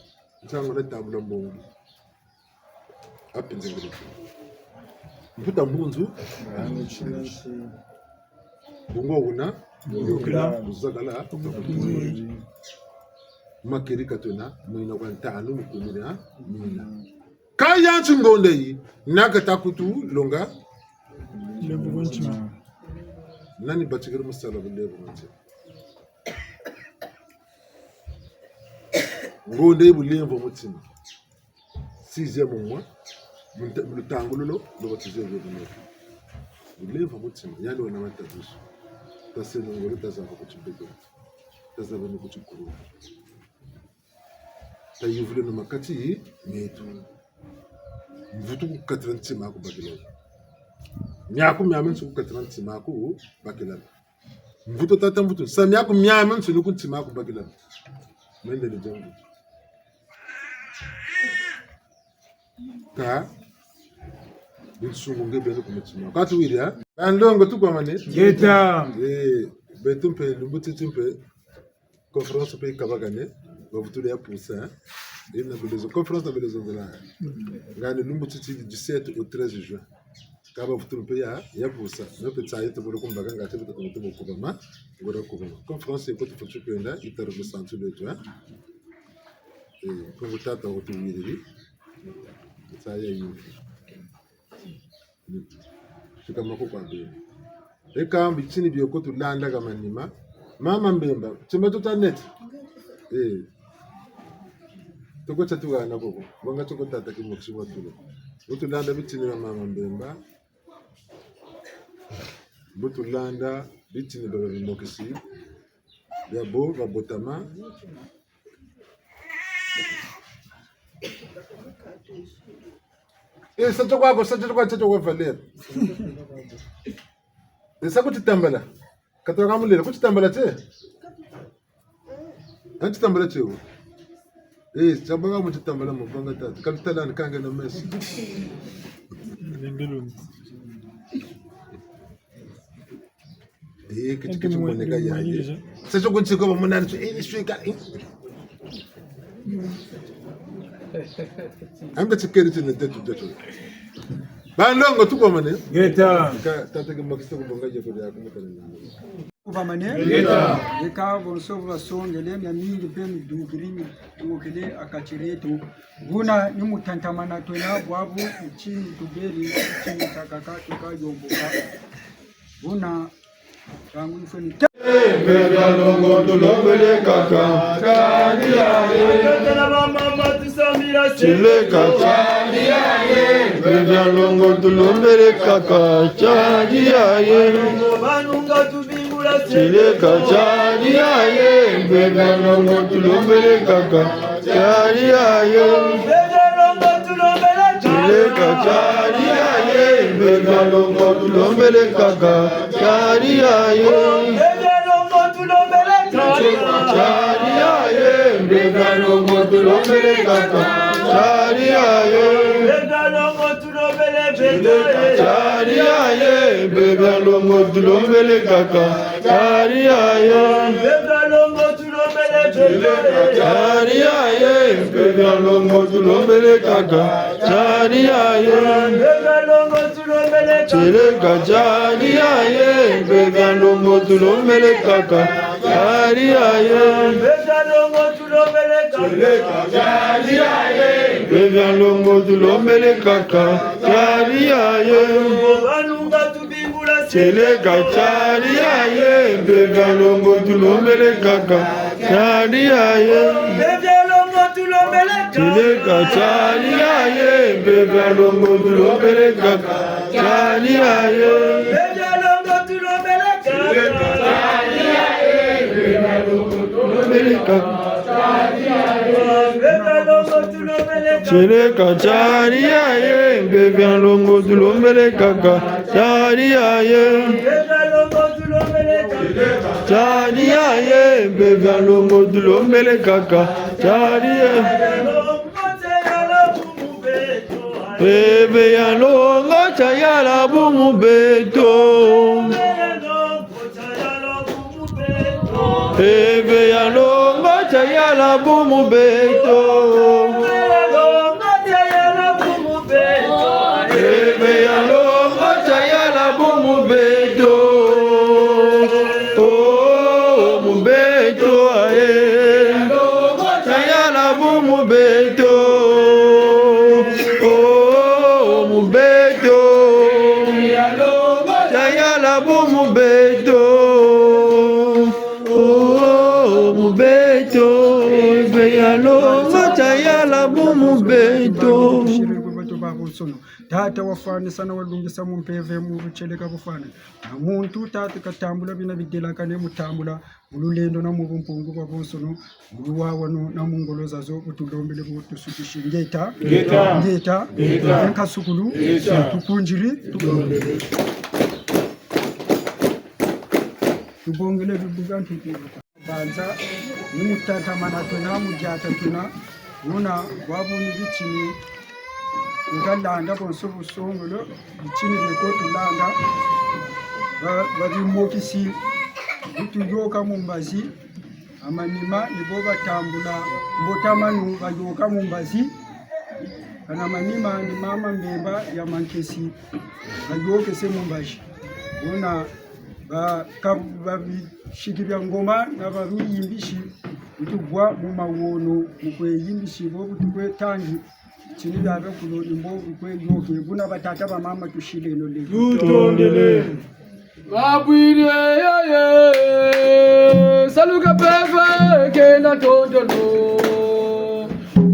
Ntiangu na tambula mbongi. Api nzengele. Mputa mbunzu. Bungu wuna. Yôkela. Luzakala. Makeri ka twena, mwina kwa ntanu mu kumi na mina. Kâ ya nti ngonda yi, na kata kutu longa. Bulemvo bwa ntima. Nani batikiri mu sala bulemvo bwa ntima? Ngonda yi bulemvo bwa ntima. Sixième mois, mu nta-, mu lutangu lolo, lo batize bebe nene. Bulemvo bwa ntima, yandi wena matabisu. Taseno ngolo, tazaba ku tibebe. Tazaba ni ku tikulu. Tayuvuleno ma kati meto. Mvutu ku katila ntima aku bakila. Miaku miamiansoni ku katila ntima aku bakila. Mvutu tata mvutu. Sa miaku miamiansoni ku ntima aku bakila. Mende ni dia mvutu. Kâ binsungu nge beni ku mutima. Kâ tuwiri, ha? Banlongo, tukwamane? Ngeta. Eh, beto mpe, lumbu titi mpe, conférence mpe yikabakane, bavutula ya pusa, hein? Yina belezo, conférence na belezo nzela. Ngani lumbu titi du dix-sept au treize juin. Kâ bavutula mpe ya, ya pusa. No mpe tsayi tubolo kumbaka ngati buta tumu tumu kubama, ngora kubama. Conférence yi ko tufweti kwenda, yitari lusansu lweto, hein? Eh, ko bu tata wo tuwiriri. Tsayi ya yimbi. Fika mako kwa beni. Eka bitini bio ko tulanda ha manima. Mama Mbemba, tima tuta neti. Eh. Toko tia tuhana koko. Banga toko tata kimokisi wa tulo. Bu tulanda bitini bia Mama Mbemba. Bu tulanda bitini bia bimokisi. Bia bo, bia botama. Eh, sa tio kwa ko, sa tio kwa, sa tio kwa valeur. Eh, sa ku titambala. Katoka mulele, ku titambala tie. An titambala tie wo. Eh, sa banga mu titambala mu banga tata. Ka lutalani kanga na meso. Eh, kiti kiti moneka yaye. Sa tio ku nti ko ba monani tio, eh, swika, eh. Amba tikeri tine tetu tetu. Banlongo, tukwamane? Ngeta. Ka tata ke makisa ku bonga ye ko ya ku mutane. Tukwamane? Ngeta. Eka bonso bu basongele, miamingi mpe midukiri, midukiri ha kati dieto. Buna ni mu tatamana twena bwabu, bitini tuberi, bitini takaka, tuka yomboka. Buna, tangu ifweni te. Mpe bia longo tulombele kaka. Tileka. Mpe bia longo tulombele kaka. Tileka. Mpe bia longo tulombele kaka. Tileka. Tileka. Mpe bia longo tulombele kaka. Tileka. Tileka. Mpe bia longo tulombele kaka. Tileka. Tileka. Mpe bia longo tulombele kaka. Tileka. Tileka. Mpe bia longo tulombele kaka. Tileka. Tileka. Mpe bia longo tulombele kaka. Tileka. Tileka. Mpe bia longo tulombele kaka. Tileka. Tileka. Mpe bia longo tulombele kaka. Tileka. Tileka. Tileka. Mpe bia longo tulombele kaka. Tileka. Tileka. Tileka. Tileka. Tileka. Mpe bia longo tulombele kaka. Tileka. Tileka. Mpe bia longo tulombele kaka. Tileka. Mpe bia longo tayala bumu beto. Mpe bia longo tayala bumu beto. Mpe bia longo Bumu beto, oh, mu beto, ve ya longo tayala bumu beto. Tata wafwanisana, walungisa mu mpeve, mu butieleka bufwana. Na muntu, Tata, katambula bina bidelakane, mu tambula mu lulendo na mu bumpungu bwabonsono, mu luwawanu na mu ngolo zazo, bu tulombele bu tusukisi. Ngeta. Ngeta. Ngeta. Ngeta. Nkasukulu. Ngeta. Tukundiri. Tulombele. Tubongele bibuka ntete. Banza, ni mu tatamana twena, mu diata twena, wuna, bwabu ni bitini, nkalanda bonso busongolo, bitini bie ko tulanda, ba, babimokisi, bu tuyoka mu mbazi, amanima ni bo batambula, mbotamanu bayoka mu mbazi, kana manima ni mama Mbemba ya Mankesi, bayokese mu mbazi. Bona, ba, ka, babisiki bia ngoma na babiyimbisi, bu tubwa mu mawono, mu kwe yimbisi, bo bu tukwe tangi, tini bia bekulu ni mbo bu kwe yoke, buna batata bamama tusileno le. Tutondele. Mabwidi ya ye, salu ka mpeve kena ntondolo.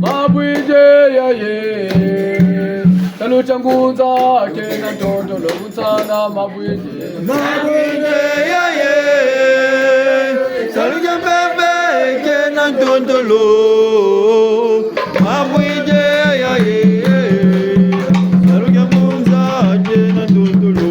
Mabwidi ya ye, salu tia ngunza kena ntondolo, unsana mabwidi. Mabwidi ya ye, salu tia mpeve kena ntondolo. Mabwidi ya ye, salu tia ngunza kena ntondolo.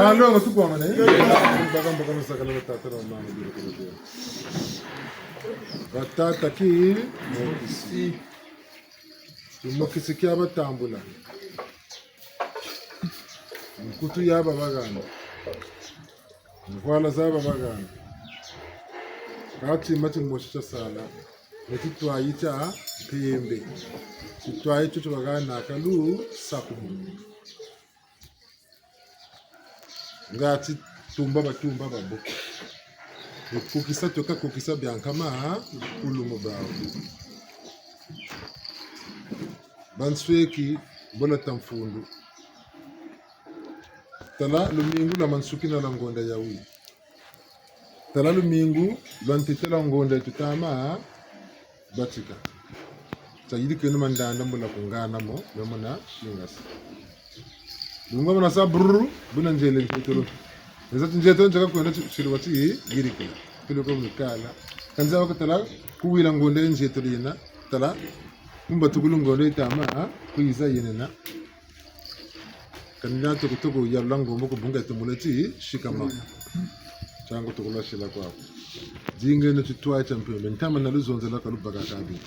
Alongo, tukwamane. Bakamba kana sakala batata na bamama, biro kala biro. Batata ki mokisi. Ki mokisi kia batambula. Nkutu ya babagana. Mvwala za babagana. Ka tima timosi tia sala. Ni titwayi tia mpembe. Titwayi tio tio bagana ka lusakumunu. Nga ti tumba batumba babo. Ni kukisa tio ka kukisa bia nkama kulu mu bawu. Bansweki bo lwata mfundu. Tala lumingu lwa mansukina lwa ngonda yayi. Tala lumingu lwa ntete lwa ngonda yi tutama batika. Tayirikeno mandanda mbula kungana mo, memo na singasa. Lunga mona sa brrr, buna nzele nzietolo. Nza ti nzietolo nzaka kwenda ti, siri wati yirikila. Pele ko mikala. Kanza waka tala kuwila ngonda yi nzietolo yena. Tala, kumba tukulu ngonda yi tama, ha? Kuyiza yenena. Kani na toko toko yalula ngombo ku bunga tumula ti sikama. Tiangu tukulwa sila kwaku. Dingeno titwayi tia mpembe. Ntama na luzonzela ka lubaka kabi.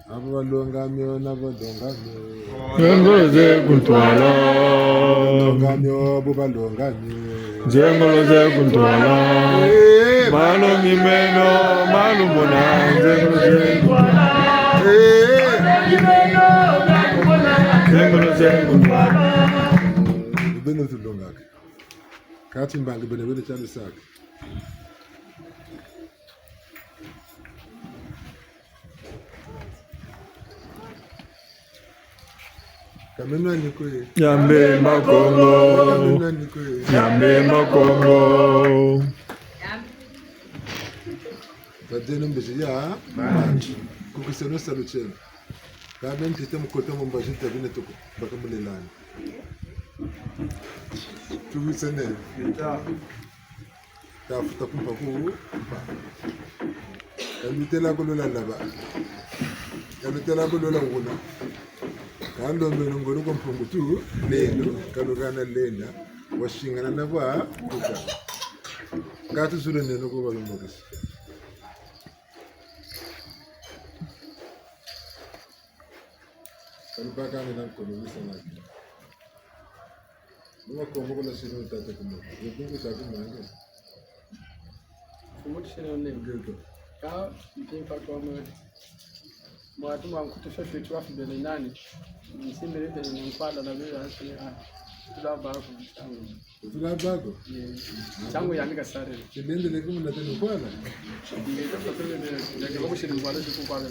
Abo balonga mio na balonga mio. Nzengolo ze ku ntwala. Balonga mio, bo balonga mio. Nzengolo ze ku ntwala. Eh. Malongi meno, malumona, nzengolo ze ku ntwala. Eh. Nzengolo ze ku ntwala. Beno tulongaka. Kati mbangi bene bene tia lusaka. Ka meno ni kwe. Nyambe Makongo. Ka meno ni kwe. Nyambe Makongo. Badieno mbizi ya mandi. Kukiseno salu tieno. Ka beno ntete mu kota mu mbazi ta bine tuku. Baka mulelani. Tuwisene. Tafuta ku mpa ku mpa. Ka lutela ko lwela laba. Ka lutela ko lwela wuna. Ka lombeno ngolo kwa Mpungu Tulendo, ka luhana lenda, wasingana na bwa kuka. Ka tuzuleneno ko balumokisi. Ka lubakane na nkono misanaki. Mwa kombo kola sino tata kuma. Yekungu tata kuma nge. Kumuti sino ne. Ngeke. Ka mpimpa kwa mwe. Mwatu mwa nkutu fefe tu afi bele nani. Nsimbele tele nkwala na bele asini a. Tula ba ku. Tula ba ku. Ye. Tango ya nika sare. Tilendele kuma na tele nkwala. Ye, tele nkwala.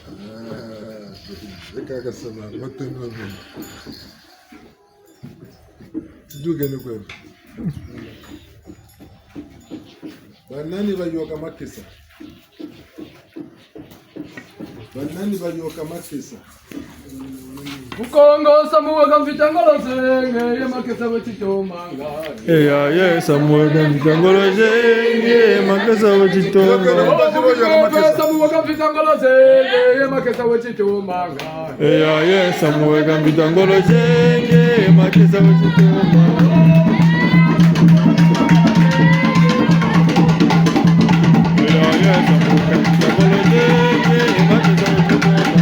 Ah, Kaka sama, matondo mamingi. Tudukeni kweno. Banani bayoka makesa? Banani bayoka makesa? Mukongo samu weka mvita ngolo zenge, ye makesa we titomanga. Eya, ye samu weka mvita ngolo zenge, ye makesa we titomanga. Mukongo samu weka mvita ngolo zenge, ye makesa we titomanga. Eya, ye samu weka mvita ngolo zenge, makesa we titomanga. Eya, ye samu weka mvita ngolo zenge, makesa we titomanga.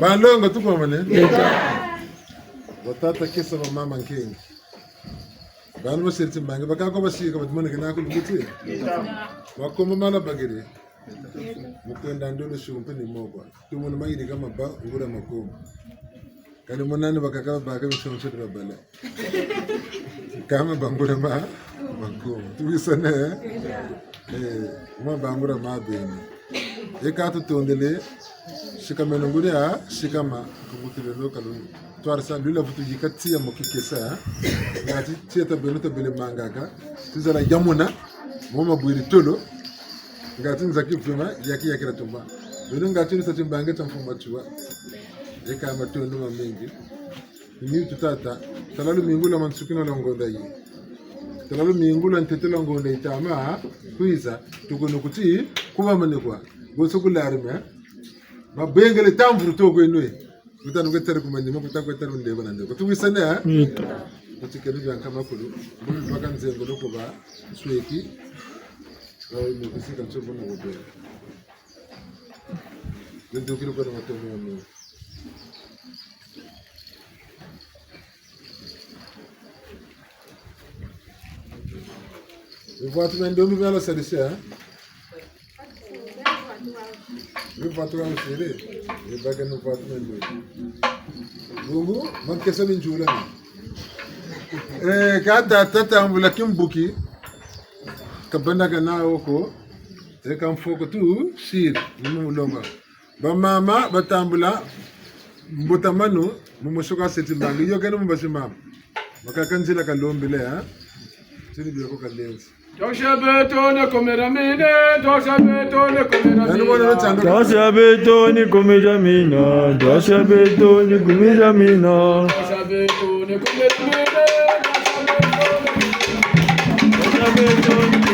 Banlongo, tukomane. Batata kesa, bamama nkengi. Bana basiri timbangi, bakaka basika, batumoneke naku lukuti. Makombo mala bagere. Mu kwenda ndolo sumpe ni mokwa. Tumona mayirika maba, ngula makombo. Kani monani bakaka babaka bisonso ti babala. Kama bangula ma, makombo. Tuwisane, eh? Eh, ma bangula ma beni. E ka tutondele, sikameno nguri a, sikama, kukutile lo kalu. Twarisa lula vutu yika tiya mu kikesa, ngati tiya tabeno tabele mangaka, tuzala yamona, mo mabwiri tolo, ngati nzaki vema, yaki yakira tumba. Beno ngati lusa timbangi tia mfumu Matsoua. E ka matondo mamingi. Ni tutata, tala lumingu lwa mansukina lwa ngonda yi. Tala lumingu lwa ntete lwa ngonda yi tama kwiza, tukono kuti, kuba manekwa. Boso ku l'armée, babengele tamvuru to kwenwe. Kuta nuke tari ku manima, kuta kwe tari ndeko na ndeko. Tuwisane, eh? Mito. Kuti keri bia nkama kulu. Mbo baka nzengo loko ba, sweki. Ba, mukisi ka nsobo na wobela. Ndio kiri kwa matondo ya Mungu. Mivwatu mia ndombi mia la salisa, eh? Mivwatu wa musiri, mibake mivwatu mia ndombi. Bungu, makesa minjula ni. Eh, ka tata tambula kimbuki, kabanda kana woko, e ka mfoko tu, siri, ni mu mulonga. Bamama batambula mbuta manu, mu musuka seti mbangi. Yokeno mu basi mama. Bakaka nzila kalombele, ha? Tini bioko kalenzi. Twasha beto ni kumira mina, twasha beto ni kumira mina. Nani mwana no tando? Twasha beto ni kumira mina, twasha beto ni kumira mina. Twasha beto ni kumira mina, twasha beto ni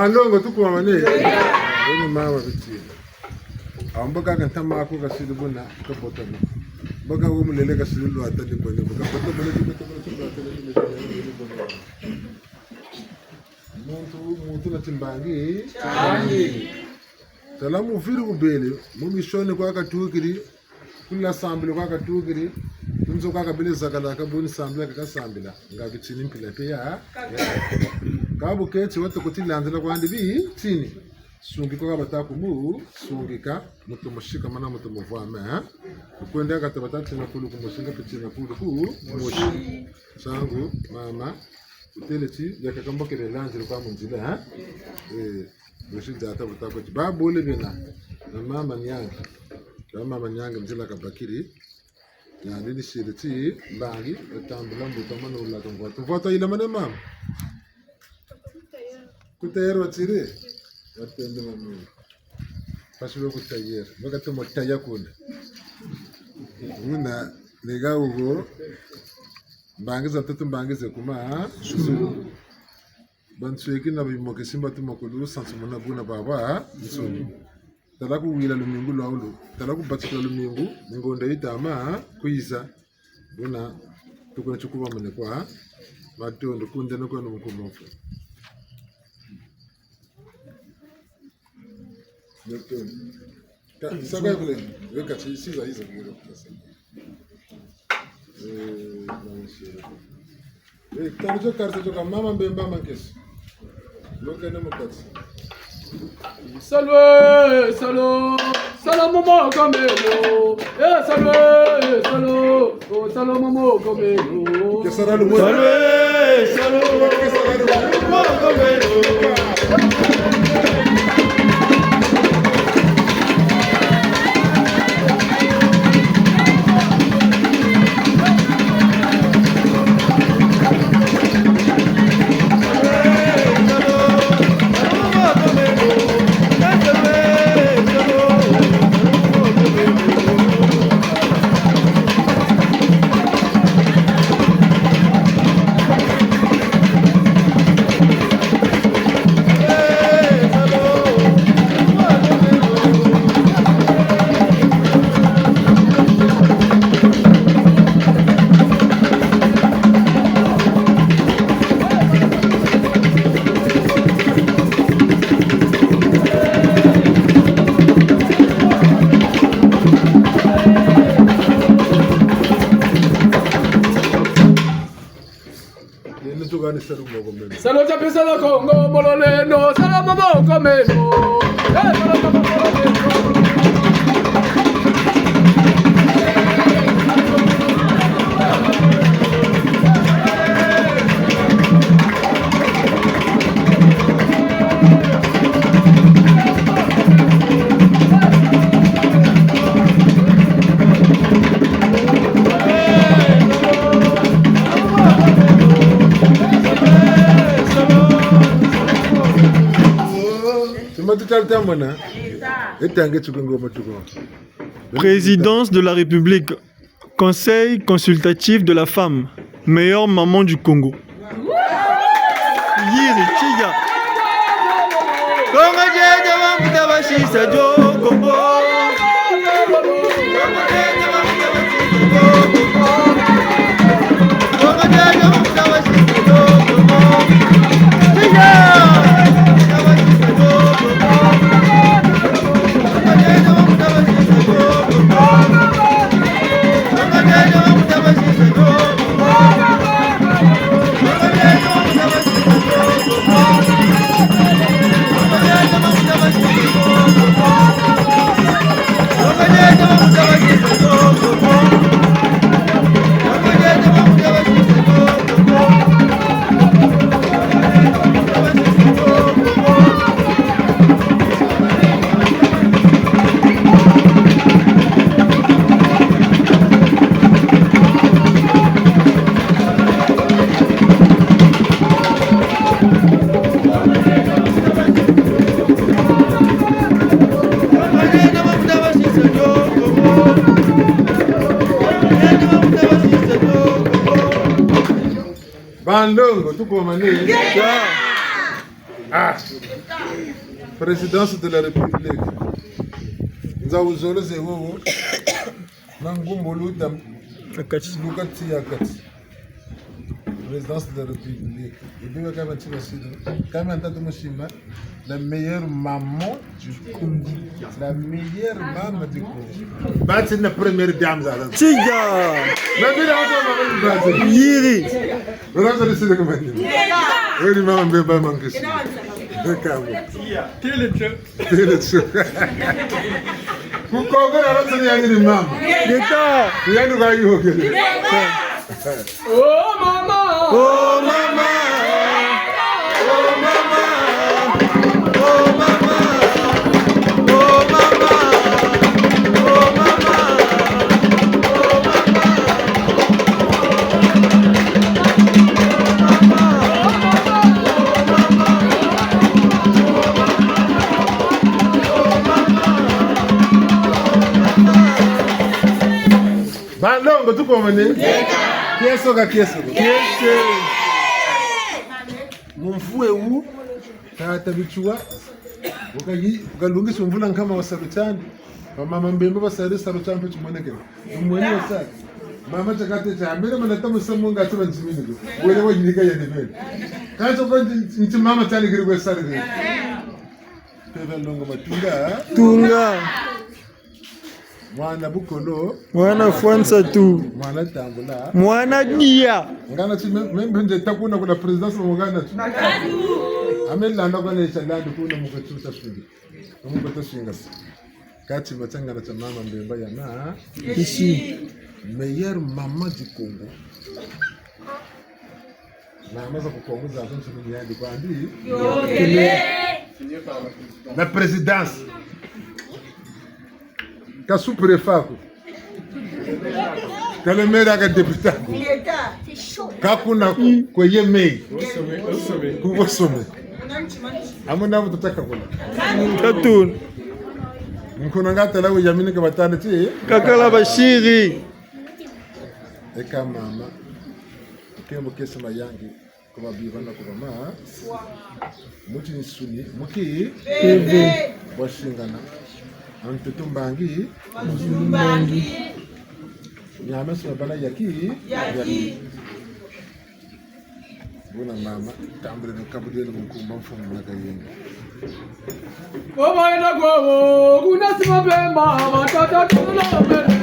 Banlongo, tukuwamane. Beno mama bitini. Ambo kaka ntama ko kasiri buna, kabotama. Mbo kaka wo mulele kasiri lwata ni bone, kabotama ni, kabotama ni, lwata ni, ni bone. Muntu, muntu na timbangi. Tiandi. Tala muviri wubele, mu mission kwa katukiri, ku l'Assemblée kwa katukiri, ku nzo kwa kabele zakalaka, buni sambila ka kasambila, nga bitini mpila mpe ya, ya. Ka bu keti wata kuti lanzila kwandi bitini. Sungika kwa bata kumu, sungika, muntu musika mana muntu muvwama, eh? Kwenda kata bata tina kulu kumosi, nga pe tina kulu kumosi. Nsangu, mama, wutele ti, yakaka mbokele lanzila kwa mu nzila, eh? Eh, bosi data buta ko ti, ba bole bena, na mama Niangi. Na mama Niangi nzila kabakiri, yandi ni siri ti, mbangi, batambula mbuta mana wulaka mvwatu. Mvwatu yila mane mama? Ku tailleur watiri? Watende mami. Mpasi we ku tailleur. Bakati mo taya kuna. Wuna, lega wugo, mbangi za ntoto mbangi ze kuma, ha? Zulu. Bansweki na bimoke simba tu makulu, sansu mona buna baba, ha? Nsoni. Tala ku wila lumingu lwa wulu. Tala ku batikila lumingu, ngonda yitama, ha? Kwiza. Buna, tukuna tikuba mune kwa, matondo, kundena kwa no mukumofu. Matondo. Ka, saka kule, weka, si, si za hizo kule. Eh, na mshere. Eh, tanu tio karta tio ka mama Mbemba Mankesi. Lokene mu kati. Salu, eh, salu, salu mu moko meno. Eh, salu, eh, salu, oh, salu mu moko meno. Ke sala lu mo. Salu, eh, salu, salu mu moko meno. Yeni tukani salu moko meno. Salu tia pesa la Kongo, mololeno, salu moko meno. Eh, salu moko meno. Tima tutali tambana. Etange tukungo matuko. Présidence de la République, Conseil consultatif de la femme, meilleure maman du Congo. Yiri, tiya. Kongo dieto bambuta basisa dio Kongo. Kongo dieto bambuta basisa dio Kongo. Kongo dieto bambuta basisa dio Kongo. Tiya. Banlongo, tukomane. Ah. Présidence de la République. Nza wuzolo ze wowo. Na ngumbu luta. Akati. Lukati ya kati. Présidence de la République. Et puis, quand même, tu vas suivre. Quand même, t'as tout mon chemin. La meilleure maman du Congo. La meilleure maman du Congo. Bâti na première dame, ça, ça. Tiga. Mais bien, on va, on va, on va. Yiri. Voilà, ça, c'est le commandant. Oui, maman, ben, ben, manque ici. D'accord. Quel est le Tele tso. Ku Kongo na lotso ni yandi ni mama. Leta. Ni yandi kayôkele. Oh mama. Oh mama. Oh mama. Oh mama. Oh mama. Oh mama. Balongo, tukomane? Kieso ka kieso. Kieso. Mu mvu ewu, tata Bitsua, wukayi-, wukalungisa mvula nkama wa salu tiandi. Ba mama Mbemba basari salu tiandi mpe timonekene. Mweni wasari. Mama tiakati tia, mbele mana tamu samu nga tiba nzimini ko. Wele wayirika ya debele. Kansi kwa nti, nti mama tiandi kiri kwe sari kiri. Mpeve longo matunga. Tunga. Mwana bukolo. Mwana fwa nsatu. Mwana tambula. Mwana dia. Ngana ti me-, me mbenze takuna kuna présidence mu ngana ti. Ame landa kwa lecha landi kuna mu kati ta swingi. Mu kati ta swinga si. Kati ma tiangana tia mama Mbemba yana. Ici. Meilleure maman du Congo. Mama za ku Kongo zazo nsoni ni yandi kwandi. Yôkele. La présidence. Ka sous-préfet ko. Ka le maire, ka député ko. Ka kuna ko, ko ye maire. Ku sommet. Amuna bu tutaka kuna. Katun. Nkuna nga tala wu yamini ka batani ti. Kakala basiri. Eka mama. Kembo kesi mayangi. Kuba biba na kuba ma. Mu tinsuni, mu ki? Mpeve. Bwa singana. A ntoto mbangi. Mazulu mbangi. Nyame sima bana yaki? Yaki. Buna mama, tambule ni kabudele mu nkumbu a mfumu na kayinga. Ko bayenda kwawu, kuna sima Bemba, batata tula mbele.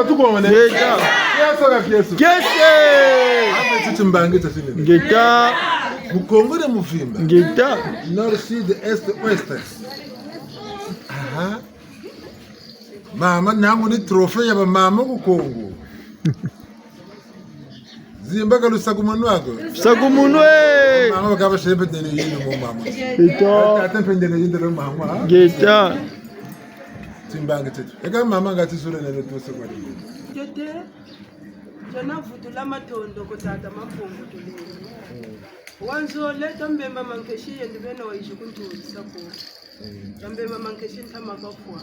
Tukomene. Ngeta. Kiese ka kiese. Kiese. Ambe titi mbangi tafini. Ngeta. Mu Kongo dia muvimba. Ngeta. Nord, sud, est, ouest. Aha. Mama, nangu ni trophée ya ba mama ku Kongo. Zimba ka lusakumunu lwaku. Sakumunu, eh. Mama, bakaba shepe dene yini mo mama. Ito. Tata mpe dene yini mo mama. Ngeta. Timbangi tieto. Eka mama nga tizule nene tuwese kwa dini. Tete, tuna vutula matondo kwa tata Mampungu Tulendo. Wanzole tambemba mankesi yandi beno wayizi kuntulisa ko. Tambemba mankesi ntama kafwa.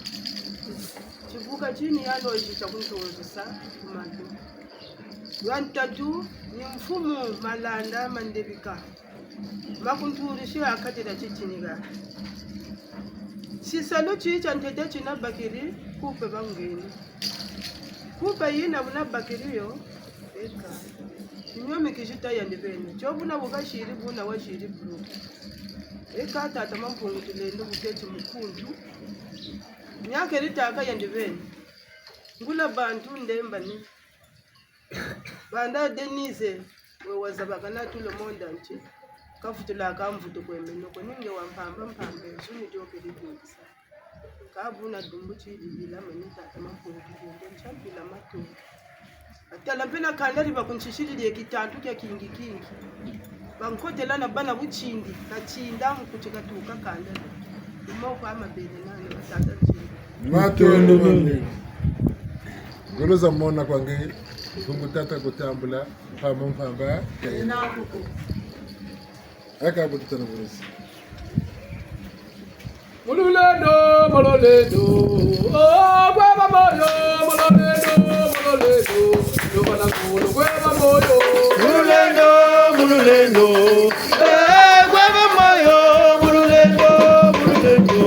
Tibuka tini yandi wayizi tia kuntulisa ku matu. Wa ntatu ni mfumu Malanda Mandebika. Makuntulisi ha kati dia titini ha. Tisalu ti tia ntete tina bakiri kupe bangeni. Kupe yina buna bakiri yo, eka. Niomi kizita yandi beni. Tio buna bu basiri buna wasiri bulu. Eka tata Mampungu Tulendo buketi mukuntu. Niakeri taka yandi beni. Ngula bantu ndemba ni. Banda Denise, we wazabakana tout le monde entier. Kavutula ka mvutu kwembe noko ninge wa mpamba mpamba, zuni dio keri dungisa. Ka buna dumbu tiri bila mani tata Mampungu Tulendo, ntia mpila matu. Atala mpe na kanda diba kunsisiri die kitantu kia kingi kingi. Bankotela na bana butindi, katinda mu kuti katuka kanda. Moko a mabele nani batata ntinda. Matondo matondo. Ngolo za mona kwa nge, bungu tata kutambula, mpamba mpamba. Aka bu tutana ngolo zi. Mu lulendo, mu lulendo, oh, kweba moyo, mu lulendo, mu lulendo, yo bana kulu, kweba moyo. Mu lulendo, mu lulendo, eh, kweba moyo, mu lulendo, mu lulendo.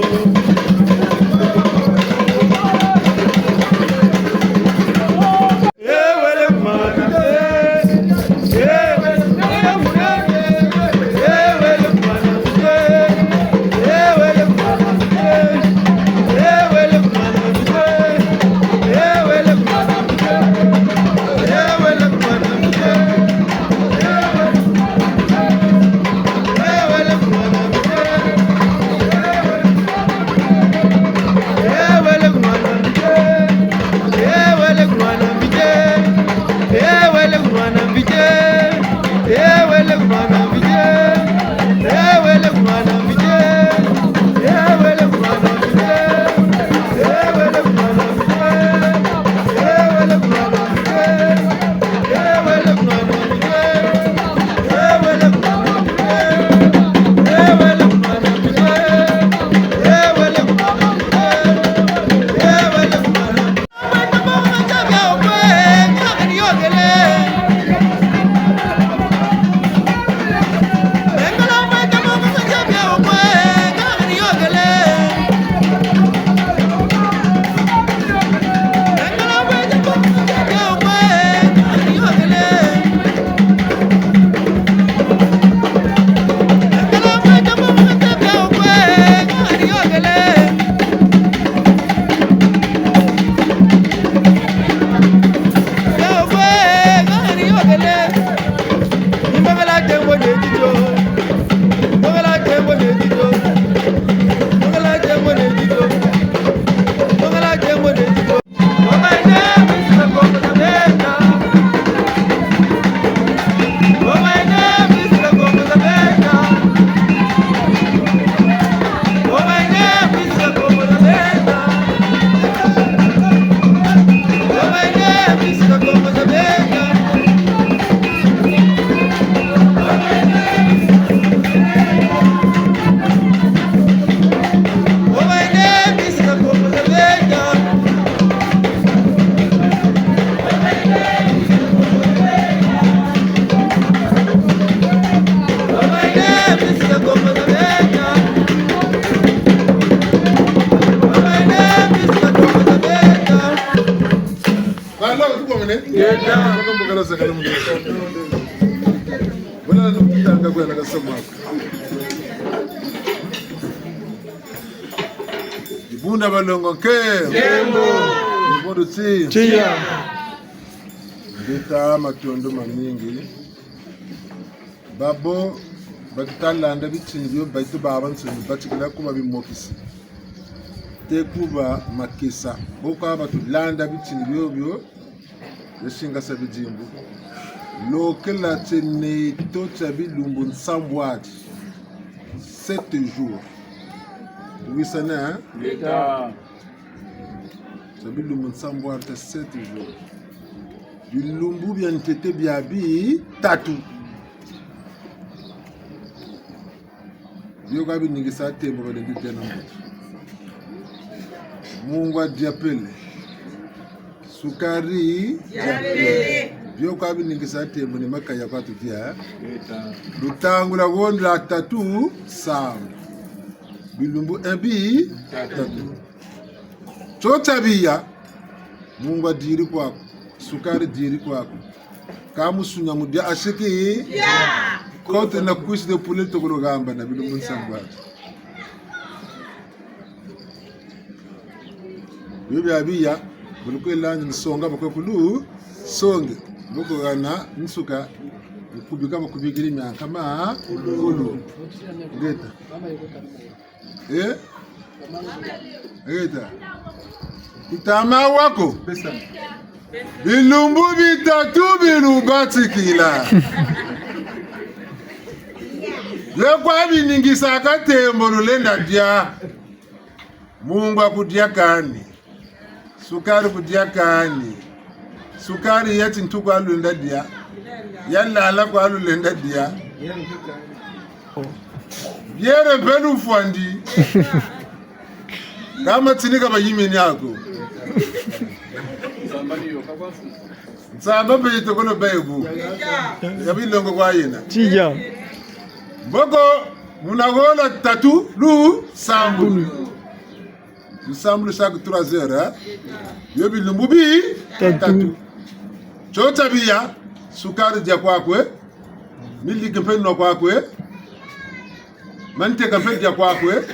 Bala, tukomene. Ngeta. Bakambukala sakala mu. Bala, nukutanga kwa na kasama. Dibundu dia balongo nke. Nkembo. Mbodo ti. Tiya. Ngeta, matondo mamingi. Babo, batuta landa bitini bio, baitu babansoni, batikila kuba bimokisi. Te kuba makesa. Bo kwa batulanda bitini bio bio, ya singasa bidimbu. Lokela tie neto tia bilumbu nsambwadi. Sept jours. Tuwisane, hein? Ngeta. Tia bilumbu nsambwadi, sept jours. Bilumbu bia ntete bia bitatu. Bio kwa biningisa tembo balendi dia na mbuta. Mungwa dia pele. Sukari dia pele. Bio kwa biningisa tembo ni makaya kwa tudia. Lutangu lwa wondo lwa tatu, sambu. Bilumbu ebi tatu. Tio tia biya, mungwa diri kwaku, sukari diri kwaku. Ka musunya mudia asiki? Ya. Côte na cuisse de poulet tokolo hamba na bilumbu nsambwadi. Bio bia biya, bu lukwela nsonga bakwe kulu songe. Boko hana nsuka, kubika bakubikiri miankama kulu. Ngeta. Eh? Ngeta. Kutama wako. Bilumbu bitatu bilubatikila. Bio kwa biningisaka tembo lulenda dia. Mungwa kudia kani. Sukari kudia kani. Sukari ya tintu kwa lulenda dia. Ya lala kwa lulenda dia. Bière mpe lufwandi. Ka matini ka bayimini ako. Nsamba mpe yitokolo bebu. Ya bilongo kwa yena. Tiya. Mboko muna hola tatu lusambulu. Lusambulu chaque trois heures, hein? Bio bilumbu bi tatu. Tatu. Tio tia biya, sukari dia kwakwe, miliki mpe nwa kwakwe, manteka mpe dia kwakwe.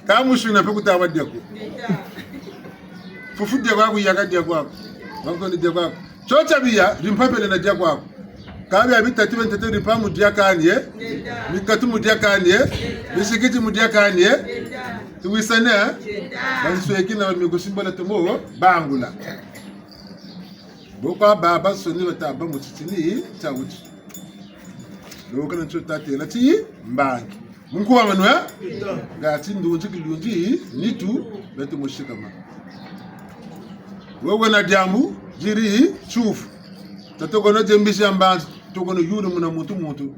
Ka musuna mpe kutama dia ko. Fufu dia kwaku, yaka dia kwaku. Mankoni dia kwaku. Tio tia biya, rimpa pele na dia kwaku. Ka bia bitatu bia ntete rimpa mu dia kani, eh? Mikatu mu dia kani, eh? Bisikiti mu dia kani, eh? Tuwisane, eh? Bansweki na bamikosi mbola tomo bangula. Bo kwa babansoni bata bâ mu titini tia wuti. Lokana tio tatela ti mbangi. Mu nkuwa manu, eh? Ngati ndunzi kilunzi nitu beto mu sikama. Wewe na diambu diri tsufu. Tatokono diembisi ya mbanzi, tokono yuri muna muntu muntu.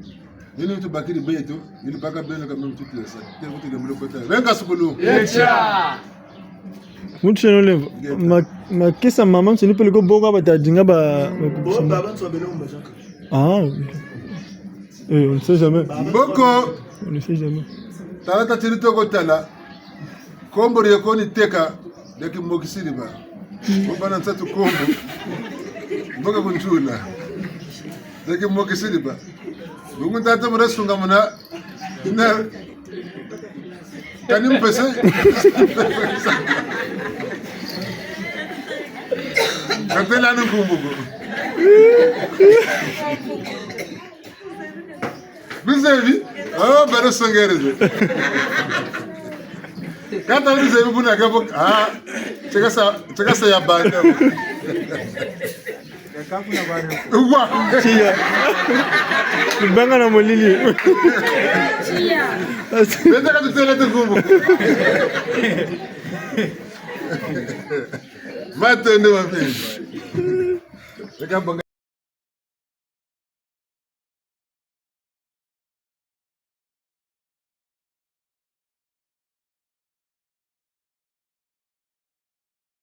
Nini tubakiri beto, nini baka beno ka meme tutesa. Tele kutile mulo kota. Venga sukulu. Echa. Muntu seno lemvo. Ma-, makesa mama nsoni peleko bo kwa bata dinga ba, ba. Bo, babansoni bele mu bazaka. Ah, ok. Eh, on ne sait jamais. Mboko. On ne sait jamais. Tala tatiri toko tala. Kombo rie koni teka, dia kimokisi diba. Bo bana nsatu kombo. Mboka kuntula. Dia kimokisi diba. Bungu tata mura sunga muna. Ina. Kani mpese. Katela ni nkumbu ko. Bizebi? Oh, baro songereze. Kata bizebi buna kabo. Ah, teka sa, teka sa ya banda. Wa. Tiya. Banga na molili. Benda ka tutela te nkumbu. Matende mapenzi. Teka banga.